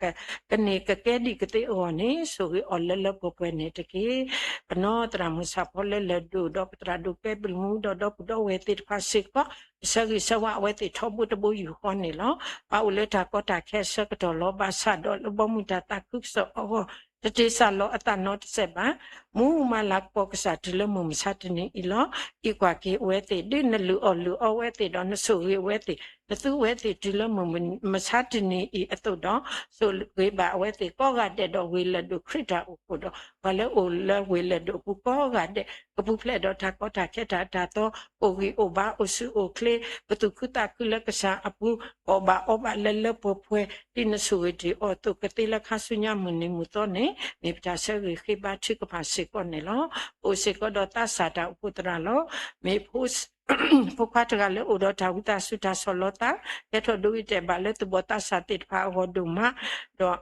ကန့ၢ်ကကဲဒံးကသ့အဂီၢ်န့ၣ် ဆိၣ်ဂ့ၤအီၤလၢလၢပှဲၤပှဲၤန့ၣ်တက့ၢ်. ပနီၢ်သရၣ်မုၣ်ဆၣ်ဖိလၢလၢၢ်ဒိၣ်ဒီးပသရၣ်ဒိၣ်ကဲဘျုးမူဒီးဒီပုၢ်ဒီဝဲၢ်သ့ၣ်တဖၣ်စ့ၢ်ကီး ပဆၢဂ့ၤဆၢဝါအဝဲသ့ၣ်ထီဘိတဘိယူၢ်ဃီန့ၣ်လီၤ. ပှၤအိၣ်လၢတၢ်ကီတၢ်ခဲအဆၢကတီၢ်လီၤ. ဘၣ်ဆၣ်ဒီးလၢဘီမုၢ်တၢ်သးခုကစီၣ်အဂီၢ် တတ့ၢ်စၢ်လီၤအသးနီတစဲးဘၣ်. မူမၤလၤကပီၤကစၢ်တုၤလၢမုၢ်မဆါတနံၤအံၤလီၤ. အံးကွၢ်က့ၤအဝဲသ့ၣ် ဒ်နလုၢ်အီၣ်လုၢ်အီအဝဲသ့ၣ်ဒီး နဆိၣ်ဂ့ၤအဝဲသ့ၣ် နသူဝဲသ့ၣ်တုၤလၢမုၢ်မဆါတနံၤအံၤအသိးဒီး ဆိၣ်ဂ့ၤဘၣ်အဝဲသ့ၣ်ကိးဂၤဒဲးဒီးဂ့ၤလၢာ်ဒိၣ်ခရံာ်တၢ်အိၣ်ဖှိၣ်ဒီး ပှၤလၢအိၣ်လၢဂ့ၤလၢာ်ဒိၣ်အပူၤကိးဂၤဒဲး ကပူၤဖျဲးဒီးတၢ်ကီတၢ်ခဲတၢ်တၢ်သီ ကအိၣ်ဂံၢ်အိၣ်ဘါအိၣ်ဆူၣ်အိၣ်ချ့ ကသူၣ်ခုသးခုလၢကစၢ်အပူၤ ကအီၣ်ဘၣ်အီဘၣ်လၢလၢပှဲၤပှဲၤ ဒ်နဆိၣ်ဂ့ၤတ့ၢ်အီၤအသိး ကသ့လၢခါဆူညါမုၢ်နံၤမုၢ်သီန့ၣ် မ့ၢ်ပတၢ်ဆၢဂ့ၤဃ့ဘါထုကဖၣ်စ့ၢ်ကီးန့ၣ်လီၤ. ပအိၣ်စ့ၢ်ကီးဒီးသးစၢ်တၢ်အိၣ်ဖှိၣ်သရၣ်လီၤ. မ့ၢ် ဖိခွါတဂၤလၢအိၣ်ဒီးတၢ်ဝံသးစူၤတၢ်ဆီၣ်လီၤသး ကဲထီၣ်ဒိဂ့ၤတဲာ်ဘၣ်လၢသူၣ်ဘီၣ်သးစၢ်သ့ၣ်တဖၣ်အဂီၢ်ဒိၣ်မး ဒီး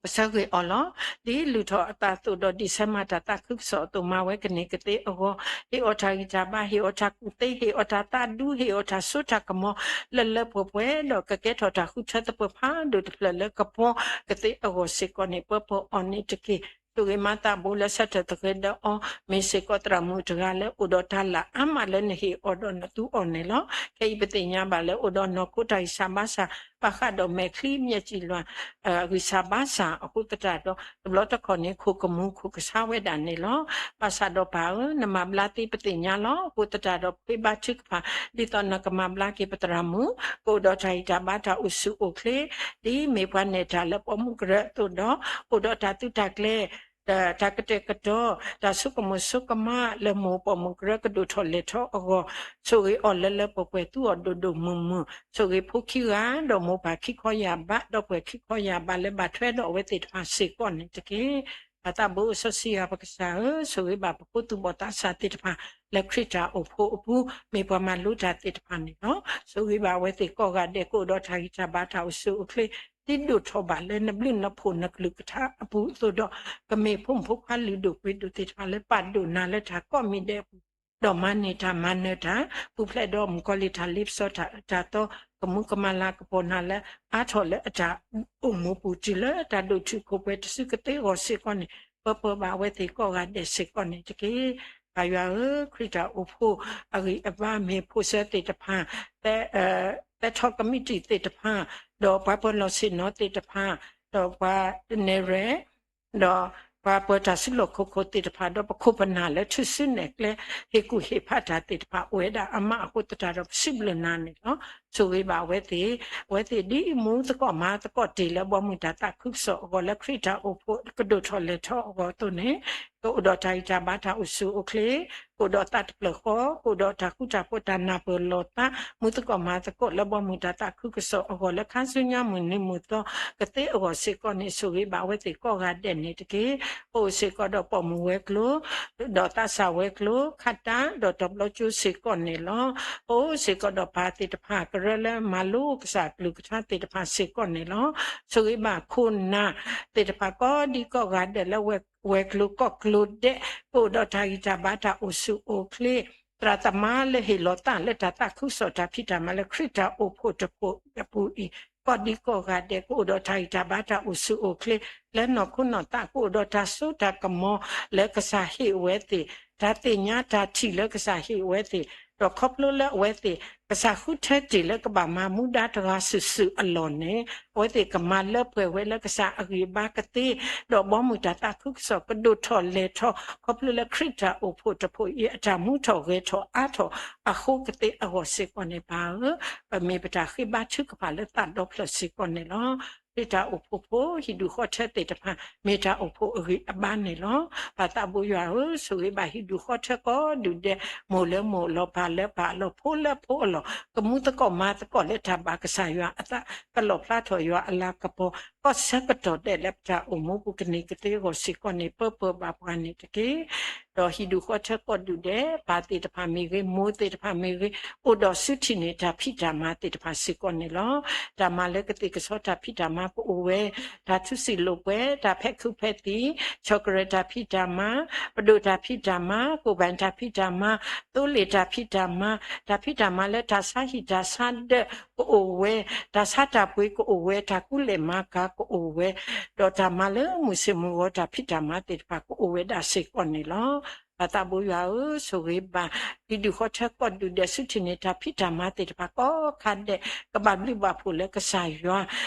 ပဆၢဂ့ၤအီၤလီၤ. ဒ်လုၢ်ထီၣ်အသးအသိးဒီး ဒံၣ်စဲမၤတၢ်သးခုကစီၣ်အသိး မၤဝဲကန့ၢ်ကသ့အဂီၢ် ဟ့ၣ်အီၤတၢ်ဂံၢ်တၢ်ဘါ ဟ့ၣ်အီၤတၢ်ကူၣ်သ့ ဟ့ၣ်အီၤတၢ်သးဒူ ဟ့ၣ်အီၤတၢ်စိတၢ်ကမီၤ လၢလၢပှဲၤပှဲၤ ဒီးကကဲထီၣ်တၢ်ဃုထၢသပှၢ်ဖးဒိၣ်တဖျၢၣ်လၢကပီၤကသ့အဂီၢ်စ့ၢ်ကီးန့ၣ် ပၢၤပၢၤအီၤန့ၣ်တက့ၢ်. ဆိၣ်ဂ့ၤမၤသးဘိလၢဆၢထၢၣ်သဃဲၤဒီးအီၤ မ့ၢ်စ့ၢ်ကီးသရၣ်မုၣ်တဂၤလၢအိၣ်ဒီးတၢ်လၢ်အါမးလၢနဟ့ၣ်အီၤဒီးနသူအီၤန့ၣ်လီၤ. ခဲအံၤပသ့ၣ်ညါဘၣ်လၢအိၣ်ဒီးနီၢ်ခိတၢ်ဂံၢ်စၢ်ဘါစၢ် ဘၣ်ဃးဒီးမဲာ်ချံမျဲၢ်စံၣ်လွၢ် ဂံၢ်စၢ်ဘါစၢ်အဃိသတးဒီး တဘျီတခီၣ်န့ၣ် ခိၣ်ကမူခိၣ်ကဆါဝဲဒၣ်န့ၣ်လီၤ. ဘၣ်ဆၣ်ဒီးပၢ်ဧၢ, နမၤဘျါသ့ပသ့ၣ်ညါလီၤ. အဃိသတးဒီးပဃ့ဘါထုကဖၣ် ဒ်သိးနကမၤဘျါက့ၤပသရၣ်မုၣ် ကအိၣ်ဒီးတၢ်ဂံၢ်တၢ်ဘါတၢ်အိၣ်ဆူၣ်အိၣ်ချ့ ဒ်မ့ၢ်ပှၤနဲၣ်တၢ်လၢပိာ်မုၣ်ကရၢအသိးဒီး အိၣ်ဒီးတၢ်သုးတၢ်ကျဲၤ တၢ်ကတဲာ်ကတီၤ တၢ်ဆိကမိၣ်ဆိကမးလၢမိၢ်ပိာ်မုၣ်ကရၢကဒိၣ်ထီၣ်လဲၤထီၣ်အဂီၢ် ဆိၣ်ဂ့ၤအီၤလၢလၢပှဲၤပှဲၤ သူအီၤဒိၣ်ဒိၣ်မုၢ်မုၢ် ဆိၣ်ဂ့ၤဖိခံဂၤ ဒီးမိၢ်ပၢ်ခံခီယၢ်ဘး ဒီပုၢ်ဝဲၢ်ခံခီယၢ်ဘးလၢဘၣ်ထွဲဒီးအဝဲသ့ၣ်တဖၣ်စ့ၢ်ကီးန့ၣ်တက့ၢ်. ပသးဘိစီဆှံယွၤပကစၢ်ဧၢ, ဆိၣ်ဂ့ၤဘၣ်ပဖိသူၣ်ဘီၣ်သးစၢ်သ့ၣ်တဖၣ် လၢခရံာ်တၢ်အိၣ်ဖှိၣ်အပူၤ မ့ၢ်ပှၤမၤလိတၢ်သ့ၣ်တဖၣ်န့ၣ်လီၤ. ဆိၣ်ဂ့ၤဘၣ်အဝဲသ့ၣ်ကိးဂၤဒဲး ကအိၣ်ဒီးတၢ်ဂံၢ်တၢ်ဘါတၢ်အိၣ်ဆူၣ်အိၣ်ချ့ ဒ်ဒိၣ်ထီၣ်ဘၣ်လၢနဘျုးနဖှိၣ်နကလုၢ်ကထါအပူၤအသိးဒီး ကမ့ၢ်ဖိမုၣ်ဖိခွါလုၢ်ဒိၣ်ပှ့ၤဒိၣ်သ့ၣ်တဖၣ်လၢပာ်ဒိၣ်နၤလၢတၢ်ကိးမံၤဒဲးအပူၤ ဒီးမၤန့ၢ်တၢ်မၤနၢၤတၢ် ပူၤဖျဲးဒီးမုၣ်ကီၤလံၢ်တၢ်လ့ပစီတၢ်အၢတၢ်သီ ကမူကမၤလၤကပီၤနၤလၢအါထီၣ်လၢအတၢ်အိၣ်မူပူၤတုၤလၢတၢ်ဒိၣ်ထူၣ်ခိၣ်ပှဲၤတစုကသ့အဂီၢ်စ့ၢ်ကီးန့ၣ် ပၢၤပၢၤဘၣ်အဝဲသ့ၣ်ကိးဂၤဒဲးစ့ၢ်ကီးန့ၣ်တက့ၢ်. ပၢ်ယွၤဧၢ, ခရံာ်တၢ်အိၣ်ဖှိၣ်အဂံၢ်အဘါမ့ၢ်ဖိၣ်စၢၤသ့ၣ်တဖၣ် သဲထီၣ်ကမံးတံာ်သ့ၣ်တဖၣ် ဒီးပှၤပၢၤလီၢ်ဆ့ၣ်နီၤသ့ၣ်တဖၣ် ဒီးပှၤတနဲၣ်ရဲၣ် ဒီးပှၤပၢၤတၢ်စုလီၢ်ခီၣ်ခိၣ်သ့ၣ်တဖၣ် ဒီးပခိၣ်ပနၢ်လၢထုးစုနဲၣ်ကျဲ ဟ့ၣ်ကူၣ်ဟ့ၣ်ဖးတၢ်သ့ၣ်တဖၣ် အိၣ်ဝဲဒၣ်အါမးအဃိသတးဒီး ပစံးဘျုးနၤန့ၣ်လီၤ. ဆိၣ်ဂ့ၤဘၣ်အဝဲသ့ၣ်, အဝဲသ့ၣ်ဒ်မူသကိးမါသကိးတ့ၢ်လၢဘီမုၢ်တၢ်သးခုကစီၣ်အဂီၢ် လၢခရံာ်တၢ်အိၣ်ဖှိၣ်ကဒိၣ်ထီၣ်လဲၤထီၣ်အဂီၢ်အသိးန့ၣ်, ကအိၣ်ဒီးတၢ်ဂံၢ်တၢ်ဘါတၢ်အိၣ်ဆူၣ်အိၣ်ချ့, ကအိၣ်ဒီးသးတဖျၢၣ်ဃီ, ကအိၣ်ဒီးတၢ်ဃူတၢ်ဖိးတၢ်နၢ်ပၢၢ်လီၤသး မူသကိးမါသကိးလၢဘီမုၢ်တၢ်သးခုကစီၣ်အဂီၢ် လၢခါဆူညါမုၢ်နံၤမုၢ်သီကသ့အဂီၢ်စ့ၢ်ကီးန့ၣ် ဆိၣ်ဂ့ၤဘၣ်အဝဲသ့ၣ်ကိးဂၤဒဲးန့ၣ်တက့ၢ်. ပအိၣ်စ့ၢ်ကီးဒီးပိာ်မုၣ်ဝဲၤကျိၤ, ဒီးသးစၢ်ဝဲၤကျိၤ, ခးတၢ်, ဒီးတဘျီကၠိစ့ၢ်ကီးန့ၣ်လီၤ. ပအိၣ်စ့ၢ်ကီးဒီးပၢ်သ့ၣ်တဖၣ် ကရၢလၢမၤလိကစၢ်အကလုၢ်ကထါသ့ၣ်တဖၣ်စ့ၢ်ကီးန့ၣ်လီၤ. ဆိၣ်ဂ့ၤဘၣ်ခိၣ်နၢ်သ့ၣ်တဖၣ်ကိးဒံကိးဂၤဒဲးလၢဝဲၤကျိၤကီၢ်ကျိၤဒဲး ကအိၣ်ဒီးတၢ်ဂံၢ်တၢ်ဘါတၢ်အိၣ်ဆူၣ်အိၣ်ချ့, သရၣ်သမါလၢဟ့ၣ်လီၤသးလၢတၢ်သးခုကစီၣ်တၢ်ဖံးတၢ်မၤလၢခရံာ်တၢ်အိၣ်ဖှိၣ်တဖှိၣ်အပူၤအံၤ ကိးဒံကိးဂၤဒဲး ကအိၣ်ဒီးတၢ်ဂံၢ်တၢ်ဘါတၢ်အိၣ်ဆူၣ်အိၣ်ချ့ လၢနီၢ်ခိနီၢ်သး ကအိၣ်ဒီးတၢ်စိတၢ်ကမီၤလၢကစၢ်ဟ့ၣ်အဝဲသ့ၣ်, တၢ်သ့ၣ်ညါတၢ်ထံၣ်လၢကစၢ်ဟ့ၣ်အဝဲသ့ၣ်, ဒီးခီဖျိလၢအဝဲသ့ၣ် ကစၢ်ဃုထၢတ့ၢ်လၢကဘၣ်မၤမူဒါတဂၤစုာ်စုာ်အလီၢ်န့ၣ် အဝဲသ့ၣ်ကမၤလၢပှဲၤဝဲလၢကစၢ်အဂံၢ်အဘါကသ့, ဒီးဘီမုၢ်တၢ်သးခုကစီၣ်ကဒိၣ်ထီၣ်လဲၤထီၣ် ခီဖျိလၢခရံာ်တၢ်အိၣ်ဖှိၣ်တဖှိၣ်အံၤ အတၢ်မူထီၣ်ဂဲၤထီၣ်အါထီၣ်အဃိကသ့အဂီၢ်စ့ၢ်ကီးန့ၣ် ပၢ်ဧၢ, ပမ့ၢ်ပတၢ်ဃ့ဘါထုကဖၣ်လၢသးဒီဖျၢၣ်စ့ၢ်ကီးန့ၣ်လီၤ. ခရံာ်တၢ်အိၣ်ဖှိၣ်ဖိ ဟံၣ်ဒူၣ်ဃီထၢသ့ၣ်တဖၣ် မ့ၢ်တၢ်အိၣ်ဖှိၣ်အဂံၢ်အဘါန့ၣ်လီၤ. ပၢ်သးဘိယွၤဧၢ, ဆိၣ်ဂ့ၤဘၣ်ဟံၣ်ဒူၣ်ဃီထၢကိးဒူၣ်ဒဲး, မိၢ်လၢမိၢ်အလီၢ်, ပၢ်လၢပၢ်အလီၢ်, ဖိလၢဖိအလီၢ်, ကမူသကိးမါသကိးလၢတၢ်ဘၣ်ကစၢ်ယွၤအသး, ကလီၣ်ဖျါထီၣ်ယွၤအလၤကပီၤ, ကီၢ်ဆၢကတီၢ်ဒဲးလၢပတၢ်အိၣ်မူပူၤကန့ၢ်ကသ့အဂီၢ်စ့ၢ်ကီးန့ၣ် ပၢပၢဘၣ်ပှၤန့ၣ်တက့ၢ်. ဒီးဟံၣ်ဒူၣ်ဃီထၢကိးဒူၣ်ဒဲး, ပၢ်သ့ၣ်တဖၣ်မ့ၢ်ဂ့ၤ, မိၢ်သ့ၣ်တဖၣ်မ့ၢ်ဂ့ၤ, အိၣ်ဒီးစုထံၣ်န့ၢ်တၢ်ဖံးတၢ်မၤသ့ၣ်တဖၣ်စ့ၢ်ကီးန့ၣ်လီၤ. တၢ်မၤလၢကသ့ၣ်ကဆီတၢ်ဖံးတၢ်မၤကအိၣ်ဝဲ, တၢ်ထူစံာ်လိာ်ပှဲၤ, တၢ်ဖဲးခုးဖဲးသံ, ဆီၣ်ကရၢၢ်တၢ်ဖံးတၢ်မၤ, ပဒိၣ်တၢ်ဖံးတၢ်မၤ, ကိၣ်ဘၣ်တၢ်ဖံးတၢ်မၤ, သိလ့ၣ်တၢ်ဖံးတၢ်မၤ, တၢ်ဖံးတၢ်မၤလၢတၢ်ဆါဟံၣ်တၢ်ဆါဒၢးကအိၣ်ဝဲ, တၢ်ဆါတၢ်ပှ့ၤကအိၣ်ဝဲ, တၢ်ကူလဲၢ်မၤကၤကအိၣ်ဝဲ, ဒီးတၢ်မၤလၢမုၢ်ဆ့ၣ်မုၢ်ဂီၤတၢ်ဖံးတၢ်မၤသ့ၣ်တဖၣ်ကအိၣ်ဝဲဒၣ်စ့ၢ်ကီးန့ၣ်လီၤ. ပၢ်သးဘိယွၤဧၢ, ဆိၣ်ဂ့ၤဘၣ် ဟံၣ်ဒူၣ်ဃီထၢကိးဒူၣ်ဒဲး စုထံၣ်န့ၢ်တၢ်ဖံးတၢ်မၤသ့ၣ်တဖၣ်ကိးခါဒဲး ကဘၣ်ဘျုးဘၣ်ဖှိၣ်လၢကစၢ်ယွၤ,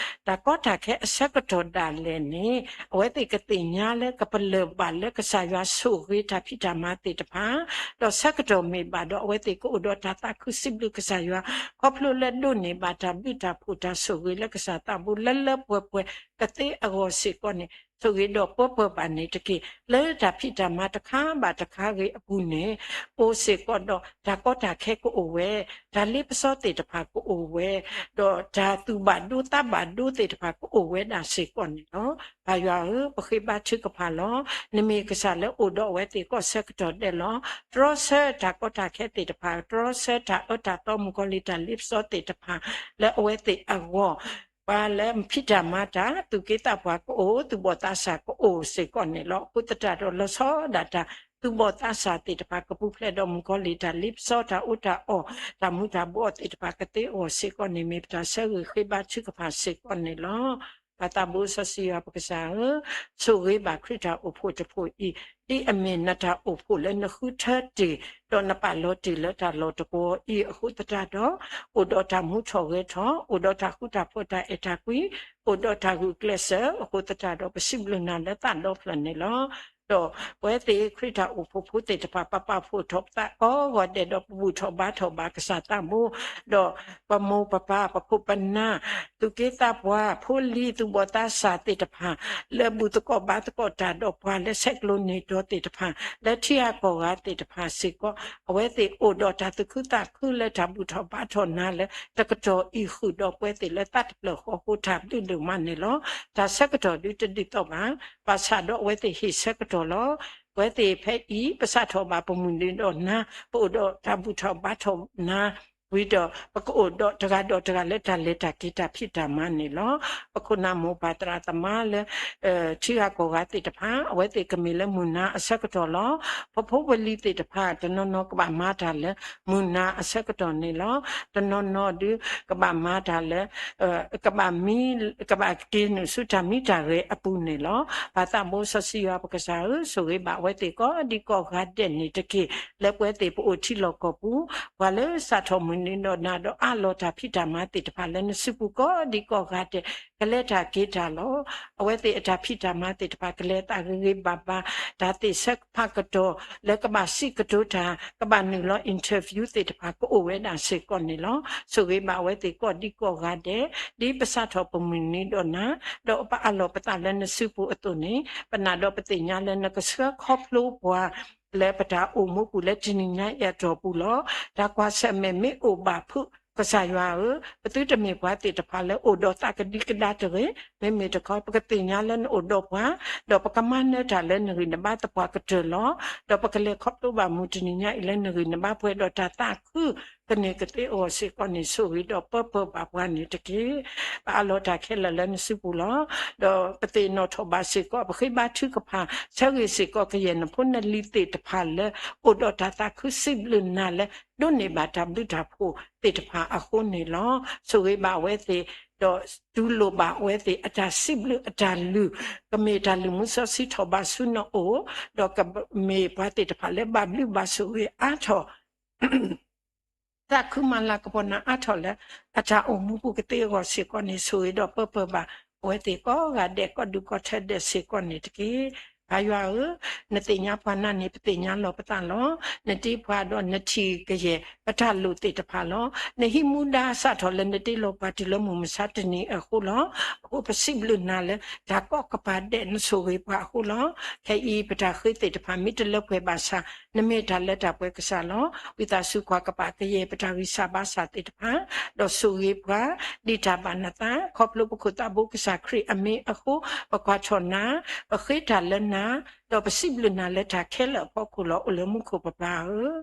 တၢ်ကီတၢ်ခဲအဆၢကတီၢ်ဒၣ်လဲာ်န့ၣ် အဝဲသ့ၣ်ကသ့ၣ်ညါလၢကပလၢၢ်ဘၣ်လၢကစၢ်ယွၤဆိၣ်ဂ့ၤတၢ်ဖံးတၢ်မၤသ့ၣ်တဖၣ်, ဒီးဆၢကတီၢ်မ့ၢ်ဘၣ်ဒီး အဝဲသ့ၣ်ကအိၣ်ဒီးတၢ်သးခုစံးဘျုးကစၢ်ယွၤ, ခီဖျိလၢဒိးန့ၢ်ဘၣ်တၢ်ဘျုးတၢ်ဖှိၣ်တၢ်ဆိၣ်ဂ့ၤလၢကစၢ်သးဘိလၢလၢပှဲၤပှဲၤကသ့အဂီၢ်စ့ၢ်ကီးန့ၣ် ဆိၣ်ဂ့ၤဒီးပၢပၢဘၣ်န့ၣ်တက့ၢ်. လၢတၢ်ဖံးတၢ်မၤတခါဘၣ်တခါဂ့ၤအပူၤန့ၣ် အိၣ်စ့ၢ်ကီးဒီးတၢ်ကီတၢ်ခဲကအိၣ်ဝဲ, တၢ်လ့ပစီသ့ၣ်တဖၣ်ကအိၣ်ဝဲ, ဒီးတၢ်သူၣ်ဘၣ်ဒိသးဘၣ်ဒိသ့ၣ်တဖၣ်ကအိၣ်ဝဲဒၣ်စ့ၢ်ကီးန့ၣ်လီၤ. ပၢ်ယွၤဧၢ, ပဃ့ဘါထုကဖၣ်လီၤ. နမ့ၢ်ကစၢ်လၢအိၣ်ဒီးအဝဲသ့ၣ်ကိးဆၢကတီၢ်ဒဲးလီၤ. တြီဆၢတၢ်ကီတၢ်ခဲသ့ၣ်တဖၣ်, တြီဆၢတၢ်အၢတၢ်သီမုၣ်ကီၤလံၢ်တၢ်လ့ပစီသ့ၣ်တဖၣ် လၢအဝဲသ့ၣ်အဂီၢ် ပှၤလၢဖံးတၢ်မၤတၢ် သူၣ်က့သးပှၢ်ကအိၣ် သူၣ်ဘီၣ်သးစၢ်ကအိၣ်စ့ၢ်ကီးန့ၣ်လီၤ. အဃိသတးဒီး လီၤဆီဒၣ်တၢ်သူၣ်ဘီၣ်သးစၢ်သ့ၣ်တဖၣ် ကပူၤဖျဲးဒီးမုၣ်ကီၤလံၢ်တၢ်လ့ပစီ တၢ်အီၣ်တၢ်အီ တၢ်မူၤတၢ်ဘှီးသ့ၣ်တဖၣ်ကသ့အဂီၢ်စ့ၢ်ကီးန့ၣ် မ့ၢ်ပတၢ်ဆၢဂ့ၤဃ့ဘါထုကဖၣ်စ့ၢ်ကီးန့ၣ်လီၤ. ပၢ်သးဘိစီဆှံယွၤပကစၢ်ဧၢ, ဆိၣ်ဂ့ၤဘၣ်ခရံာ်တၢ်အိၣ်ဖှိၣ်တဖှိၣ်အံၤ, ဒ်အမ့ၢ်နတၢ်အိၣ်ဖှိၣ်လၢနဃုထၢတ့ၢ် ဒီးနပာ်လီၤတ့ၢ်လၢတၢ်လီၢ်တကဝီၤအံၤအဃိသတးဒီး အိၣ်ဒီးတၢ်မူထီၣ်ဂဲၤထီၣ်, အိၣ်ဒီးတၢ်ဃူတၢ်ဖိးတၢ်အဲၣ်တၢ်ကွံ, အိၣ်ဒီးတၢ်ဂုာ်ကျဲးစၢးအဃိသတးဒီး ပစံးဘျုးနၤလၢသးဒီဖျၢၣ်န့ၣ်လီၤ. ဒီးပဝဲသ့ၣ်ခရံာ်တၢ်အိၣ်ဖှိၣ်ဖိသ့ၣ်တဖၣ် ပပာ်ဖှိၣ်ထီၣ်ပသးကိးဂီၤဒဲးဒီး ပဘူၣ်ထီၣ်ဘါထီၣ်ဘၣ်ကစၢ်သးဘိ, ဒီးပမိၢ်ပပၢ် ပခိၣ်ပနၢ် သူၣ်က့သးပှၢ် ဖိလံၤ သူၣ်ဘီၣ်သးစၢ်သ့ၣ်တဖၣ် လၢဘူၣ်သကိးဘါသကိးတၢ်ဒီးပှၤလၢဆဲးကျိးန့ၢ်ဒီးသ့ၣ်တဖၣ် လၢထံဂၤကီၢ်ဂၤသ့ၣ်တဖၣ်စ့ၢ်ကီး အဝဲသ့ၣ်အိၣ်ဒီးတၢ်သူၣ်ခုသးခုလၢတၢ်ဘူၣ်ထီၣ်ဘါထီၣ်နၤလၢ တကတီၢ်အံၤဃုာ်ဒီးပဝဲသ့ၣ်လၢသးတဖျၢၣ်ဃီအဃိ တၢ်ဘျုးဒိၣ်မးန့ၣ်လီၤ. တၢ်ဆၢကတီၢ်ဒုးတဒ်သိးဘၣ်, ဘၣ်ဆၣ်ဒီးအဝဲသ့ၣ်ဟ့ၣ်ဆၢကတီၢ်လီၤ. ပဝဲသ့ၣ်ဖဲအံၤ ပစးထီၣ်ဘၣ်ပမုၢ်နံၤဒီးနၤ, ပအိၣ်ဒီးတၢ်ဘူၣ်ထီၣ်ဘါထီၣ်နၤ ဝံၤဒီး ပကအိၣ်ဒီးတဂၤဒီးတဂၤလၢတၢ်လဲၤတၢ်က့ၤတၢ်ဖံးတၢ်မၤန့ၣ်လီၤ. ပခိၣ်နၢ်မိၢ်ပၢ်သရၣ်သမါလၢ ထံဂၤကီၢ်ဂၤသ့ၣ်တဖၣ် အဝဲသ့ၣ်ကမ့ၢ်လၢမုၢ်နၤအဆၢကတီၢ်လီၤ. ပဖိပလံၤသ့ၣ်တဖၣ် တနီၤနီၤကဘၣ်မၤတၢ်လၢ မုၢ်နၤအဆၢကတီၢ်န့ၣ်လီၤ. တနီၤနီၤဒုး ကဘၣ်မၤတၢ်လၢ ကဘၣ်မံ ကဘၣ်က့ၤနုာ်ဆူတၢ်မံတၢ်ဂဲၤအပူၤန့ၣ်လီၤ. ပၢ်သးဘိစီဆှံယွၤပကစၢ်ဧၢ, ဆိၣ်ဂ့ၤဘၣ်အဝဲသ့ၣ်ကိးဒံကိးဂၤဒဲးန့ၣ်တက့ၢ်. လၢပဝဲသ့ၣ်ပအိၣ်ထံလီၢ်ကီၢ်ပူၤ ပှၤလၢစးထီၣ်မုၢ် ပမုၢ်နံၤဒီးနၤဒီးအၢၣ်လီၤတၢ်ဖံးတၢ်မၤသ့ၣ်တဖၣ်လၢနစုပူၤကိးဒံကိးဂၤဒဲး ကလဲၤတၢ်က့ၤတၢ်လီၤ. အဝဲသ့ၣ်အတၢ်ဖံးတၢ်မၤသ့ၣ်တဖၣ် ကလဲၤသးဂ့ၤဂ့ၤဘၣ်ဘၣ်, တၢ်သ့ၣ်ဆၢဖးကတီၢ်လၢကဘၣ်စံးကတိၤတၢ် ကဘၣ်နုာ်လီၤ interview သ့ၣ်တဖၣ် ကအိၣ်ဝဲဒၣ်စ့ၢ်ကီးန့ၣ်လီၤ. ဆိၣ်ဂ့ၤဘၣ်အဝဲသ့ၣ်ကိးဒံကိးဂၤဒဲး ဒ်ပစးထီၣ်ပမုၢ်နံၤဒီးနၤ ဒီးပအၢၣ်လီၤပသးလၢနစုပူၤအသိးန့ၣ် ပနာ်ဒီးပသ့ၣ်ညါလၢနကဆှၢခီဖျိပှၤ လၢပတၢ်အိၣ်မူပူၤလၢတနံၤညါအံၤအတီၢ်ပူၤလီၤ. တၢ်ကွၢ်ဆၢၣ်မဲာ်မ့ၢ်အိၣ်ဘၣ်ဖုး ကစၢ်ယွၤဧၢ, ပသုတမ့ၢ်ပှၤသ့ၣ်တဖၣ်လၢအိၣ်ဒီးသးကဒံကဒါတဂ့ၤ, မ့မ့ၢ်တခီ ပကသ့ၣ်ညါလၢနအိၣ်ဒီးပှၤ, ဒီးပကမၤနၢၤတၢ်လၢနဂံၢ်နဘါသပှၢ်ကတၢၢ်လီၤ. ဒီးပကလဲၤခီဖျိဘၣ်မုၢ်တနံၤညါအံၤလၢနဂံၢ်နဘါပှဲၤဒီးတၢ်သးခု ကန့ၢ်ကသ့အဂီၢ်စ့ၢ်ကီးန့ၣ် ဆိၣ်ဂ့ၤဒီးပၢပၢၢ်ဘၣ်ပှၤန့ၣ်တက့ၢ်. ပအၢၣ်လီၤတၢ်ခဲလၢာ်လၢနစုပူၤလီၤ. ဒီးပသ့ၣ်နီၣ်ထီၣ်ဘၣ်စ့ၢ်ကီး ပဃ့ဘါထုကဖၣ် ဆၢဂ့ၤစ့ၢ်ကီးကယဲၢ်နဖိနလံၤသ့ၣ်တဖၣ်လၢ အိၣ်ဒီးတၢ်သးခုစံးဘျုးနၤလၢ ဒိးန့ၢ်ဘၣ်တၢ်ဘျုးတၢ်ဖှိၣ်သ့ၣ်တဖၣ်အဃိန့ၣ်လီၤ. ဆိၣ်ဂ့ၤဘၣ်အဝဲသ့ၣ် ဒီးတူၢ်လိာ်ဘၣ်အဝဲသ့ၣ်အတၢ်စံးဘျုးအတၢ်လုၢ် ကမ့ၢ်တၢ်လုၢ်မူစီဆှံထီၣ်ဘးဆူနအိၣ်, ဒီးကမ့ၢ်ပှၤသ့ၣ်တဖၣ်လၢဘၣ်ဘျုးဘၣ်ဆိၣ်ဂ့ၤအါထီၣ် သးခုမၤလၤကပီၤနၤအါထီၣ်လၢ အတၢ်အိၣ်မူပူၤကသ့အဂီၢ်စ့ၢ်ကီးန့ၣ် ဆိၣ်ဂ့ၤဒီးပၢပၢၢ်ဘၣ် အဝဲသ့ၣ်ကိးဂၤဒဲး ကိးဒူၣ်ကိးထၢဒဲးစ့ၢ်ကီးန့ၣ်တက့ၢ်. ပၢ်ယွၤဧၢ, နသ့ၣ်ညါပှၤနၤန့ၣ် ပသ့ၣ်ညါလီၤပသးလီၤ. နတ့ပှၤဒီးနထံၣ်ကယဲၢ် ပတၢ်လိၣ်သ့ၣ်တဖၣ်လီၤ. နဟံးမူဒါစးထီၣ်လၢနတ့လီၤပှၤတုၤလၢမုၢ်မဆါတနံၤအဃိလီၤ. အဃိပစံးဘျုးနၤလၢ တၢ်ကိးကပၤဒဲးနဆိၣ်ဂ့ၤပှၤအဃိလီၤ. ခဲအံၤ ပတၢ်ဃ့သ့ၣ်တဖၣ် မ့ၢ်တလၢပှဲၤဘၣ်ဆၣ် နမ့ၢ်တၢ်လၢတၢ်ပှဲၤကစၢ်လီၤ. ဝံသးစူၤကွၢ်ကပၤကယဲၢ်ပတၢ်ဂံၢ်စၢ်ဘါစၢ်သ့ၣ်တဖၣ်, ဒီးဆိၣ်ဂ့ၤပှၤ ဒ်တၢ်ဘၣ်နသး, ခီဖျိပခိၣ်သးဘိကစၢ်ခရံာ်အမံၤအဃိ ပကွၢ်ထီၣ်နၤ, ပဃ့တၢ်လၢနၤ, ဒီးပစံးဘျုးနၤလၢတၢ်ခဲလၢာ်အဖီခိၣ်လီၤ. အိၣ်လၢမူခိၣ်ပပၢ်ဧၢ,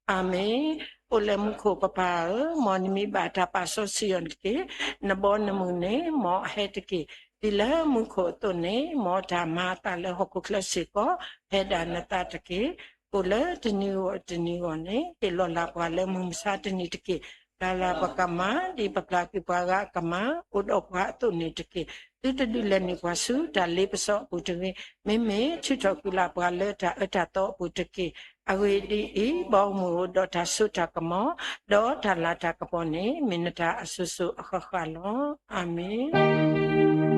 အၤမ့ၣ်. အိၣ်လၢမူခိၣ်ပပၢ်ဧၢ, မ်နမံၤဘၣ်တၢ်ပာ်စီဆှံအီၤတက့ၢ်. နဘီနမုၢ်န့ၣ် မ်အဟဲတက့ၢ်. ဒ်လၢမူခိၣ်အသိးန့ၣ် မ်တၢ်မၤအသးလၢဟီၣ်ခိၣ်ချၢစ့ၢ်ကီး ဟဲဒၣ်နသးတက့ၢ်. အိၣ်လၢတနံၤဂီၢ်တနံၤဂီၢ်န့ၣ် ဟ့ၣ်လီၤလၢ်ပှၤလၢမုၢ်မဆါတနံၤတက့ၢ်. ပျၢ်လၢ်ပကမၢ် ဒ်ပပျၢ်ကွံာ်ပှၤဂၤအကမၢ် အိၣ်ဒီးပှၤအသိးန့ၣ်တက့ၢ်. သုတဒုးလဲၤနုာ်ပှၤဆူတၢ်လ့ပစီအပူၤတဂ့ၤ. မ့မ့ၢ်ထုးထီၣ်ကွံာ်လၢ်ပှၤလၢတၢ်အၢတၢ်သီအပူၤတက့ၢ်. အဂ့ၢ်ဒ်အံၤ, ဘီမုၢ်အိၣ်ဒီးတၢ်စိတၢ်ကမီၤ, ဒီးတၢ်လၤတၢ်ကပီၤန့ၣ် မ့ၢ်နတၢ်အစိၤစိၤအဃၣ်ဃၣ်လီၤ. အၤမ့ၣ်.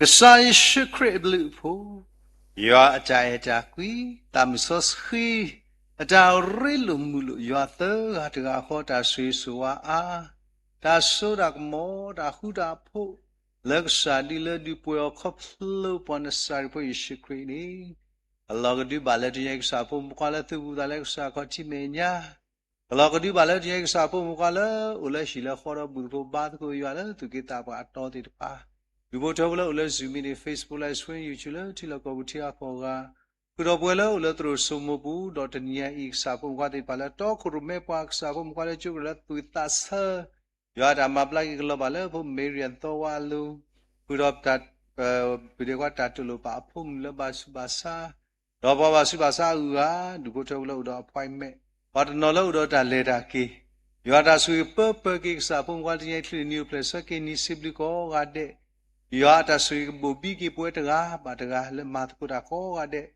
ကစၢ်ယ့ၣ်ၡူးခရံာ်အဘျုးအဖှိၣ်, ယွၤအတၢ်အဲၣ်တၢ်ကွံ, သးမုၢ်စီဆှံ, အတၢ်ရ့လိာ်မုာ်လိာ် ယွၤသၢဂၤတဂၤဃီ တၢ်ဆိၣ်ဂ့ၤဆိၣ်ဝါအါ, တၢ်စိတၢ်ကမီၤ တၢ်ဃူတၢ်ဖိး လၢကစၢ်ဒုးလၢဒုးပှဲၤအီၤခီဖျိပှၤနစၤရ့းဖိယ့ၣ်ၡူးခရံာ်န့ၣ်, အလီၢ်ကဒုဘၣ်လၢတနံၤအံၤကစၢ်ဖိမုၣ်ခွါလၢသုးဘူးသးလၢကစၢ်ခီၣ်ထံးမဲာ်ညါ ကလီၤကဒုဘၣ်လၢတနံၤအံၤကစၢ်ဖိမုၣ်ခွါလၢအိၣ်လၢဟံၣ်လၢဃီဒီးဘူၣ်သကိးဘါသကိးယွၤလၢသူၣ်က့သးပှၢ်အတီသ့ၣ်တဖၣ်, ဒူၣ်ဖိထၢဖိလၢအိၣ်လၢ Zoom meeting, Facebook Live Stream, YouTube လၢထံလီၢ်ကီၢ်ပူၤထံဂၤကီၢ်ဂၤ, ဃုာ်ဒီးပဝဲလၢအိၣ်လၢသရိာ်စိမိပူၤ ဒီးတနံၤအံၤကစၢ်ဖိမုၣ်ခွါသ့ၣ်တဖၣ်လၢတီခိၣ်ရိၣ်မဲပှၤကစၢ်ဖိမုၣ်ခွါလၢကၠိကရၢလၢသူၣ်ဝံၣ်သးဆၢ ယွၤအတၢ်မၤဘျါက့ၤကလီၤဘၣ်လၢဖိမ့ၢ်ရံအသီဝါအလိၤ, ဃုာ်ဒီး ပဒဲကွၢ်တၢ်တိာ်လိာ်ပာ်အဖိမုၣ်လၢဘၣ်ဆူးဘၣ်ဆါ, ဒီးပှၤဘၣ်ဆူးဘၣ်ဆါအဂုၤအဂၤ, ဒူၣ်ဖိထၢဖိလၢအိၣ်ဒီး appointment, ပှၤတနီၤလၢအိၣ်ဒီးတၢ်လဲၤတၢ်က့ၤ, ယွၤတၢ်ဆိၣ်ဂ့ၤကပၢပၢက့ၤကစၢ်ဖိမုၣ်ခွါလၢတနံၤအံၤချုးနံၤအိၣ်ဖျဲၣ်ဆၢက့ၤနံၤစံးဘျုးကိးဂၤဒဲး, ယွၤအတၢ်ဆိၣ်ဂ့ၤကဘိၣ်ဘံက့ၤပဝဲတဂၤဘၣ်တဂၤလၢမၤသကိးတၢ်ကိးဂၤဒဲး,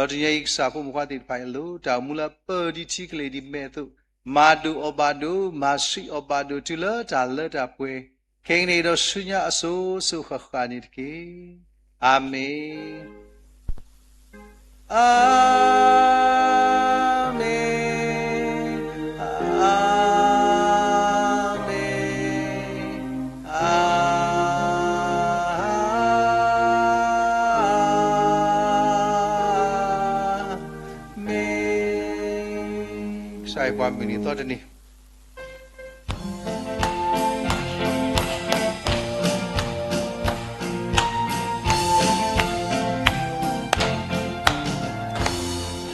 ဒီးတနံၤအံၤကစၢ်ဖိမုၣ်ခွါသ့ၣ်တဖၣ်အံၤအလိၤ တၢ်အိၣ်မူလၢပၢၢ်ဒ်ထံကလ့ၢ်ဒ်မဲးအသိး, မၤဒိၣ်အီၣ်ဘၣ်ဒိၣ်, မၤဆှံအီၣ်ဘၣ်ဒိၣ် တုၤလၢတၢ်လၢတၢ်ပှဲၤ, ခဲကနံၣ်အံၤဒီးဆူညါအစိၤစိၤဃၣ်ဃၣ်န့ၣ်တက့ၢ်. အၤမ့ၣ်. အၤမ့ၣ်, အၤမ့ၣ်, အၤမ့ၣ်. ကစၢ်ယွၤပှၤမုၢ်နံၤသီတနံၤ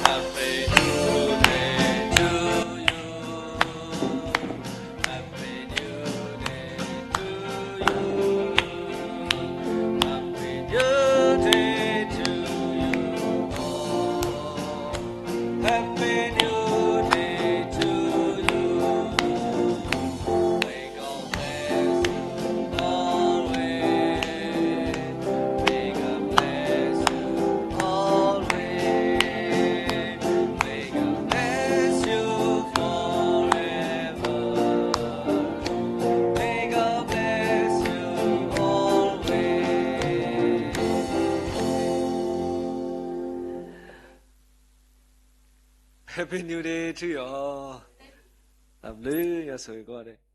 Happy New Day to you. Happy New Day to you. Happy New Day to you all. Happy New Day to you. May God bless you always. May God bless you always. May God bless you forever. May God bless you always. Happy New Day to you all. တၢ်ဘျုးယွၤဆိၣ်ဂ့ၤကိးဂၤဒဲး.